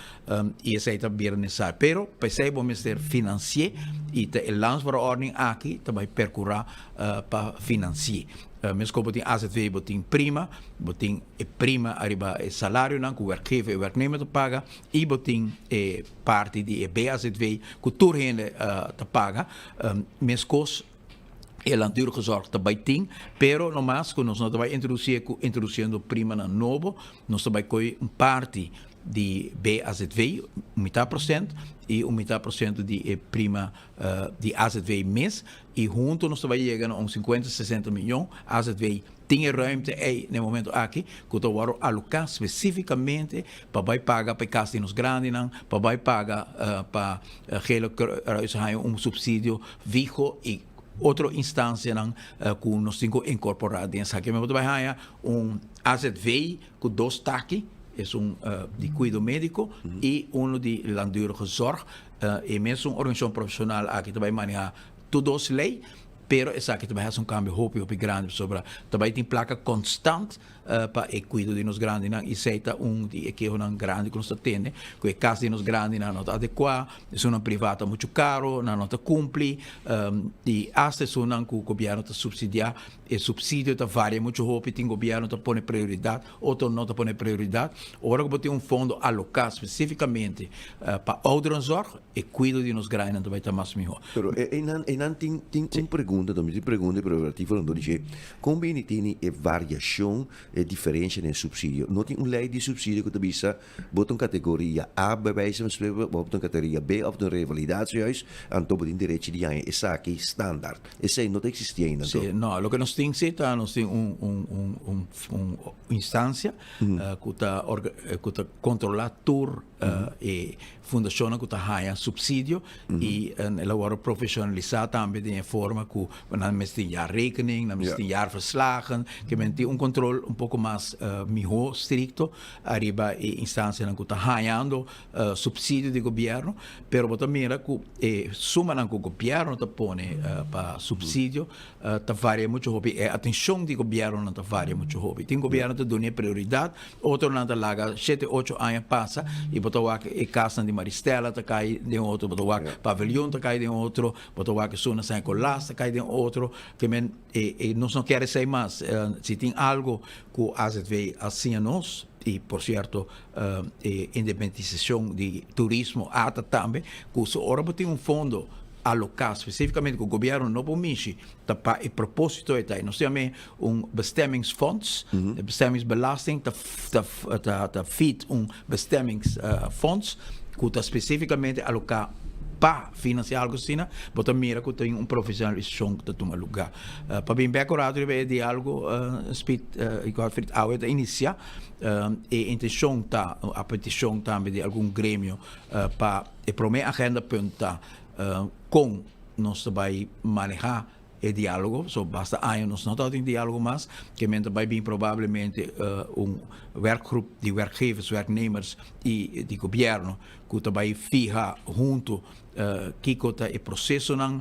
i esei ta bira nesesario. Pero pa esei bo mester finansi'é i ta e landsverordening aki ta bai perkurá pa finansi'é. Meskos bo tin azv bo tin prima, bo tin e prima ariba e salarionan ku werkgever i werknemer ta paga. I bo tin e parti di e BAZV ku tur hende ta paga. Meskos e langdurige zorg ta bai tin, pero nomas ku nos no ta bai introdusié ku introdusiendo primanan nobo, nos ta bai kohe un parti di BAZV, un mitad prosent, i un mitad prosent di e prima di azv mes, i huntu nos ta bai yega na un sinkuenta, sesenta miyon azv. Tin e ruimte ei na e momento aki ku ta wòrdu aloká spesífikamente pa bai paga pa e kas di nos grandinan, pa bai paga pa Gele Kruis haña un supsidio fiho i otro instansianan ku nos tin ku inkorporá den esaki. Mi bo ta bai haña un azv ku dos taki, esun di kuido médiko i unu di langdurige zorg. E mesun organisashon profeshonal aki ta bai manehá tur dos lei. Pero esaki ta bai hasi un kambio hopi hopi grandi pasobra ta bai tin plaka konstant pa e kuido di nos grandinan i esei ta un di e kehonan grandi ku nos ta tende ku e kas di nos grandinan no ta adekuá, esunnan privá ta muchu karo, nan no ta kumpli i asta esunnan ku gobièrnu ta supsidiá e supsidio ta varia muchu hopi, tin gobièrnu ta pone prioridat, otro no ta pone prioridat. Ora ku bo tin un fondo aloká spesifikamente pa ouderenzorg E cuido di nos grainan ta bay ta mas miho. Pero einan einan tin tin un pregunta tambe tin pregunta pero relativo nan dor dje kon bini tini e variashon e diferensha den subsidio no tin un lei di subsidio ku ta bisa bo ta un kategoria A bij wijze van spreken bo ta un kategoria B of ta un revalidatiehuis anto bo tin derechi di haña esaki standaard esei no ta existi ainda anto. Si no loke nos tin si ta nos tin un un un un un instancia ku ta ku ta kontrola tur. E fundashonnan ku ta haña supsidio i el a wòrdu profeshonalisá tambe den e forma ku nan mester tin jaarrekening, nan mester tin jaarverslagen, ke men tin un kontrol un poko mas mihó strikto ariba e instansianan ku ta hañando supsidio di gobièrnu. Pero bo ta mira ku e sumanan ku gobièrnu ta pone pa supsidio ta varia muchu hopi, e atenshon di gobièrnunan ta varia muchu hopi. Tin gobièrnu ta duna e prioridat, Otronan ta laga shete ocho aña pasa y bo ta wak e casnan di Maristella ta cay den otro, bo ta wak Pavilion ta cay den otro, bo ta wak esun na San Nicolas ta cay den otro. Ke men e e nos no kier esey mas. Si tin algo cu azv a siña nos y por cierto e independicisacion di turismo ata tambe cu su ora bo tin un fondo aloca specificamente cu gobierno no por mishi ta pa e proposito e ta. E nos ta yam'e un bestemmingsfonds. E bestemmingsbelasting ta ta ta feed un bestemmingsfonds ku ta spesifikamente aloká pa finansiá algu asina. Bo ta mira ku tin un profesionalisashon ku ta tuma lugá. Pa bin bèk un ratu riba e diálogo Speed i Godfried awe ta inisiá. E intenshon ta, a petishon tambe di algun gremio pa e promé agendapunt ta kon nos ta bai manehá e diálogo, so basta aña nos no tabatin diálogo mas, ke men ta bai bin probablemente un werkgroep di werkgevers, werknemers i di gobièrnu ku ta bai fiha huntu kiko ta e prosesonan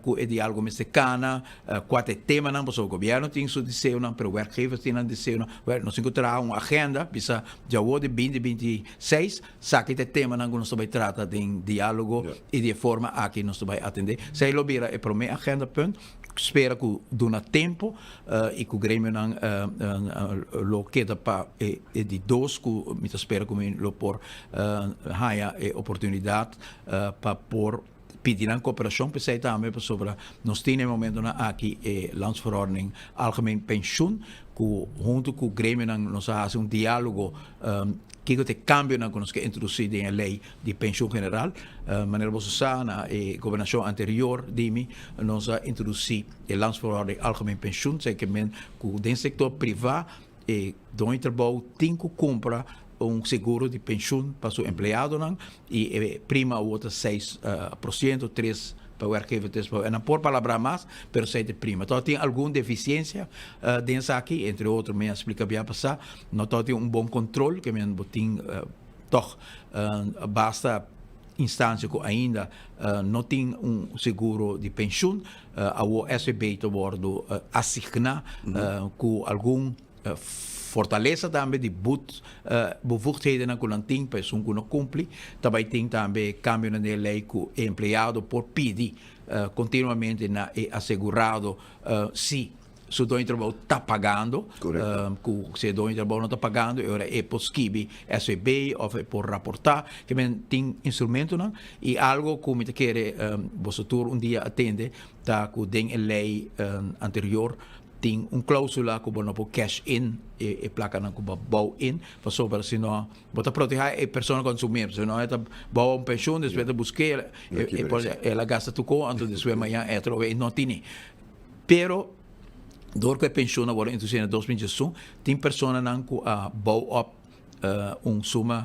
ku e diálogo mester kana, kua ta e temanan, pasobra gobièrnu tin su deseonan, pero werkgevers tin nan deseonan, nos tin ku traha un agenda bisa djawo di binti 26. Saki ta e temanan ku nos ta bai trata den diálogo i di e forma aki nos ta bai atendé. Esei lo bira e promé agendapunt. Spera ku duna tempu i ku gremionan lo keda pa e di dos ku mi ta spera ku mi lo por haña e oportunidat pa por pidi nan koperashon p'esei tambe pasobra nos tin na e momentonan aki e Landsverordening Algemeen Pensioen ku huntu ku gremionan nos a hasi un diálogo kiko ta e kambionan ku nos ke introdusí den e lei di penshun general. Manera boso sa na e gobernashon anterior di mi nos a introdusí e Landsverordening Algemeen Pensioen, esei ke men ku den sektor privá E doño di trabou tin ku kumpra un seguro di penshun pa su empleadonan i e prima awor ta 6%, tres pa werkgever, tres pa nan por palabrá mas, pero esei ta e prima. Tòg tin algun defisiensia den esaki, entre otro mi a splika bia pasá, no tòg tin un bon kontrol, ke men bo tin tòg basta instansia ku ainda no tin un seguro di penshun. Awor SVB ta wordo asigna ku algun fortalesa tambe di but bevoegdhedennan ku nan tin pa esun ku no kumpli. Ta bai tin tambe kambionan den e lei ku e empleado por pidi kontinuamente na e asegurado si su doño di trabou ta pagando, ku si e doño di trabou no ta pagando e ora e por skibi SVB òf e por raportá. Ke men tin instrumentonan i algo ku mi ta kere boso tur un dia a tende ta ku den e lei anterior tin un klausula ku bo no por cash in e plakanan ku bo a bou in pasobra si no bo ta protehá e persona konsumir si no e ta bou un penshun despues e ta busk'é el a gasta tur kos anto despues mañana e atrobe e no tini. Pero, dor ku e penshun a wòrdu introdusí na 2021, tin personanan ku a bou òp un suma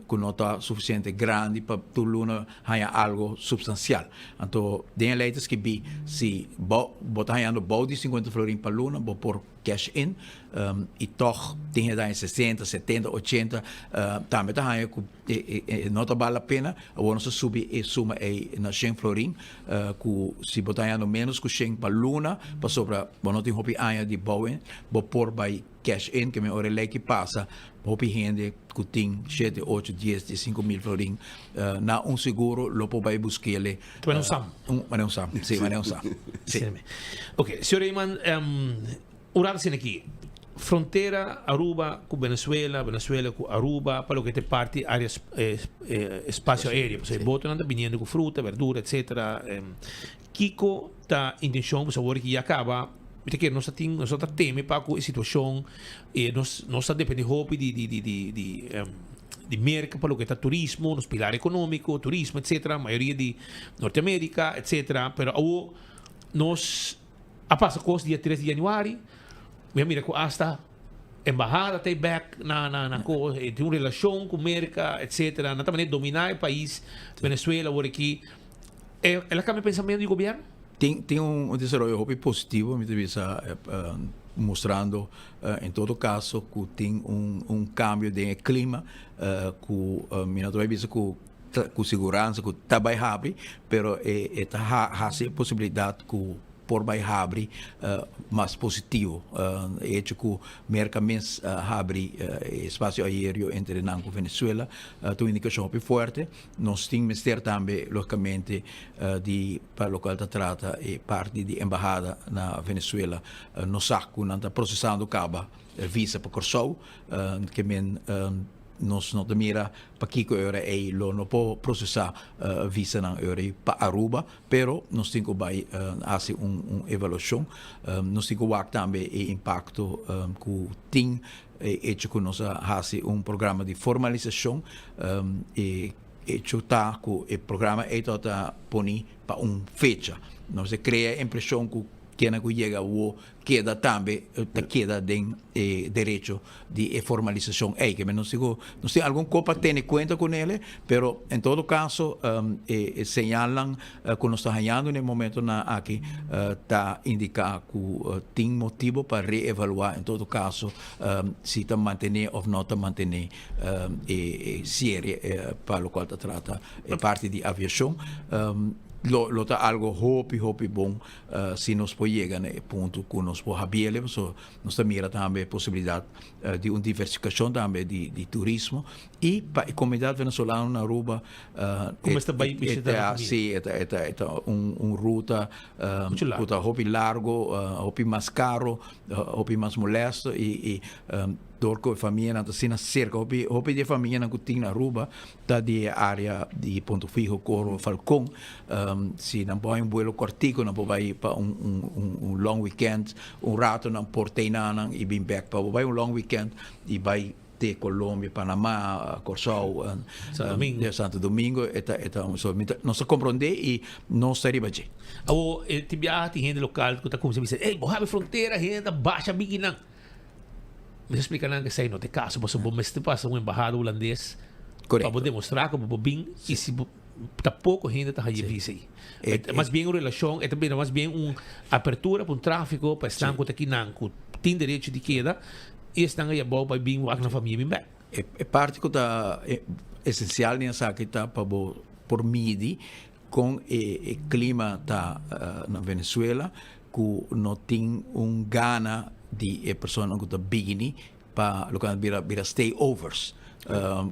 ku no ta sufisiente grandi pa tur luna haña algu supstansial. Anto, den e lei ta skibí si bo bo ta hañando bou di sinkuenta florin pa luna, bo por cash in i tòg tin hende ta haña sesenta, setenta, ochenta, tambe ta haña ku E no ta bal la pena. Awor nos a subi e suma ei na shen florin, ku si bo ta hañando ménos ku shen pa luna, pasobra bo no tin hopi aña di bou en, bo por bai cash in, ke men ora e lei ki pasa, hopi hende ku tin shete, ocho, dies, 15,000 florin na un seguro lo por bai busk'ele. Ta manera un sam. Manera un sam, si, manera un sam. Si. Ok, señor Reyman, Un rato asina aki, frontera Aruba ku Venezuela, Venezuela ku Aruba, pa loke ta e parti area espacio aereo, pasobra e botonan ta biniendo ku fruta, berdura, etcetera. Kiko ta intencion pasobra awor ki ya kaba, mi ta kere nos ta tin, nos ta teme pa ku e situacion, nos nos ta depende hopi di di di di di di Merca pa loke ta turismo, nos pilar economico, turismo, etcetera, mayoria di Norteamerica, etcetera, pero awor nos. A pasa kos dia tres di januari, mi a mira ku asta. Embahada ta bek na na na ko e tin un relashon ku Merka etsetera nan ta manera dominá e pais Venezuela awor aki e el a kambia pensamentu di gobièrnu? Tin tin un desaroyo hopi positivo mi ta bisa mustrando en todo kaso ku tin un un kambio den e klima ku mi no ta bai bisa ku ku siguransa ku ta bai habri pero e e ta hasi e posibilidat ku por bai habri mas positivo. E hecho ku Merka mes a habri e espasio aereo entre nan ku Venezuela ta un indikashon hopi fuerte. Nos tin mester tambe logikamente di pa lokual ta trata e parti di embahada na Venezuela. Nos sa ku nan ta prosesando kaba visa pa Kòrsou ke men Nos no ta mira pakiko e ora ei lo no por prosesá visanan e ora ei pa Aruba, pero nos tin ku bai hasi un evaluashon. Nos tin ku wak tambe e impakto ku tin e echo ku nos a hasi un programa di formalisashon. E echo ta ku e programa ei tabata poni pa un fecha. Nos a krea e impreshon ku kennan ku yega awo keda tambe ta keda den e derecho di e formalisacion ey. Ke nos digo, nos tin algun cos pa tene cuenta cu nele, pero en todo caso e señalnan cu nos ta hañando na e momentonan aki ta indica cu tin motibo pa reevalua en todo caso si ta mantene of no ta mantene e cierre pa locual ta trata e parti di aviacion. Lo ta algo hopi hopi bon Si nos por yega na e punto ku nos por habiele, pasobra nos ta mira tambe e posibilidat di un diversifikashon tambe di turismo i pa e komunidat venezolano na Aruba e ta e ta un ruta ku ta hopi largo, hopi mas karo, hopi mas molesto i dor ku e famianan ta asina serka, hopi di e famianan ku tin na Aruba ta di e area di Punto Fijo, Coro, Falcon. Si nan por hay un vuelo cortico nan por bay pa un un un long weekend, un rato nan por tei nan y bin bek pa bo bay un long weekend y bay te Colombia, Panama, Corsou, Santo Domingo. Santo Domingo e ta e ta un so mi ta nos ta comprende y nos ta riba dje. Awor e tin biaha tin hende local cu ta cuminsa bisa ey bo habi frontera hende ta basha bikinan. Mi ta splika nan ku esei no ta e kaso, pasobra bo mester pasa un embahada hulandes pa bo demostrá ku bo por bin i si bo ta poko hende ta haña visa ei. E ta mas bien un relashon, e ta bira mas bien un apertura pa un tráfiko pa esnan ku ta kinan ku tin derecho di keda i esnan ei abou pa bin wak nan famia bin bèk. E parti ku ta esensial den esaki ta pa bo por midi kon e klima ta na Venezuela ku no tin un gana di e personanan ku ta bini pa loke nan bira bira stayovers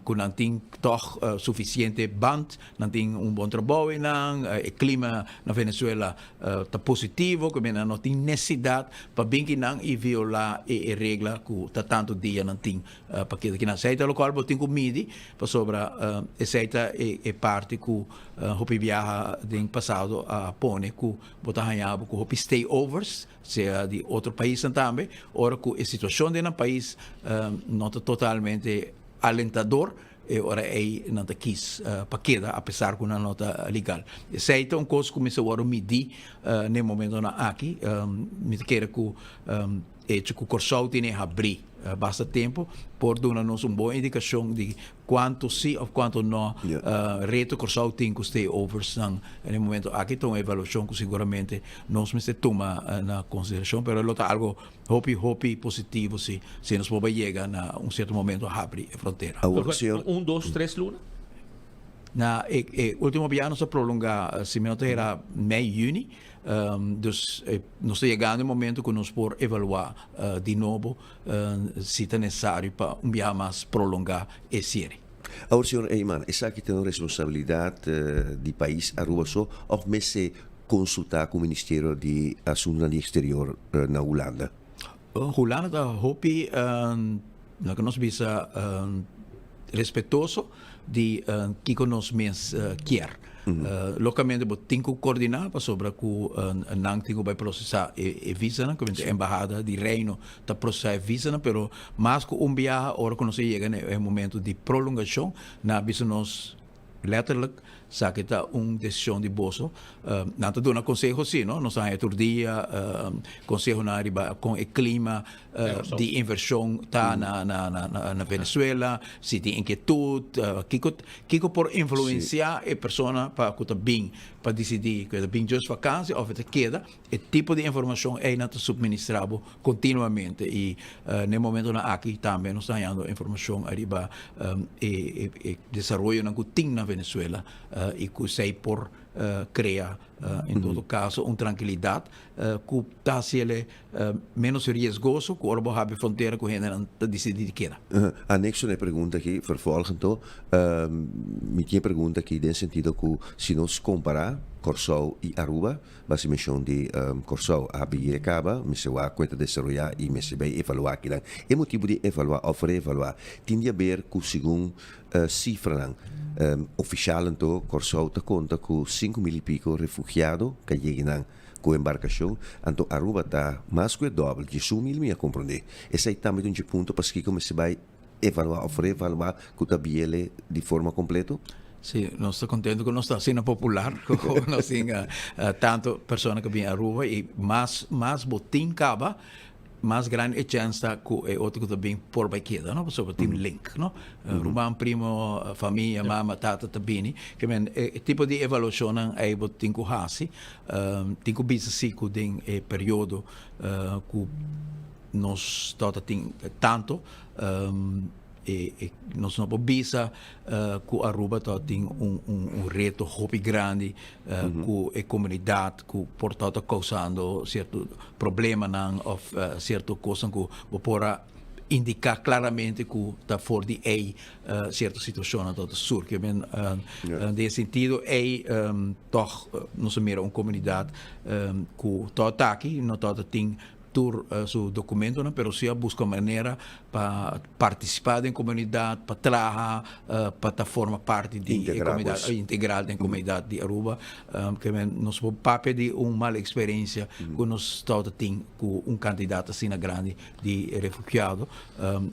ku nan tin tòg sufisiente band, nan tin un bon trabou einan, e klima na Venezuela ta positivo ku nan no tin nesesidat pa bin kinan i violá e regla ku ta tantu dia nan tin pa keda kinan. Esei ta lokual bo tin ku midi pasobra esei ta e parti ku hopi biaha den pasado a pone ku Bo ta haña bo ku hopi stayovers, sea di otro paisnan tambe, ora ku e situashon den nan pais no ta totalmente alentador, e ora ei nan ta kis pa keda apesar ku nan no ta legal. Esei ta un kos ku mester wòrdu midí na e momentonan aki. Mi ta kere ku Hecho ku Kòrsou tene habrí basta tempu por duna nos un bon indikashon di kuantu si òf kuantu nò reto Kòrsou tin ku stay-oversnan na e momento aki. Ta un evaluashon ku siguramente nos mester tuma na konsiderashon, pero lo ta algu hopi hopi positivo si si nos por bai yega na un sierto momento habri e frontera. Un, dos, tres luna? Na e ultimo biaha nos a prolongá, si mi no ta hera, mei yüni. Dus nos ta yegando e momento ku nos por evaluá di nobo si ta nesesario pa un biaha mas prolongá e siere. Awor señor Eman, esaki ta un responsabilidat di pais Aruba so òf mester konsultá ku Ministerio di Asuntunan di Eksterior na Hulanda? Hulanda ta hopi, laga nos bisa, respetuoso di kiko nos mes kier. Logicamente bo tin ku coordina pasobra ku nan tin ku bai procesa e visanan, ku e embahada di Reino ta procesa e visanan, pero mas ku un biaha ora ku nos a yega na e momento di prolongacion nan a bisa nos letterlijk. Sa ke ta un desishon di boso. Nan ta duna konseho si, no? Nos a haña tur dia konsehonan riba kon e klima di invershon ta na Venezuela, si tin inkietut, kiko kiko por influensiá e persona pa ku ta bin pa disidí ku e ta bin djos vakansi òf e ta keda. E tipo di informashon ei nan ta supministrá bo kontinuamente i na e momentonan aki tambe nos ta hañando informashon ariba e e desaroyonan ku tin na Venezuela i ku esei por krea en todo kaso un trankilidat ku ta hasiel ménos riesgoso ku ora bo habri frontera ku hendenan ta disidí di keda. Anekso na e pregunta aki, vervolg anto, mi tin e pregunta aki den sentido ku si nos kompará Kòrsou i Aruba, Base menshon di Kòrsou a bira kaba, mester wak ku e ta desaroyá i mester bai evaluá kinan. E motibu di evaluá òf reevaluá tin di aber ku segun sifranan ofishal anto Kòrsou ta konta ku 5000 i piko refugiado ka yega nan ku embarkashon, anto Aruba ta mas ku e dòbel, 11000 mi a komprondé. Esei tambe ta un dje punto paskiko mester bai evaluá òf reevaluá ku ta biele di forma kompleto? Sí, nos ta contento cu nos ta asina popular cu nos tin tanto persona cu bin Aruba y mas mas bo tin caba mas grandi e chance ta cu e otro cu ta bin por bay keda no pasobra tin link no ruman, primo, famia, mama, tata ta bini ke men e tipo di evaluacionnan ey bo tin cu haci tin cu bisa si cu den e periodo cu nos tabata tin tanto e nos no por bisa cu Aruba tabata tin un reto hopi grandi cu e comunidad cu por tabata causando cierto problemanan of cierto cosnan cu bo por a indica claramente cu ta for di ey cierto situacionnan tabata surgi. Den e sentido ey toch nos a mira un comunidad cu tabata aki no tabata tin tur su documentonan, pero si a busca manera pa participa den comunidad, pa traha, pa ta forma parti di e comunidad, integral den comunidad di Aruba. Ke men nos por papia di un mal experiencia cu nos tabata tin cu un cantidad asina grandi di refugiado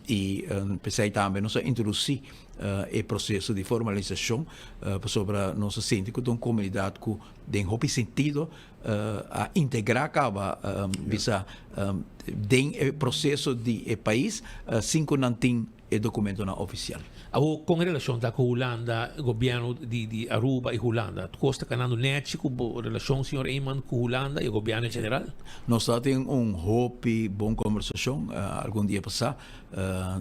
y p'esey tambe nos a introduci e proceso di formalisacion pasobra nos a sinti cu ta un comunidad cu den hopi sentido a integrá kaba bisa den e proseso di e pais sin ku nan tin e dokumentonan ofisial. Awor kon e relashon ta ku Hulanda, gobièrnu di Aruba i Hulanda? Kos ta kanando nèchi ku bo relashon señor Eman ku Hulanda i e gobièrnu en general? Nos ta tin un hopi bon kombersashon algun dia pasá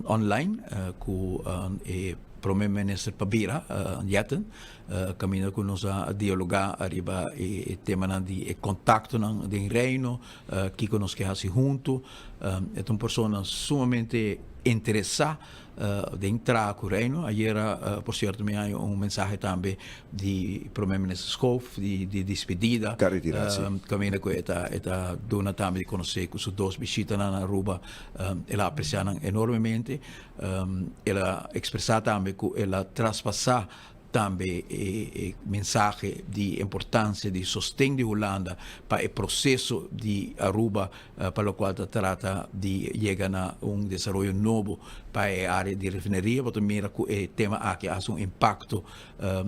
online ku e prome minister pa bira, Jetten. Kaminda ku nos a dialogá ariba e temanan di e kontaktonan den Reino, kiko nos ke hasi huntu. E ta un persona sumamente interesá den traha ku Reino. Ayera, por sierto, mi haña un mensahe tambe di Prome Minister Schoof di dispedida. Ta retirá, si. Kaminda ku e ta e ta duna tambe di konosé ku su dos bishitanan na Aruba el a apresiá nan enormemente. El a ekspresá tambe ku el a traspasá Tambe e mensahe di importancia di sosten di Hulanda pa e proceso di Aruba pa locual ta trata di yega na un desaroyo nobo pa e area di refineria. Bo ta mira cu e tema aki a haci un impacto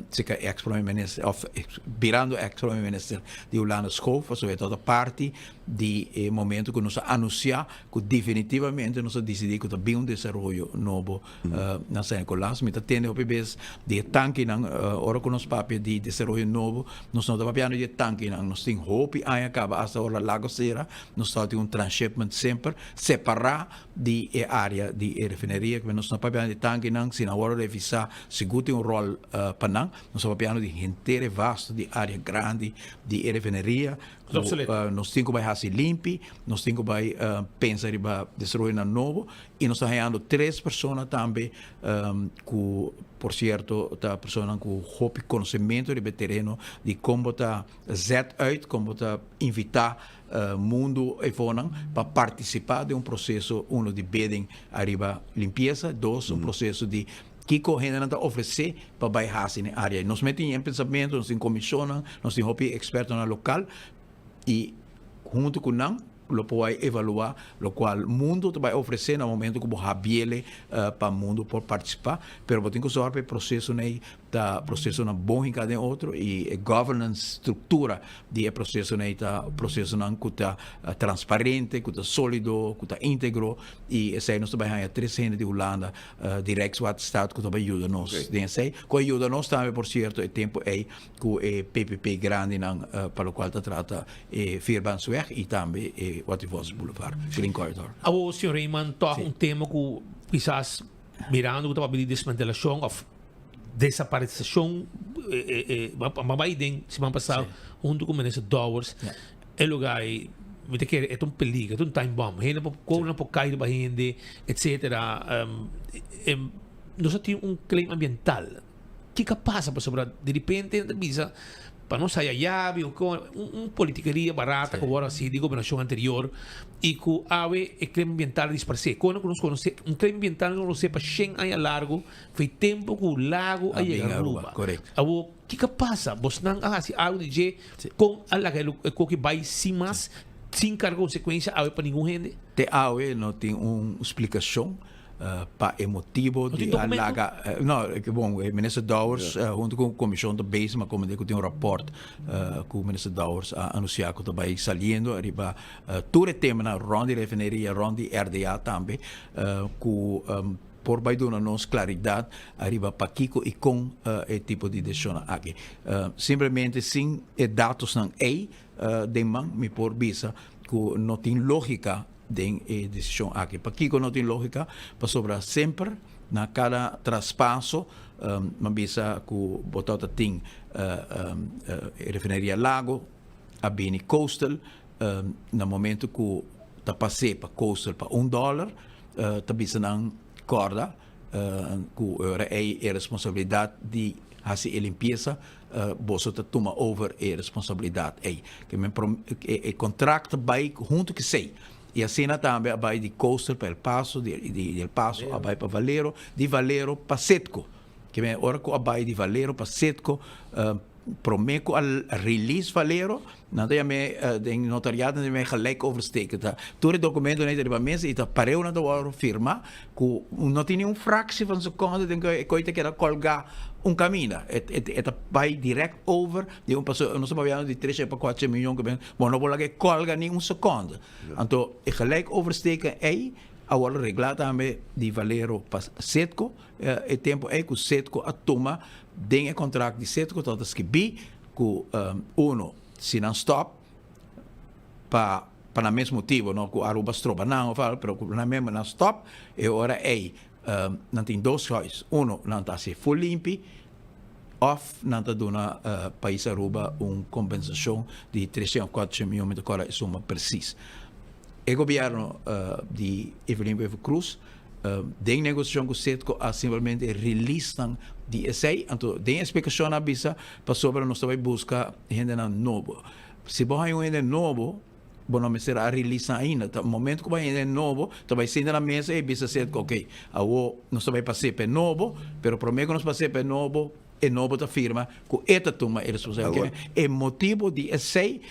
cerca ex prome minister of birando ex prome minister di Hulanda Schoof pasobra e tabata parti di e momento cu nos a anuncia cu definitivamente nos a dicidi cu ta bin un desaroyo nobo Na San Nicolas mi ta tende hopi bes di e tankinan, ora ku nos papia di desaroyo nobo, nos no ta papiando di e tankinan, nos tin hopi aña kaba asta ora Lago sera, nos tabatin un transshipment semper separá di e área di e refineria, ku nos no papiando di tankinan, si nan wòrdu revisá sigur tin un ròl pa nan, nos ta papiando di henter e vasto di área grandi di e refineria ku nos tin ku bai hasi limpi, nos tin ku bai pensa riba desaroyonan nobo. I nos ta hañando tres persona tambe ku por sierto ta personanan ku hopi konosementu riba e tereno di kon bo ta zet uit, kon bo ta invitá mundu efonan pa partisipá den un proseso, uno di bidding ariba limpiesa, dos un proseso di kiko hendenan ta ofresé pa bai hasi den e área. Nos mes tin e pensamentu, nos tin komishonnan, nos tin hopi ekspertonan lokal i huntu ku nan Lo por bai evaluá lokual mundu ta bai ofresé na momentu ku bo habiele pa mundu por partisipá, pero bo tin ku sòru pa e prosesonan ei Ta procesonan bon hinca den otro y e governance structura di e procesonan ey ta procesonan cu ta transparente, cu ta solido, cu ta integro y esey nos ta bay haya tres hende di Hulanda di Rijkswaterstaat cu ta bay yuda nos den esey. Cu a yuda nos tambe por cierto e tempo ey cu e PPP grandinan pa locual ta trata e Vierbaansweg y tambe e Watervos Boulevard, Green Corridor. Awor señor Reyman toch un tema cu kisas mirando cu ta papia di desmantelacion of desaparecion a bai den siman pasado hunto cu minister Dowers e lugar ey mi ta kere e ta un peligro e ta un time bomb hende por cobra por cay riba hende etcetera nos a tin un claim ambiental kiko a pasa pasobra diripente nan ta bisa pa nos haya yabi o un politikeria barata cu wor haci di gobernacion anterior y cu awe e claim ambiental a disparce con cu nos conoce un claim ambiental nos conoce pa shen aña largo Foi tempo cu Lago a yega Aruba. Awor, kico a pasa? Bosnan a haci algo di dje con a laga e coki bay sin mas, sin carga consecuencia awe pa ningun hende? Te awe no tin un splicacion pa e motibo di a laga. No, bon, Minister Dowers hunto cu comision ta bezig, ma como cu tin un rapport cu Minister Dowers a anuncia cu ta bay saliendo ariba tur e temanan rond di refineria, rond di RDA tambe, cu por bai duna nos claridad ariba pakico y con e tipo di decisionnan aki. Simplemente sin e datosnan ey den man mi por bisa cu no tin logica den e decision aki. Pakico no tin logica? Pasobra semper na cada traspaso mi a bisa cu bo tabata tin e refineria Lago a bini Coastal na momento cu ta pas'é pa Coastal pa un dollar, ta bisa nan corda cu e ora ey e responsabilidad di haci e limpieza boso ta tuma over e responsabilidad ey. E contract ta bay hunto cu esey y asina tambe a bay di Coastal pa El Paso, di El Paso a bay pa Valero, di Valero pa Citgo. Ora cu a bay di Valero pa Citgo Prome cu a release Valero, nan ta yam'e den notariato nan ta yam'e gelijk oversteken. Ta tur e documentonan ta riba mesa y ta pareu nan ta worde firma cu no tin ni un fractie van seconde den cu e coy ta keda colga un caminda. E ta bay direct over di un pasobra nos ta papiando di tres pa cuatro miyon cu bo no por laga e colga ni un seconde. Anto e gelijk oversteken ey a worde regla tambe di Valero pa Citgo. E tempu ei ku Citgo a tuma den e kontrakt di Citgo tabata skibí ku uno si nan stòp pa pa nan mes motibu no ku Aruba stroba nan òf algu pero ku nan mes nan stòp e ora ei nan tin dos chòis uno nan ta hasi ful limpi òf nan ta duna pais Aruba un kompensashon di treshen òf kuatershen mion mi ta kòrda e suma presis. E gobièrnu di Evelyn Wever Croes Den negosiashon ku Citgo a simplemente release nan di esei, anto den e splikashon nan a bisa pasobra nos ta bai buska hendenan nobo. Si bo haña un hende nobo, bo no mester a release nan ainda. Ta momento ku bo haña hende nobo, ta bai sinta na mesa i bisa Citgo, ok, awo nos ta bai pas'é pa e nobo, pero promé ku nos pas'é pa e nobo, E nobo ta firma ku e ta tuma e responsabilidat. E motibu di esei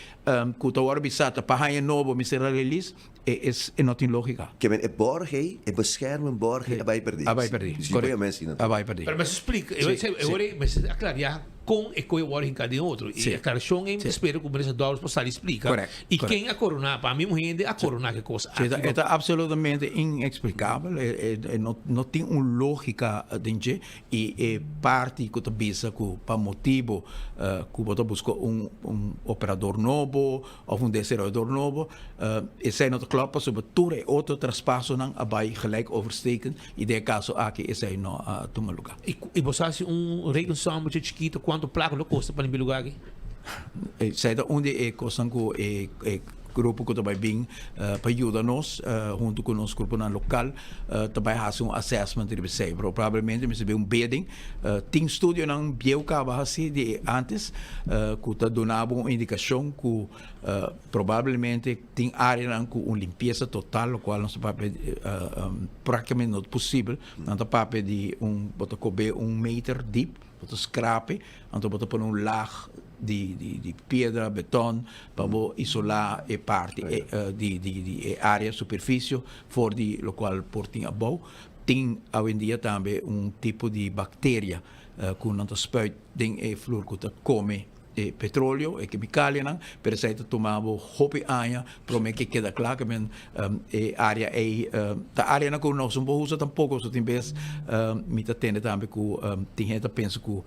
ku ta wòrdu bisá ta pa haña nobo mester a release, e es e no tin lógika. Ke men e bòrg ei, e bescherming bòrg ei a bai pèrdí. A bai pèrdí, korekto. A bai pèrdí. Pero mester splika, e ora ei mester aklariá kon e koe wòrdu hinká den otro. E aklarashon ei mi ta spera ku minister Dowers por sali splika. I ken a koroná? Pa mi un hende a koroná ke kos aki. E ta absolutamente ineksplikabel. E no tin un lógika den dje. I e parti ku ta bisa ku pa motibu ku bo ta buska un operador nobo òf un desaroyador nobo, esei no ta klòp pasobra tur e otro traspasonan a bai gelijk oversteken i den e kaso aki esei no a tuma lugá. I bo sa si un rekensommetje chikito kuantu plaka lo kosta pa limpia e lugá aki? Esei ta un di e kosnan ku e grupo ku ta bai bin pa yuda nos huntu ku nos gruponan lokal ta bai hasi un assessment riba esei. Pero probablemente mester bin un bidding. Tin studionan bieu kaba hasi di antes ku ta duna bo un indikashon ku probablemente tin areanan ku un limpiesa total lokual nos ta papia praktikamente no ta posibel. Nan ta papia di un bo ta kobe un meter diep. Bo ta skrape, anto bo ta pone un laag di di piedra, beton, pa bo isolá e parti di di e área, superfisio, for di lokual por tin abou. Tin awendia tambe un tipo di bakteria. ku nan ta spuit den e flur ku ta kome e petroleo, e kemikalianan, pero esei ta tuma bo hopi aña prome ke keda kla, ke men e area ei ta areanan ku nos no por usa tampoko, so tin bes mi ta tende tambe ku tin hende ta pensa ku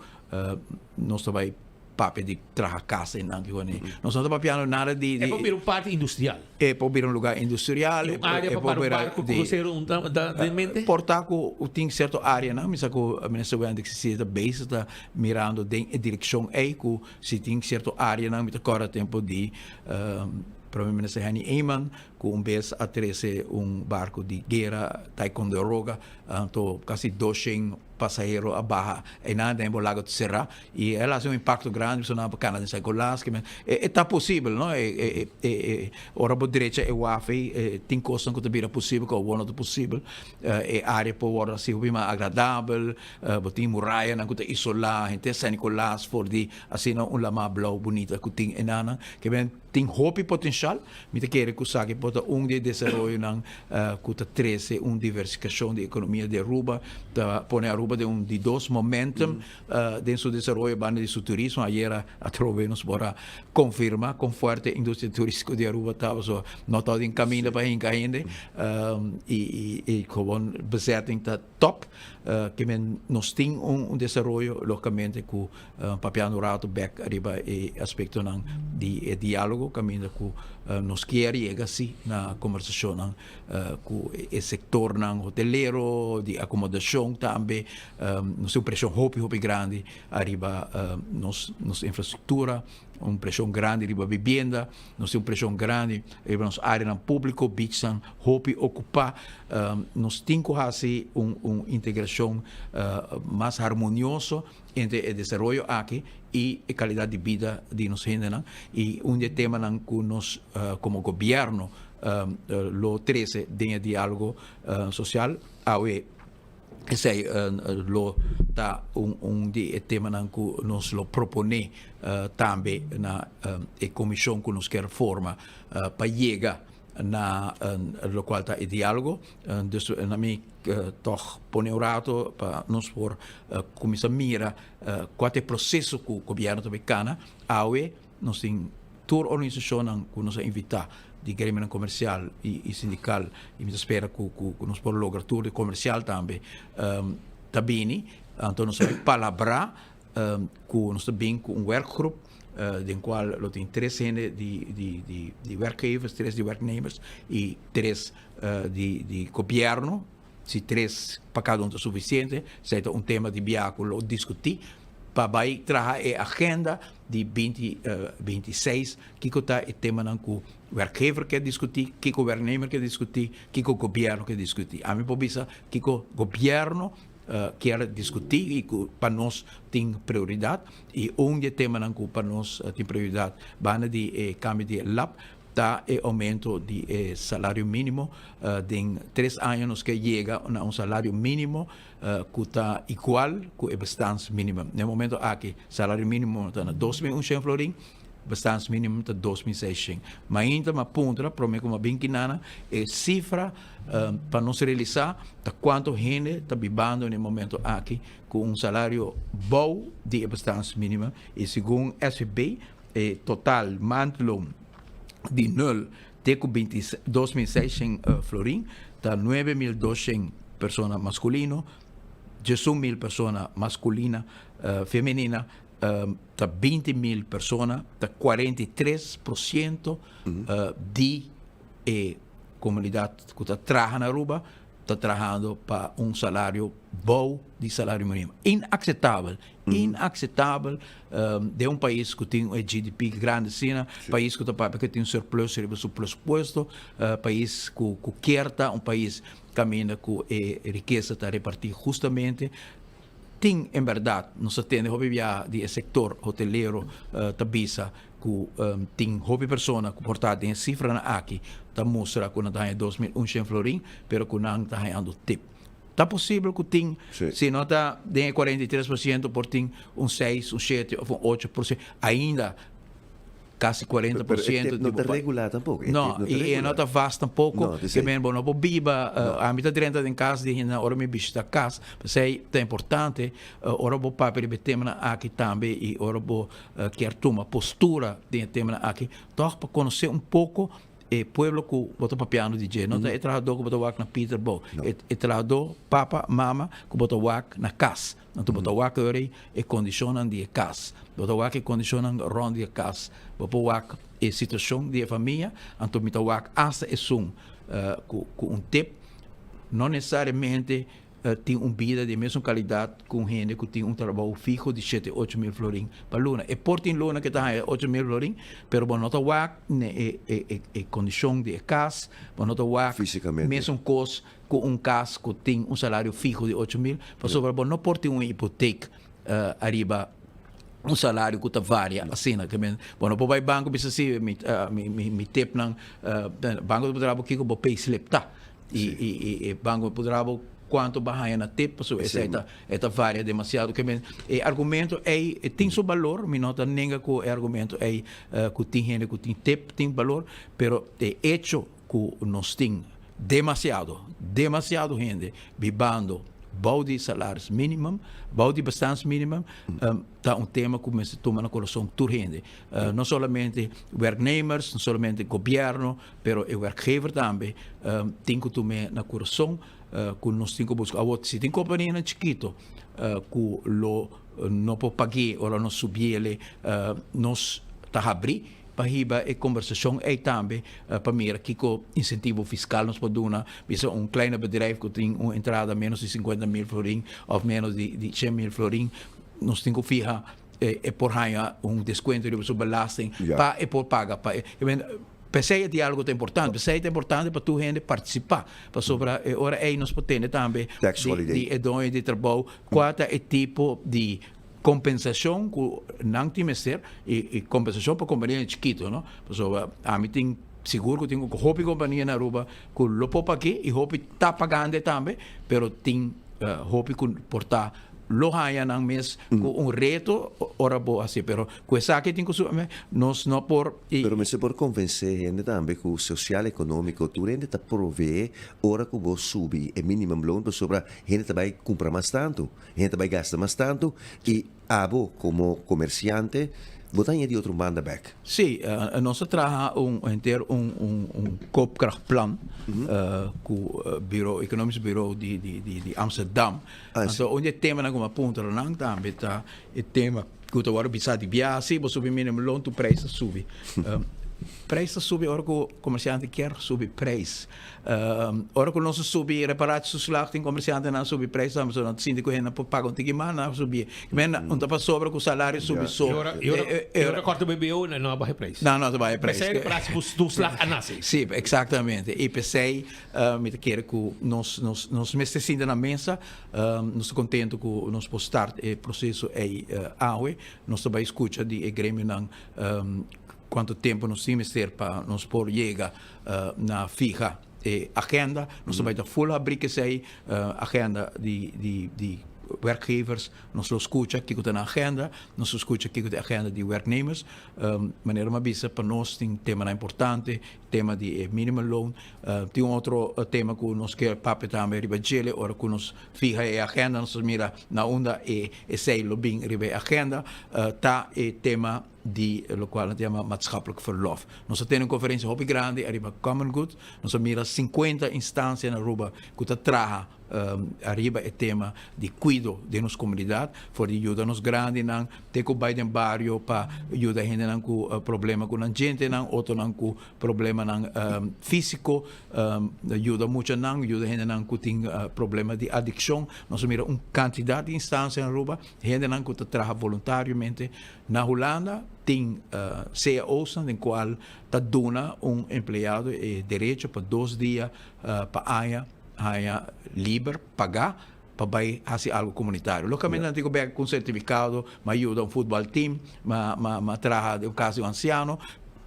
nos ta bai papia di traha kas einan ki wani. Nos no ta papiando nada di. E por bira un parti industrial. E por bira un lugar industrial. Un area pa para un barco crucero un ta den mente? Por ta cu tin cierto areanan, mi sa cu Minister Wendrick si ta bezig ta mirando den e direccion ey cu si tin cierto areanan, mi ta corda tempo di Prome Minister Henny Eman cu un bes a trece un barco di guera Ticonderoga, anto casi 200 pasahero a baha einan den bo lago cerra y el haci un impacto grandi pasobra nan a cana den San Nicolas e ta posibel no e e ora bo drecha e waf ey tin cosnan cu ta bira posibel cu awor no ta posibel e area por wordo haci hopi mas agradabel bo tin murayanan cu ta isola henter San Nicolas for di asina un lama blauw bunita cu tin enanan kiben Tin hopi potenshal. Mi ta kere ku esaki por ta un di e desaroyonan ku ta trese un diversifikashon di ekonomia di Aruba, ta pone Aruba den un di dos momentum den su desaroyo banda di su turismo. Ayera atrobe nos por a konfirma kon fuerte e industria turistiko di Aruba ta, pasobra no ta den kaminda pa hinka hende i kobon bezetting ta top. Ke men nos tin un desaroyo logicamente ku Papiando un rato bek riba e aspectonan di e dialogo caminda cu nos kier yega si na conversacionnan cu e sectornan hotelero, di acomodacion tambe. Nos tin un presion hopi hopi grandi ariba nos nos infrastructura, un presion grandi riba bibienda, nos tin un presion grandi riba nos areanan publico, beachnan hopi ocupa. Nos tin cu haci un un integracion mas harmonioso entre e desaroyo aki y e calidad di bida di nos hendenan y un di e temanan cu nos como gobierno lo trece den e dialogo social awe esey lo ta un di e temanan cu nos lo propone tambe na e comision cu nos kier forma pa yega na locual ta e dialogo. Dus na mi toch pone un rato pa nos por cuminsa mira cua ta e proceso cu gobierno ta bay cana. Awe nos tin tur organisacionnan cu nos a invita di gremionan comercial y sindical y mi ta spera cu nos por logra tur di comercial tambe ta bini. Anto nos ta bay palabra cu nos ta bin cu un werkgroep den cual lo tin tres hende di werkgevers, tres di werknemers y tres di gobierno. Si tres pa cada un ta suficiente, esey ta un tema di bia cu lo discuti pa bay traha e agenda di binti 26, kico ta e temanan cu werkgever ke discuti, kico werknemer ke discuti, kico gobierno ke discuti. Ami por bisa kico gobierno kier diskutí i ku pa nos tin prioridat. I un di e temanan ku pa nos tin prioridat banda di e kambio di e lap ta e oumento di e salario mínimo. Den tres aña nos ke yega na un salario mínimo ku ta igual ku e bestaansminimum. Na e momento aki salario mínimo ta na 2100 florin. Bestaansminimum ta 2600. Mainta m'a puntra prome ku m'a bin kinana e sifra pa nos realisá ta kuantu hende ta bibando na e momento aki ku un salario bou di e bestaansminimum i segun SVB e total maandloon di nul te ku 2600 florin ta 9200 persona maskulino, 11000 persona maskulina femenina. Ta 20 mil persona, ta 43% di e komunidat ku ta traha na Aruba ta trahando pa un salario bou di salario minimo. Inakseptabel, inakseptabel den un pais ku tin e GDP grandi asina, pais ku ta papia ku tin surplus riba su presupuesto, pais ku kier ta un pais kaminda ku e rikesa ta reparti hustamente. Tin en berdad, nos a tende hopi bia di e sector hotelero ta bisa cu tin hopi persona cu por ta den e cifranan aki ta mustra cu nan ta haña 2100 florin, pero cu nan ta hañando tip. Ta posibel cu tin, si no ta den e 43% por tin un seis, un shete of un ocho por ciento, ainda. Kasi 40 por ciento. Pero e tip no ta regular tampoco. No, y e no ta vast tampoco. Ke men bo no por biba, ami ta drenta den cas di hende ora mi bishita cas, p'esey ta importante ora bo papia riba e temanan aki tambe y ora bo kier tuma postura den e temanan aki, tog pa conoce un poco e pueblo cu bo ta papiando di dje. No ta e trahador cu bo ta wak na Peterborough, e trahador, papa, mama cu bo ta wak na cas. Anto bo ta wak ora e kondishonnan di e kas. Bo ta wak e kondishonnan rònt di e kas. Bo por wak e situashon di e famia. Anto mi ta wak asta esun ku ku un tip no nesesariamente tin un bida di e mesun kalidat ku un hende ku tin un trabou fiho di shete ocho mil florin pa luna. E por tin luna ku e ta haña 8000 florin, pero bo no ta wak ne e e e kondishon di e kas, bo no ta wak mesun kos ku un kas ku tin un salario fiho di 8000, pasobra bo no por tin un hipotek ariba un salario ku ta varia asina. Ke men, bo no por bai banko bisa si mi mi mi tipnan, banko ta puntra bo kiko bo payslip ta. I i i banko ta puntra bo kuantu bo a haña na tip, pasobra esei ta e ta varia demasiado. Ke men, e argumento ei e tin su balor, mi no ta nenga ku e argumento ei ku tin hende ku tin tip tin balor, pero e echo ku nos tin demasiado, demasiado hende bibando bou di salaris minimum, bou di bestaansminimum, ta un tema ku mester tuma na kurason tur hende. No solamente werknemers, no solamente gobièrnu, pero e werkgever tambe tin ku tum'é na kurason ku nos tin ku buska. Awor, si tin kompanianan chikito ku lo no por pag'é ora nos subi'el, nos ta habrí pa hiba e kombersashon ei tambe pa mira kiko insentivo fiskal nos por duna. Bisa un kleine bedrijf ku tin un entrada ménos di 50.000 florin òf ménos di 100.000 florin, nos tin ku fiha e por haña un deskuento riba su belasting pa e por paga pa e. P'esei e diálogo ta importante, p'esei ta importante pa tur hende partisipá, pasobra e ora ei nos por tende tambe di e doño di trabou kua ta e tipo di Kompensashon ku nan tin mester i kompensashon pa kompanianan chikito no, pasobra ami tin sigur ku tin hopi kompania na Aruba ku lo por pag'é i hopi ta pagand'e tambe, pero tin hopi ku por ta lo haña nan mes ku un reto ora bo hasié, pero ku esaki tin ku su nos no por. Pero mester por konvensé hende tambe ku sosial ekonómiko tur hende ta proveé ora ku bo subi e minimumloon pasobra hende ta bai kumpra mas tantu. Hende ta bai gasta mas tantu i abo komo komersiante bo ta haña di otro banda bèk. Sí, nos a traha un henter un un koopkrachtplan ku biro Economisch Bureau di di Amsterdam. Anto un di e temanan ku mi a puntra nan tambe ta e tema ku ta wòrdu bisa di biaha, si bo subi minimumloon tur prijs ta subi. Prijs ta subi ora ku komersiante kier subi prijs. Ora ku nos a subi reparatietoeslag tin komersiantenan a subi prijs tambe so nan ta sinti ku hende por paga un tiki mas nan a subi. Men un ta pasobra ku salario subi so. E ora e ora kòrta BBO nan no a baha e prijs. Nan no a baha e prijs. P'esei reparatietoeslag a nase. Si, eksaktamente. I p'esei mi ta kere ku nos nos nos mester sinta na mesa. Nos ta kontentu ku nos por start e proseso ei awe. Nos ta bai skucha di e gremionan kuantu tempu nos tin mester pa nos por yega na fiha e agenda. Nos ta bai ta full habri kesei agenda di di di werkgevers. Nos lo skucha kiko ta nan agenda, nos lo skucha kiko ta e agenda di werknemers. Manera mi a bisa pa nos tin temanan importante, tema di e minimumloon. Tin un otro tema ku nos ke papia tambe riba djele ora ku nos fiha e agenda nos ta mira na unda e esei lo bin riba e agenda ta e tema di lokual nan ta yama maatschappelijk verlof. Nos a tene un konferensia hopi grandi ariba Common Good. Nos a mira 50 instansia na Aruba ku ta traha ariba e tema di kuido den nos komunidat, for di yuda nos grandinan te ku bai den bario pa yuda hendenan ku problema ku nan djentenan, otronan ku problemanan físiko, yuda muchanan, yuda hendenan ku tin problema di adikshon. Nos a mira un kantidat di instansia na Aruba, hendenan ku ta traha voluntariamente. Na Hulanda tin cao's den cual ta duna un empleado e derecho pa dos dia pa aña haña liber paga pa bay haci algo comunitario. Logicamente nan tin cu bek cu un certificado, ma yuda un futbal team, ma traha den un cas di un anciano.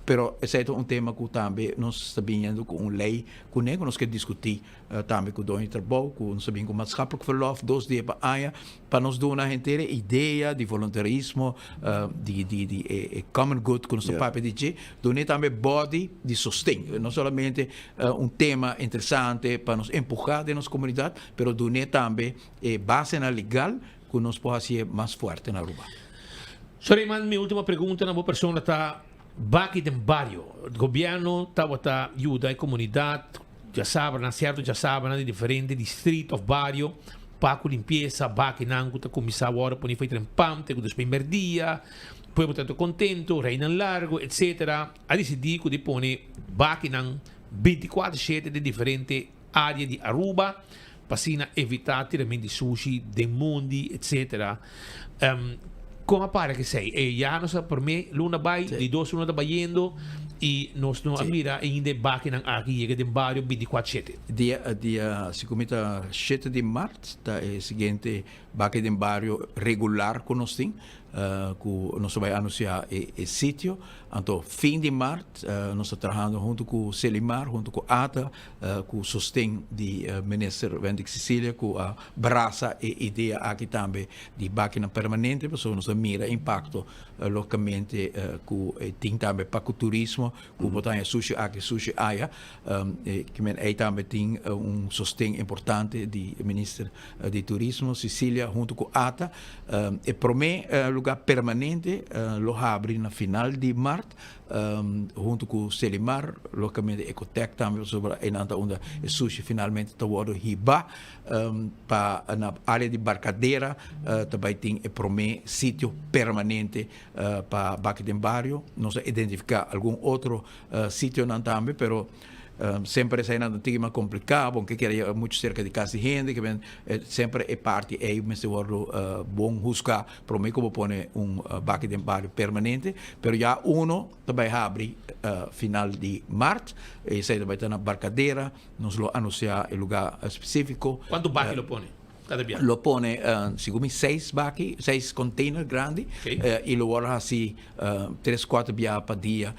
Pero esei ta un tema ku tambe nos ta biniendo ku un lei kuné ku nos ke diskutí tambe ku doño di trabou, ku nos ta bini ku maatschappelijk verlof dos dia pa aña pa nos duna henter e idea di voluntarismo, di di di e common good ku nos ta papia di dje, dun'é tambe body di sosten. No solamente un tema interesante pa nos empuhá den nos komunidat, pero dun'é tambe e basenan legal ku nos por hasié mas fuerte na Aruba. Soreiman, mi ultimo pregunta na bo persona ta, Baki den bario, gobierno tabata yuda e comunidad djasabranan, cierto djasabranan di diferente distrito of bario pa cu limpieza, bakinan cu ta cuminsa awor pone fai trempan te cu despues merdia, pueblo ta contento, reinan largo, etc. A dicidi cu di pone bakinan binticuatro shete den diferente area di Aruba pa asina evita tirament di sushi den mondi etc. Con a para esey? E ya nos a prome luna bay, di dos luna ta bayendo y nos no a mira ainda e bakinan aki yega den bario binticuatro shete. Dia dia si cu mi ta shete di mart ta e siguiente baki den bario regular cu nos tin cu nos ta bay anuncia e sitio. Anto fin di mart nos ta trahando hunto cu Selimar, hunto cu ata, cu sosten di Minister Wendy Cecilia cu a brasa e idea aki tambe di bakinan permanente pasobra nos a mira e impacto logicamente cu e tin tambe pa cu turismo cu bo ta haña sushi aki sushi aya. Kimen ey tambe tin un sosten importante di Minister di Turismo Cecilia hunto cu ata. E prome lugar permanente lo habri na final di mart hunto cu Selimar, logicamente Ecotec tambe pasobra eynan ta unda e sushi finalmente ta wordo hiba pa na area di Barcadera ta bay tin e prome sitio permanente pa baki den bario. Nos a identifica algun otro sitionan tambe pero semper esainan ta tiki mas kompliká bo ke kere muchu serka di kas di hende ke men semper e parti ei mester wòrdu bon husgá promé ku bo pone un baki den bario permanente pero ya uno ta bai habri final di mart esei ta bai ta na Barcadera nos lo anunsiá e lugá spesífiko. Kuantu baki lo pone kada bia? Lo pone segun mi seis baki seis container grandi i lo wòrdu hasi tres kuater bia pa dia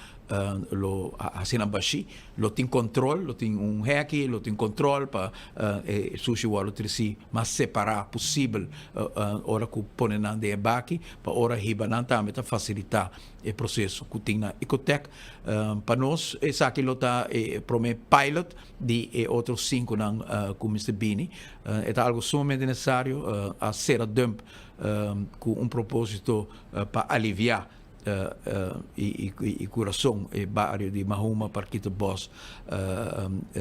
lo hasi nan bashí, lo tin control, lo tin un hèki, lo tin control pa e sushi wòrdu tresí mas separá posibel ora ku pone nan den e baki, pa ora hiba nan tambe ta fasilitá e proseso ku tin na Ecotec. Pa nos esaki lo ta e promé pilot di e otro sinkunan ku mester bini. E ta algu sumamente nesesario, a sera dump ku un propósito pa aliviá y curason e bario di Mahuma Parkito Bos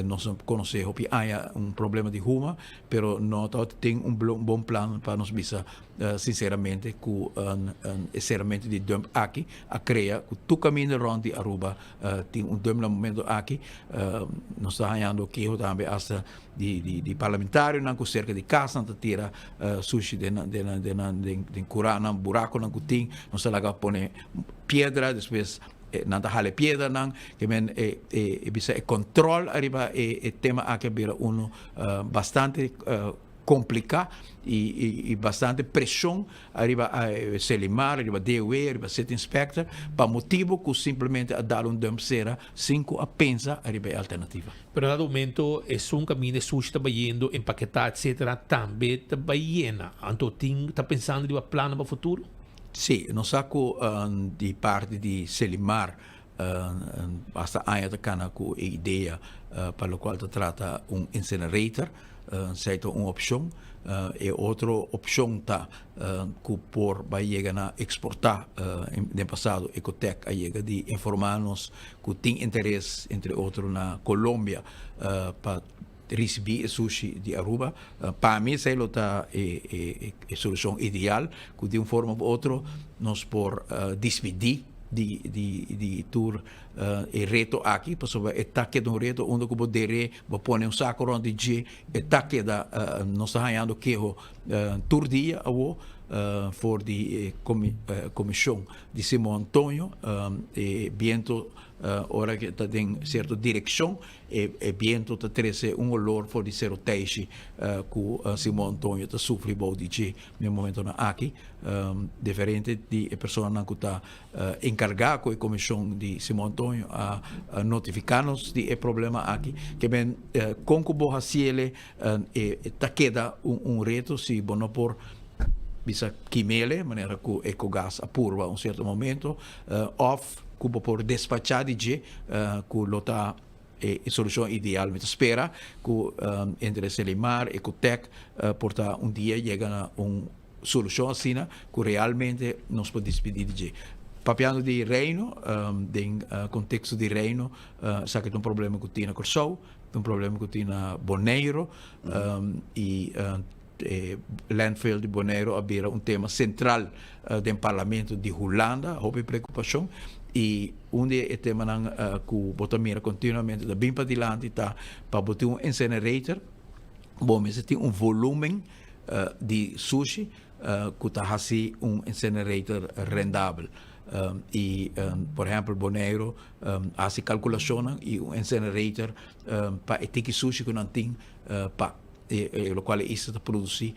nos a conoce hopi aña un problema di huma pero no tabata tin un bon plan pa nos bisa sinceramente cu e ceramento di dump aki a crea cu tur caminda rond di Aruba tin un dump na momento aki nos ta hañando keho tambe hasta di di parlamentarionan ku serka di kasnan ta tira sushi den nan den nan den nan den kuranan burakonan ku tin nos ta laga pone piedra despues nan ta hala e piedranan ke men e e bisa e kontrol ariba e e tema aki a bira uno bastante kompliká i i bastante preshon ariba Selimar, ariba DOW, ariba City Inspector, pa motibo ku simplemente a dal un dump sera sin ku a pensa ariba e alternativa. Pero na dado momento esun kaminda e sushi ta bayendo, empaketá etcetera tambe ta bay yena. Anto tin ta pensando riba plannan pa futuro? Sí, nos sa ku di parti di Selimar basta aña ta kana ku e idea pa lokual ta trata un incinerator. Esei ta un opshon. E otro opshon ta ku por bai yega na eksportá. Den pasado Ecotec a yega di informá nos ku tin interes entre otro na Colombia pa risibí e sushi di Aruba. Pa mi esei lo ta e solushon ideal ku di un forma of otro nos por dispidí di tur e reto aki pasobra e ta keda un reto unda ku bo der'é bo pone un sako rònt di dje e ta keda nos ta hañando keho tur dia awo. for di e komishon di Simon Antonio. E biento ora ku ta den sierto direkshon e biento ta trese un olor for di Sero Teishi ku Simon Antonio ta sufri bou di dje na e momentonan aki. Diferente di e personanan ku ta enkargá ku e komishon di Simon Antonio a notifiká nos di e problema aki. Ke men kon ku bo hasiele e ta keda un reto si bo no por bisa kimele manera ku Ecogas a purba un sierto momento òf ku bo por despachá di dje ku lo ta e solushon ideal. Mi ta spera ku entre Selimar, Ecotec por ta un dia yega na un solushon asina ku realmente nos por dispidí di dje. Papiando di Reino, den konteksto di Reino, esaki ta un problema ku tin na Kòrsou, ta un problema ku tin na Boneiru i e landfill di Boneiru a bira un tema sentral den parlamento di Hulanda, hopi preokupashon i un di e temanan ku bo ta mira kontinuamente ta bin padilanti ta pa bo tin un incinerator bo mester tin un volumen di sushi ku ta hasi un incinerator rendabel. I por ehèmpel Boneiru hasi kalkulashonnan i un incinerator pa e tiki sushi ku nan tin pa e lokual e isla ta produsí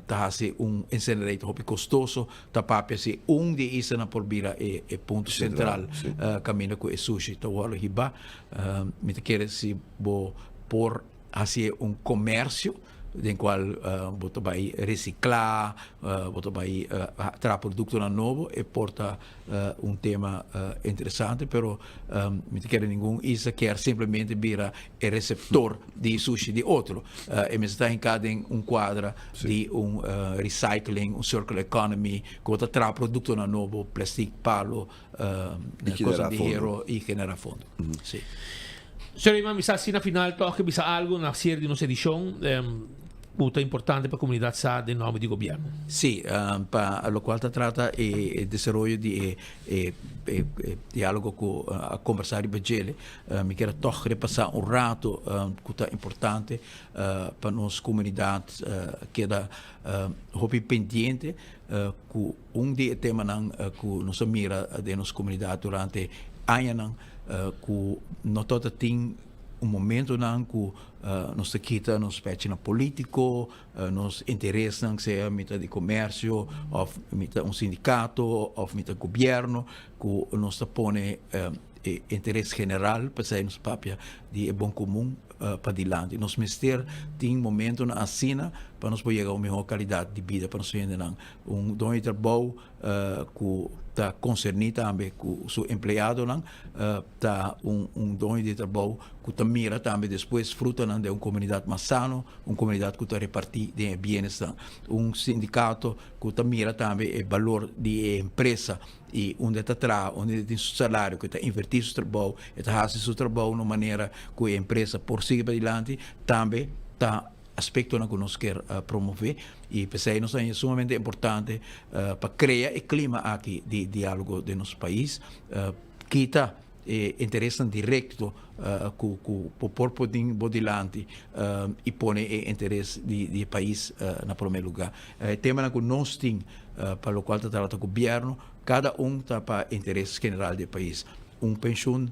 ta hasi un incinerator hopi kostoso. Ta papia si un di e islanan por bira e punto sentral kaminda ku e sushi ta wòrdu hibá. Mi ta kere si bo por hasié un komersio den kual bo ta bai resiklá, bo ta bai traha produktonan nobo, e por ta un tema interesante, pero mi ta kere ningun isla kier simplemente bira e reseptor di sushi di otro. E mester ta hinká den un kuadra di un recycling, un circular economy, ku bo ta traha produktonan nobo, plestik, palo, kosnan di hero i generá fondo. Sí. Señor Eman, mi sa si na final tòg ke bisa algu na sier di nos edishon ku ta importante pa komunidat sa den nòmber di gobièrnu. Sí, pa lokual ta trata e desaroyo di e diálogo ku a kombersá riba djele, mi kier a tòg repasá un ratu ku ta importante pa nos komunidat keda hopi pendiente ku un di e temanan ku nos a mira den nos komunidat durante añanan ku no tabata tin un momentonan ku nos ta kita nos pechinan politiko, nos interesnan sea mi ta di komersio òf mi ta un sindikato òf mi ta gobièrnu ku nos ta pone e interes general, p'esei nos papia di e bon komun padilanti. Nos mester tin momentonan asina pa nos por yega un mihó kalidat di bida pa nos hendenan. Un doño di trabou ku ta konserní tambe ku su empleadonan ta un un doño di trabou ku ta mira tambe despues frutanan den un komunidat mas sano, un komunidat ku ta repartí den e bienesnan. Un sindikato ku ta mira tambe e balor di e empresa i unda e ta traha, unda e tin su salario, ku e ta invertí su trabou, e ta hasi su trabou na un manera ku e empresa por sigui padilanti, tambe ta aspektonan ku nos kier promové i p'esei nos ta haña sumamente importante pa krea e klima aki di diálogo den nos pais, kita e interesnan direkto ku ku bo por por tin bo dilanti i pone e interes di di e pais na promé lugá. E temanan ku nos tin pa lokual ta trata gobièrnu, kada un ta pa interes general di e pais. Un penshun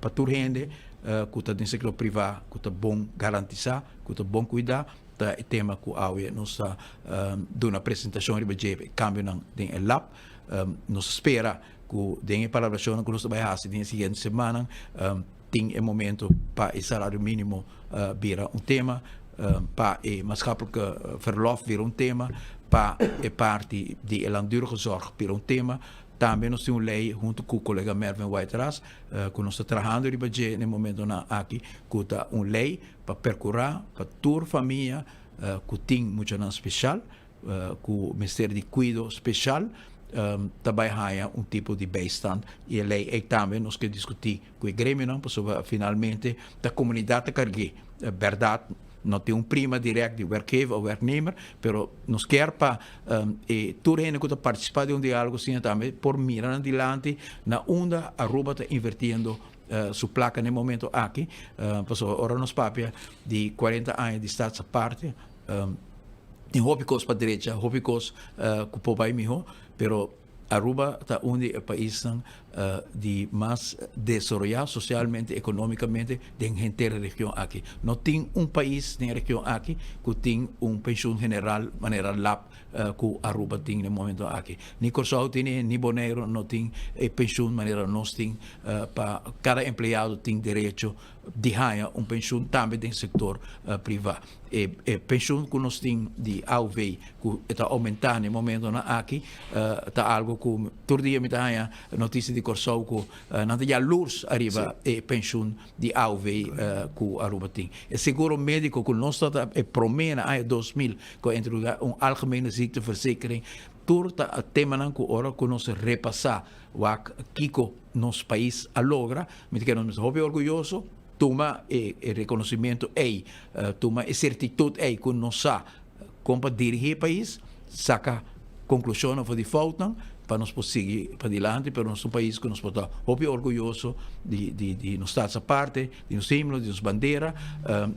pa tur hende ku ta den sektor privá ku ta bon garantisá, ku ta bon kuidá, ta e tema ku awe nos ta duna presentashon riba dje, e kambionan den e lab. Nos ta spera ku den e palabrashonnan ku nos ta bai hasi den e siguiente semannan tin e momento pa e salario mínimo bira un tema, pa e maatschappelijke verlof bira un tema, pa e parti di e langdurige zorg bira un tema. Tambe nos tin un lei huntu ku kolega Mervin Whiteras ku nos ta trahando riba dje na e momentonan aki ku ta un lei pa perkurá pa tur famia ku tin muchanan speshal ku mester di kuido speshal ta bai haña un tipo di bijstand. I e lei ei tambe nos ke diskutí ku e gremionan pasobra finalmente ta komunidat ta karg'é. Bèrdat no tin un prima dirèkt di werkgever òf werknemer, pero nos kier pa e tur hende ku ta partisipá den un diálogo asina tambe por mira nan dilanti na unda Aruba ta invertiendo su plaka na e momento aki. Pasobra ora nos papia di kuarenta aña di Staats Aparte. Tin hopi kos pa drecha, hopi kos ku por bai mihó, pero Aruba ta un di e paisnan di mas desaroyá sosialmente, ekonómikamente den henter e region aki. No tin un pais den e region aki ku tin un penshun general manera lap ku Aruba tin den momento aki. Ni Kòrsou tene, ni Boneiru no tin e penshun manera nos tin pa kada empleado tin derecho di haña un penshun tambe den sektor privá. E e penshun ku nos tin di AOV ku e ta oumentá na e momentonan aki ta algu ku tur dia mi ta haña notisia di Kòrsou ku nan ta yalurs ariba e penshun di AOV ku Aruba tin. E seguro médiko ku nos ta ta e promé na aña 2000 ku a introdusá un algemene ziekteverzekering tur ta temanan ku ora ku nos repasá wak kiko nos pais a logra mi ta kere nos mester hopi orguyoso. Tuma e reconocimento ey, tuma e certitud ey cu nos sa con pa dirigi e pais, saca conclusionnan for di foutnan pa nos por sigui padilanti, pero nos ta un pais cu nos por ta hopi orguyoso di di nos Staats Aparte, di nos himno, di nos bandera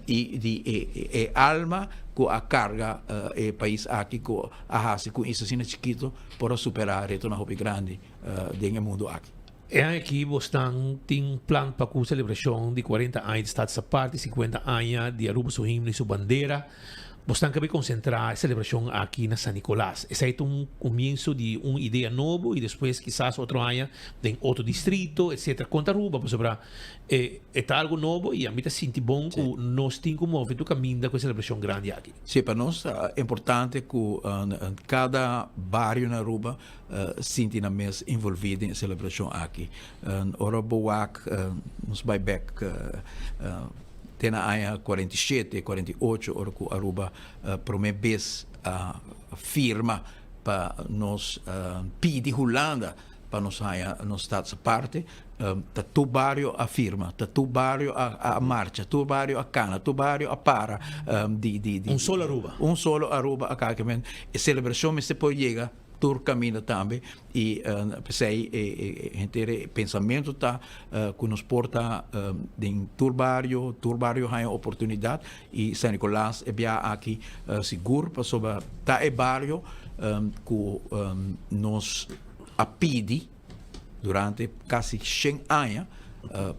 y di e alma cu a carga e pais aki cu a haci cu un isla asina chikito por a supera retonan hopi grandi den e mundo aki. E aña aki bosnan tin plan pa ku selebrashon di 40 aña di Status Aparte i 50 aña di Aruba su himno i su bandera. Bosnan ke bai konsentrá e selebrashon aki na San Nicolas. Esei ta un komienso di un idea nobo i despues kisas otro aña den otro distrito etcetera. Konta Aruba pasobra e e ta algu nobo i ami ta sinti bon ku nos tin ku move tur kaminda ku e selebrashon grandi aki. Sí, pa nos ta importante ku kada bario na Aruba sinti nan mes envolví den e selebrashon aki. Ora bo wak nos bai bek te na aña 47, 48 ora ku Aruba promé bes a firma pa nos pidi Hulanda pa nos haña nos Staats Aparte, ta tur bario a firma, ta tur bario a marcha, tur bario a kana, tur bario a para di di di Un solo Aruba. Un solo Aruba a kaka men e selebrashon mester por yega tur kaminda tambe i p'esei e henter e pensamentu ta ku nos por ta den tur bario, tur bario haña oportunidat i San Nicolas e bia aki sigur pasobra ta e bario ku nos a pidi durante kasi shen aña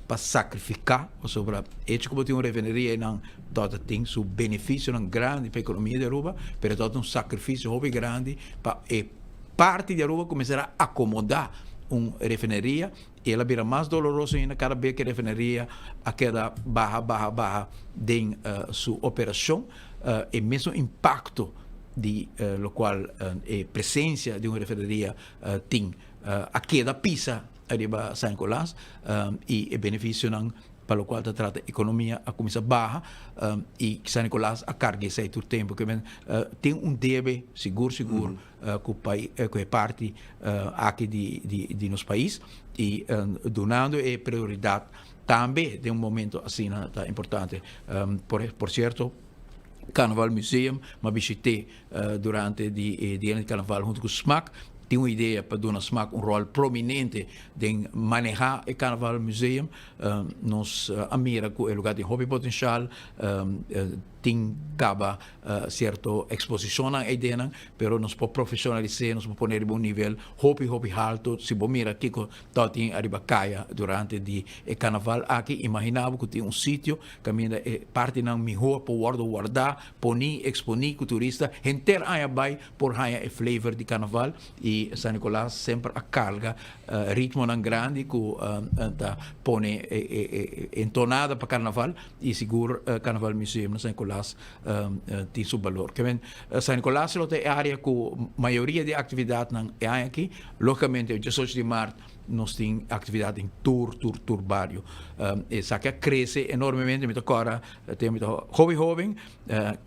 pa sakrifiká pasobra hecho ku bo tin un refineria einan tabata tin su benefisionan grandi pa ekonomia di Aruba pero tabata un sakrifisio hopi grandi pa e parti di Aruba ku mester a akomodá un refineria i el a bira mas doloroso ainda kada bes ku e refineria a keda baha baha baha den su operashon e mesun impakto di lokual e presensia di un refineria tin a keda pisa riba San Nicolas y e beneficionan pa locual ta trata economia a cuminsa baha y San Nicolas a carga esey tur tempo ke men tin un debe sigur sigur cu cu e parti aki di di nos pais y dunando e prioridad tambe den un momento asina ta importante por cierto Carnaval Museum m'a bishite Durante di e dianan di karnaval huntu ku smak tin un idea pa duna smak un ròl prominente den manehá e Karnaval Museum. Nos a mira ku e lugá tin hopi potenshal, tin kaba sierto eksposishonnan eidenan, pero nos por profeshonalis'é, nos por pone riba un nivel hopi hopi haltu. Si bo mira kiko tabatin ariba kaya durante di e karnaval aki, imaginá bo ku tin un sitio kaminda e partinan mihó por wòrdu wardá, Poni, exponí cu turista henter aña bay por haña e flavor di carnaval y San Nicolas semper a carga ritmonan grandi cu ta pone e entonada pa carnaval y sigur Carnaval Museum na San Nicolas tin su balor. Ke men San Nicolas lo ta e area cu mayoria di actividadnan e aña aki, logicamente diesocho di maart Nos tin actividad den tur, tur, tur bario. Esaki a crece enormemente. Mi ta corda tempo mi ta hopi hoben,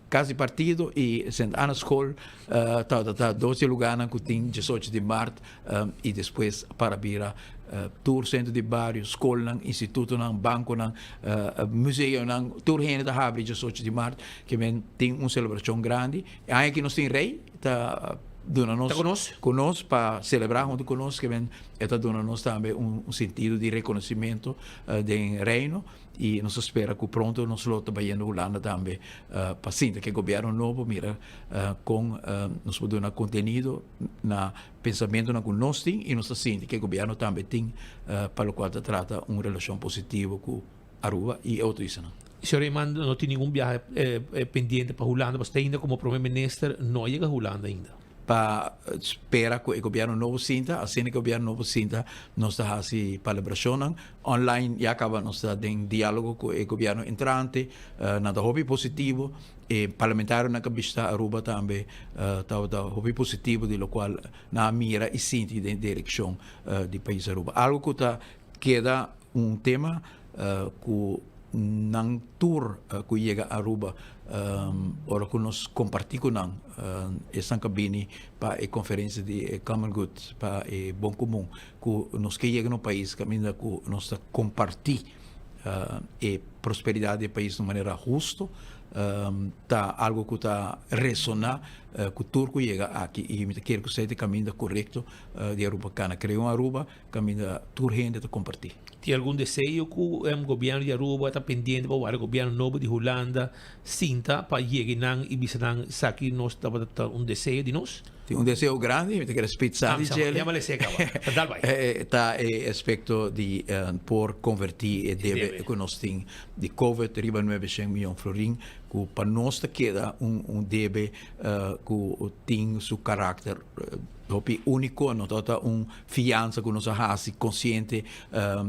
cas di partido y Sint Anna School tabata ta dos di e lugarnan cu tin diesocho di maart y despues para bira tur centro di bario, scolnan, institutonan, banconan, museonan, tur hende ta habri diesocho di maart. Ke men tin un celebracion grandi. E aña aki nos tin rey ta. duna nos Ta ku nos? ku nos pa selebrá huntu ku nos ke men e ta duna nos tambe un sentido di rekonosimento den Reino i nos ta spera ku pronto nos lo ta bayendo Hulanda tambe pa sinta ku e gobièrnu nobo mira kon nos por duna kontenido na pensamentonan ku nos tin i nos ta sinti ku e gobièrnu tambe tin pa lokual ta trata un relashon positivo ku Aruba i e otro islanan. Señor Eman no tin ningun biahe pendiente pa Hulanda pasobra te ainda komo prome minister no a yega Hulanda ainda. Pa spera ku e gobièrnu nobo sinta, asina ku e gobièrnu nobo sinta nos ta hasi palabrashonnan. Online ya kaba nos ta den diálogo ku e gobièrnu entrante, nan ta hopi positivo. E parlamentarionan ku a bishitá Aruba tambe tabata hopi positivo di lokual nan a mira i sinti den direkshon di pais Aruba. Algu ku ta keda Un tema cu nan tur cu yega Aruba ora cu nos comparti cu nan esnan cu a bini pa e conferencia di e common good pa e bon comun cu nos ke yega na un pais caminda cu nos ta comparti e prosperidad di e pais na un manera husto ta algo cu ta resona cu tur cu yega aki y mi ta kere cu esey ta e caminda corecto di Aruba cana crea un Aruba Kaminda tur hende ta kompartí. Tin algun deseo ku gobièrnu di Aruba ta pendiente pa wak gobièrnu nobo di Hulanda sinta pa yega nan i bisa nan esaki nos tabata ta un deseo di nos? Tin un deseo grandi, mi ta kere spitsa di djele. Yama lese kaba, ta dal bai. Ta e aspekto di por konvertí e debe ku nos tin di covid riba nuebe shen miyon florin ku pa nos ta keda un debe ku tin su karakter hopi úniko, no tabata un fiansa ku nos a hasi konsiente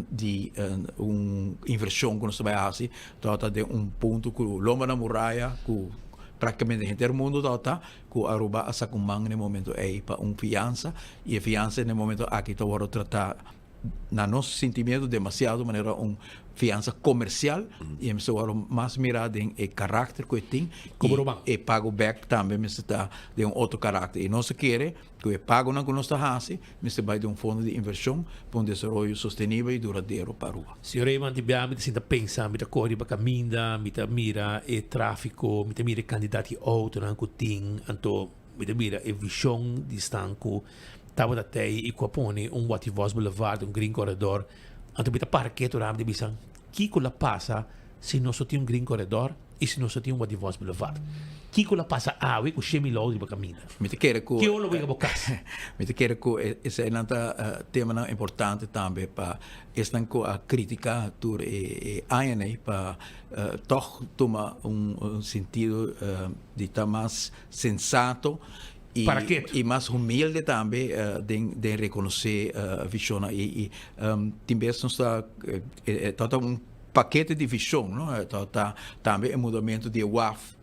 di un invershon ku nos ta bai hasi, tabata den un punto ku lomba na muraya ku praktikamente henter mundu tabata ku Aruba a saka un man na e momento ei pa un fiansa i e fiansa na e momento aki ta wòrdu tratá na nos sentimiento demasiado manera un fiansa comercial y e mester wòrdu mas mira den e karakter ku e tin y e pago bek tambe mester ta den un otro karakter y nos ta kere ku e pagonan ku nos ta hasi mester bai den un fondo di invershon pa un desaroyo sostenibel y duradero pa Aruba. Señor Reyman, di biaha mi ta sinta pensa, mi ta kore riba kaminda, mi ta mira e trafiko, mi ta mira e kantidat di outonan ku tin, anto mi ta mira e vishon di stan ku tabata tei i ku a pone un Watty Vos Boulevard, un Green Corredor. Anto mi ta para ketu ora mi ta bisa, kiko la pasa si nos no tin un Green Corredor i si nos no tin un Watty Vos Boulevard? Kiko la pasa awe ku Shemi Lou riba kaminda? Mi ta kere ku Ke ora lo bo yega bo kas? Mi ta kere ku eseinan ta temanan importante tambe pa esnan ku a kritika tur e añanan ei pa tòg tuma un sentido di ta mas sensato i mas humilde tambe den rekonosé vishonnan i tin bes nos ta ta ta un pakete di vishon no ta ta tambe e mudamentu di e waf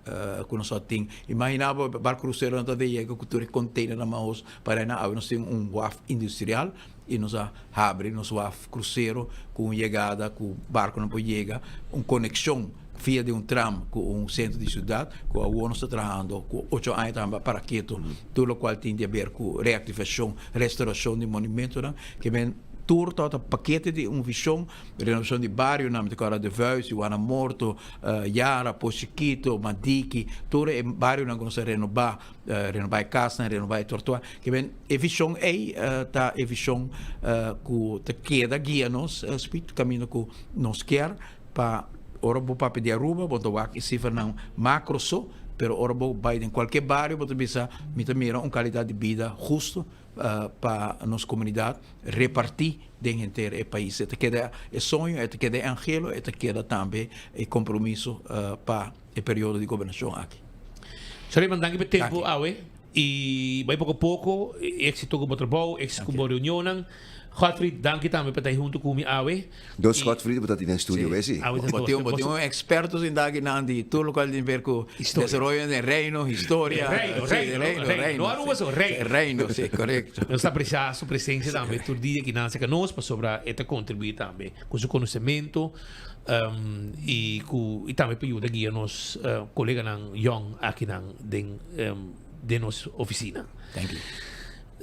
ku nos a tin imaginá bo barko kruseronan ta yega ku tur e konteinernan mahos para nan awe nos tin un waf industrial i nos a habri nos waf krusero ku un yegada ku barkonan por yega un konekshon via di un tram ku un sentro di siudat ku awor nos ta trahando ku ocho aña tambe a para ketu tur lokual tin di aber ku reaktivashon restorashon di monumentonan ke men tur tabata pakete di un vishon renovashon di barionan mi ta kòrda de Vuist Juana Morto Yara Pos Chikito Madiki tur e barionan ku nos a renobá renobá e kasnan renobá e tròtuar ke men e vishon ei ta e vishon ku ta keda guia nos spit kaminda ku nos kier Pa ora bo papia di Aruba bo ta wak e sifranan macro so, pero ora bo bai den cualkier bario bo ta bisa mi ta mira un calidad di bida husto pa nos comunidad reparti den henter e pais. E ta keda e soño, e ta keda e anhelo, e ta keda tambe e compromiso pa e periodo di gobernacion aki. Soriman, danki pa e tempo awe y bai poco poco, exito cu bo trabou, exito cu bo reunionnan. Godfried, danki tambe pa ta ei huntu ku mi awe. Dos Godfried bo ta tin den studio wes si. Awe ta dos. Bo tin un experto sin daki nan di tur lokual tin ver ku desaroyo den reino, historia. Reino, reino, reino, reino. No Aruba so, reino. Reino, si, korekto. Nos ta apresiá su presensia tambe tur dia ki nan serka nos pasobra e ta kontribuí tambe ku su konosementu i ku i tambe pa yuda guia nos koleganan yòn akinan den den nos ofisina. Thank you.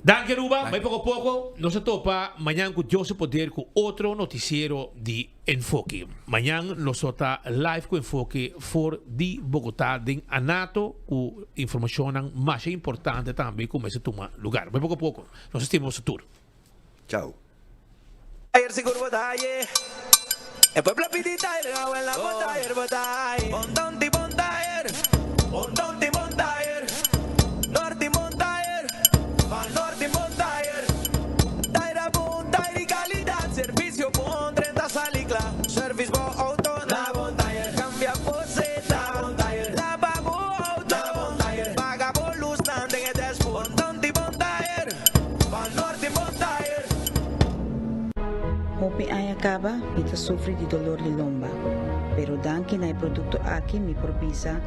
Danki Aruba, bai poko poko, nos a topa mañan ku Dios su poder ku otro noticiero di Enfoke. Mañan nos lo ta live ku Enfoke for di Bogota den Anato ku informashonnan masha importante tambe ku mester tuma lugar. Bai poko poko, nos a stima boso tur. Chao. Ayer sigur bo ta haye E pueblo pidi tayer Awe la bo tayer bo ta haye Bon tonti bon tayer Bon tonti bon tayer Norti bon tayer Van norti bon tayer Tayer a bon tayer di calidad Servicio bon drenta sali cla Service bo auto na bon tayer Cambia bo zeta na bon tayer Laba bo auto na bon tayer Paga bo luznan den e dashboard Bon tonti bon tayer Van norti bon tayer. Hopi aña caba mi ta sufri di dolor di lomba, pero danki na e producto aki mi por bisa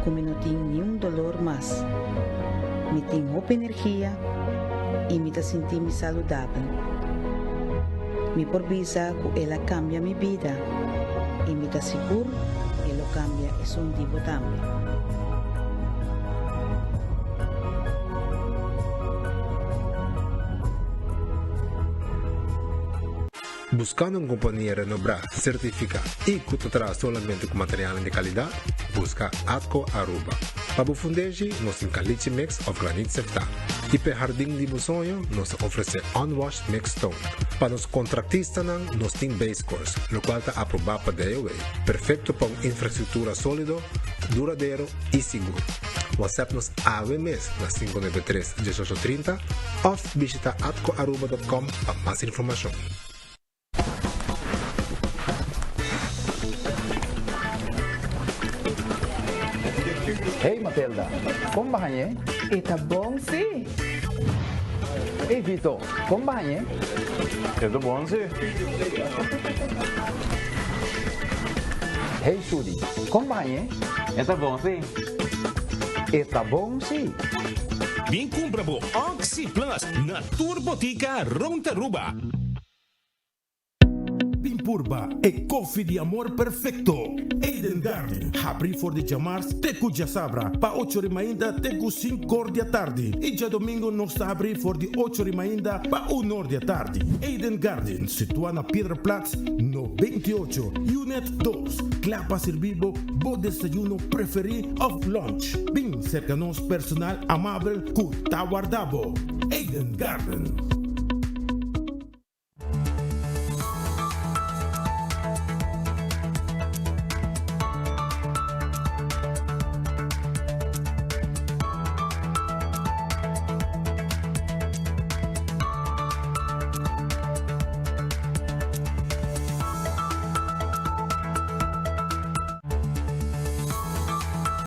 cu mi no tin niun dolor mas. Mi tin hopi energia y mi ta sinti mi saludabel. Mi por bisa cu el a cambia mi bida y mi ta sigur e lo cambia esun di bo tambe. Buscando un compania renobrá, certificá y cu ta traha solamente cu materialnan di calidad? Busca Atco Aruba. Pa bo fundeshi, nos tin caliche mix of granit seftá. Y p'e hardin di bo soño, nos ta ofrece unwashed mixed stone. Pa nos contractistanan, nos tin base course, locual ta aprobá pa DOW. Perfecto pa un infrastructura solido, duradero y sigur. WhatsApp nos awe mes na 593 1830 of bishita atcoaruba.com pa mas informacion. Hey Matilda, kon ba hañ'é? E ta bon sí! Hey Vito, kon ba hañ'é? E ta bon sí! Hey Sudi, kon ba hañ'é? E ta bon sí! E ta bon sí! Bin kumpra bo Oxi Plus na tur botika rond Aruba. Bin purba e koffie di amor perfecto. Eden Garden, habri for di djamars te ku djasabra pa ocho ri mainta te ku sinkor di atardi i djadomingo nos ta habri for di ocho ri mainta pa unor di atardi. Eden Garden, situa na Piedraplaats no 28, Unit dos, kla pa sirbi bo bo desayuno preferi of lunch. Bin serka nos personal amabel ku ta warda bo. Eden Garden.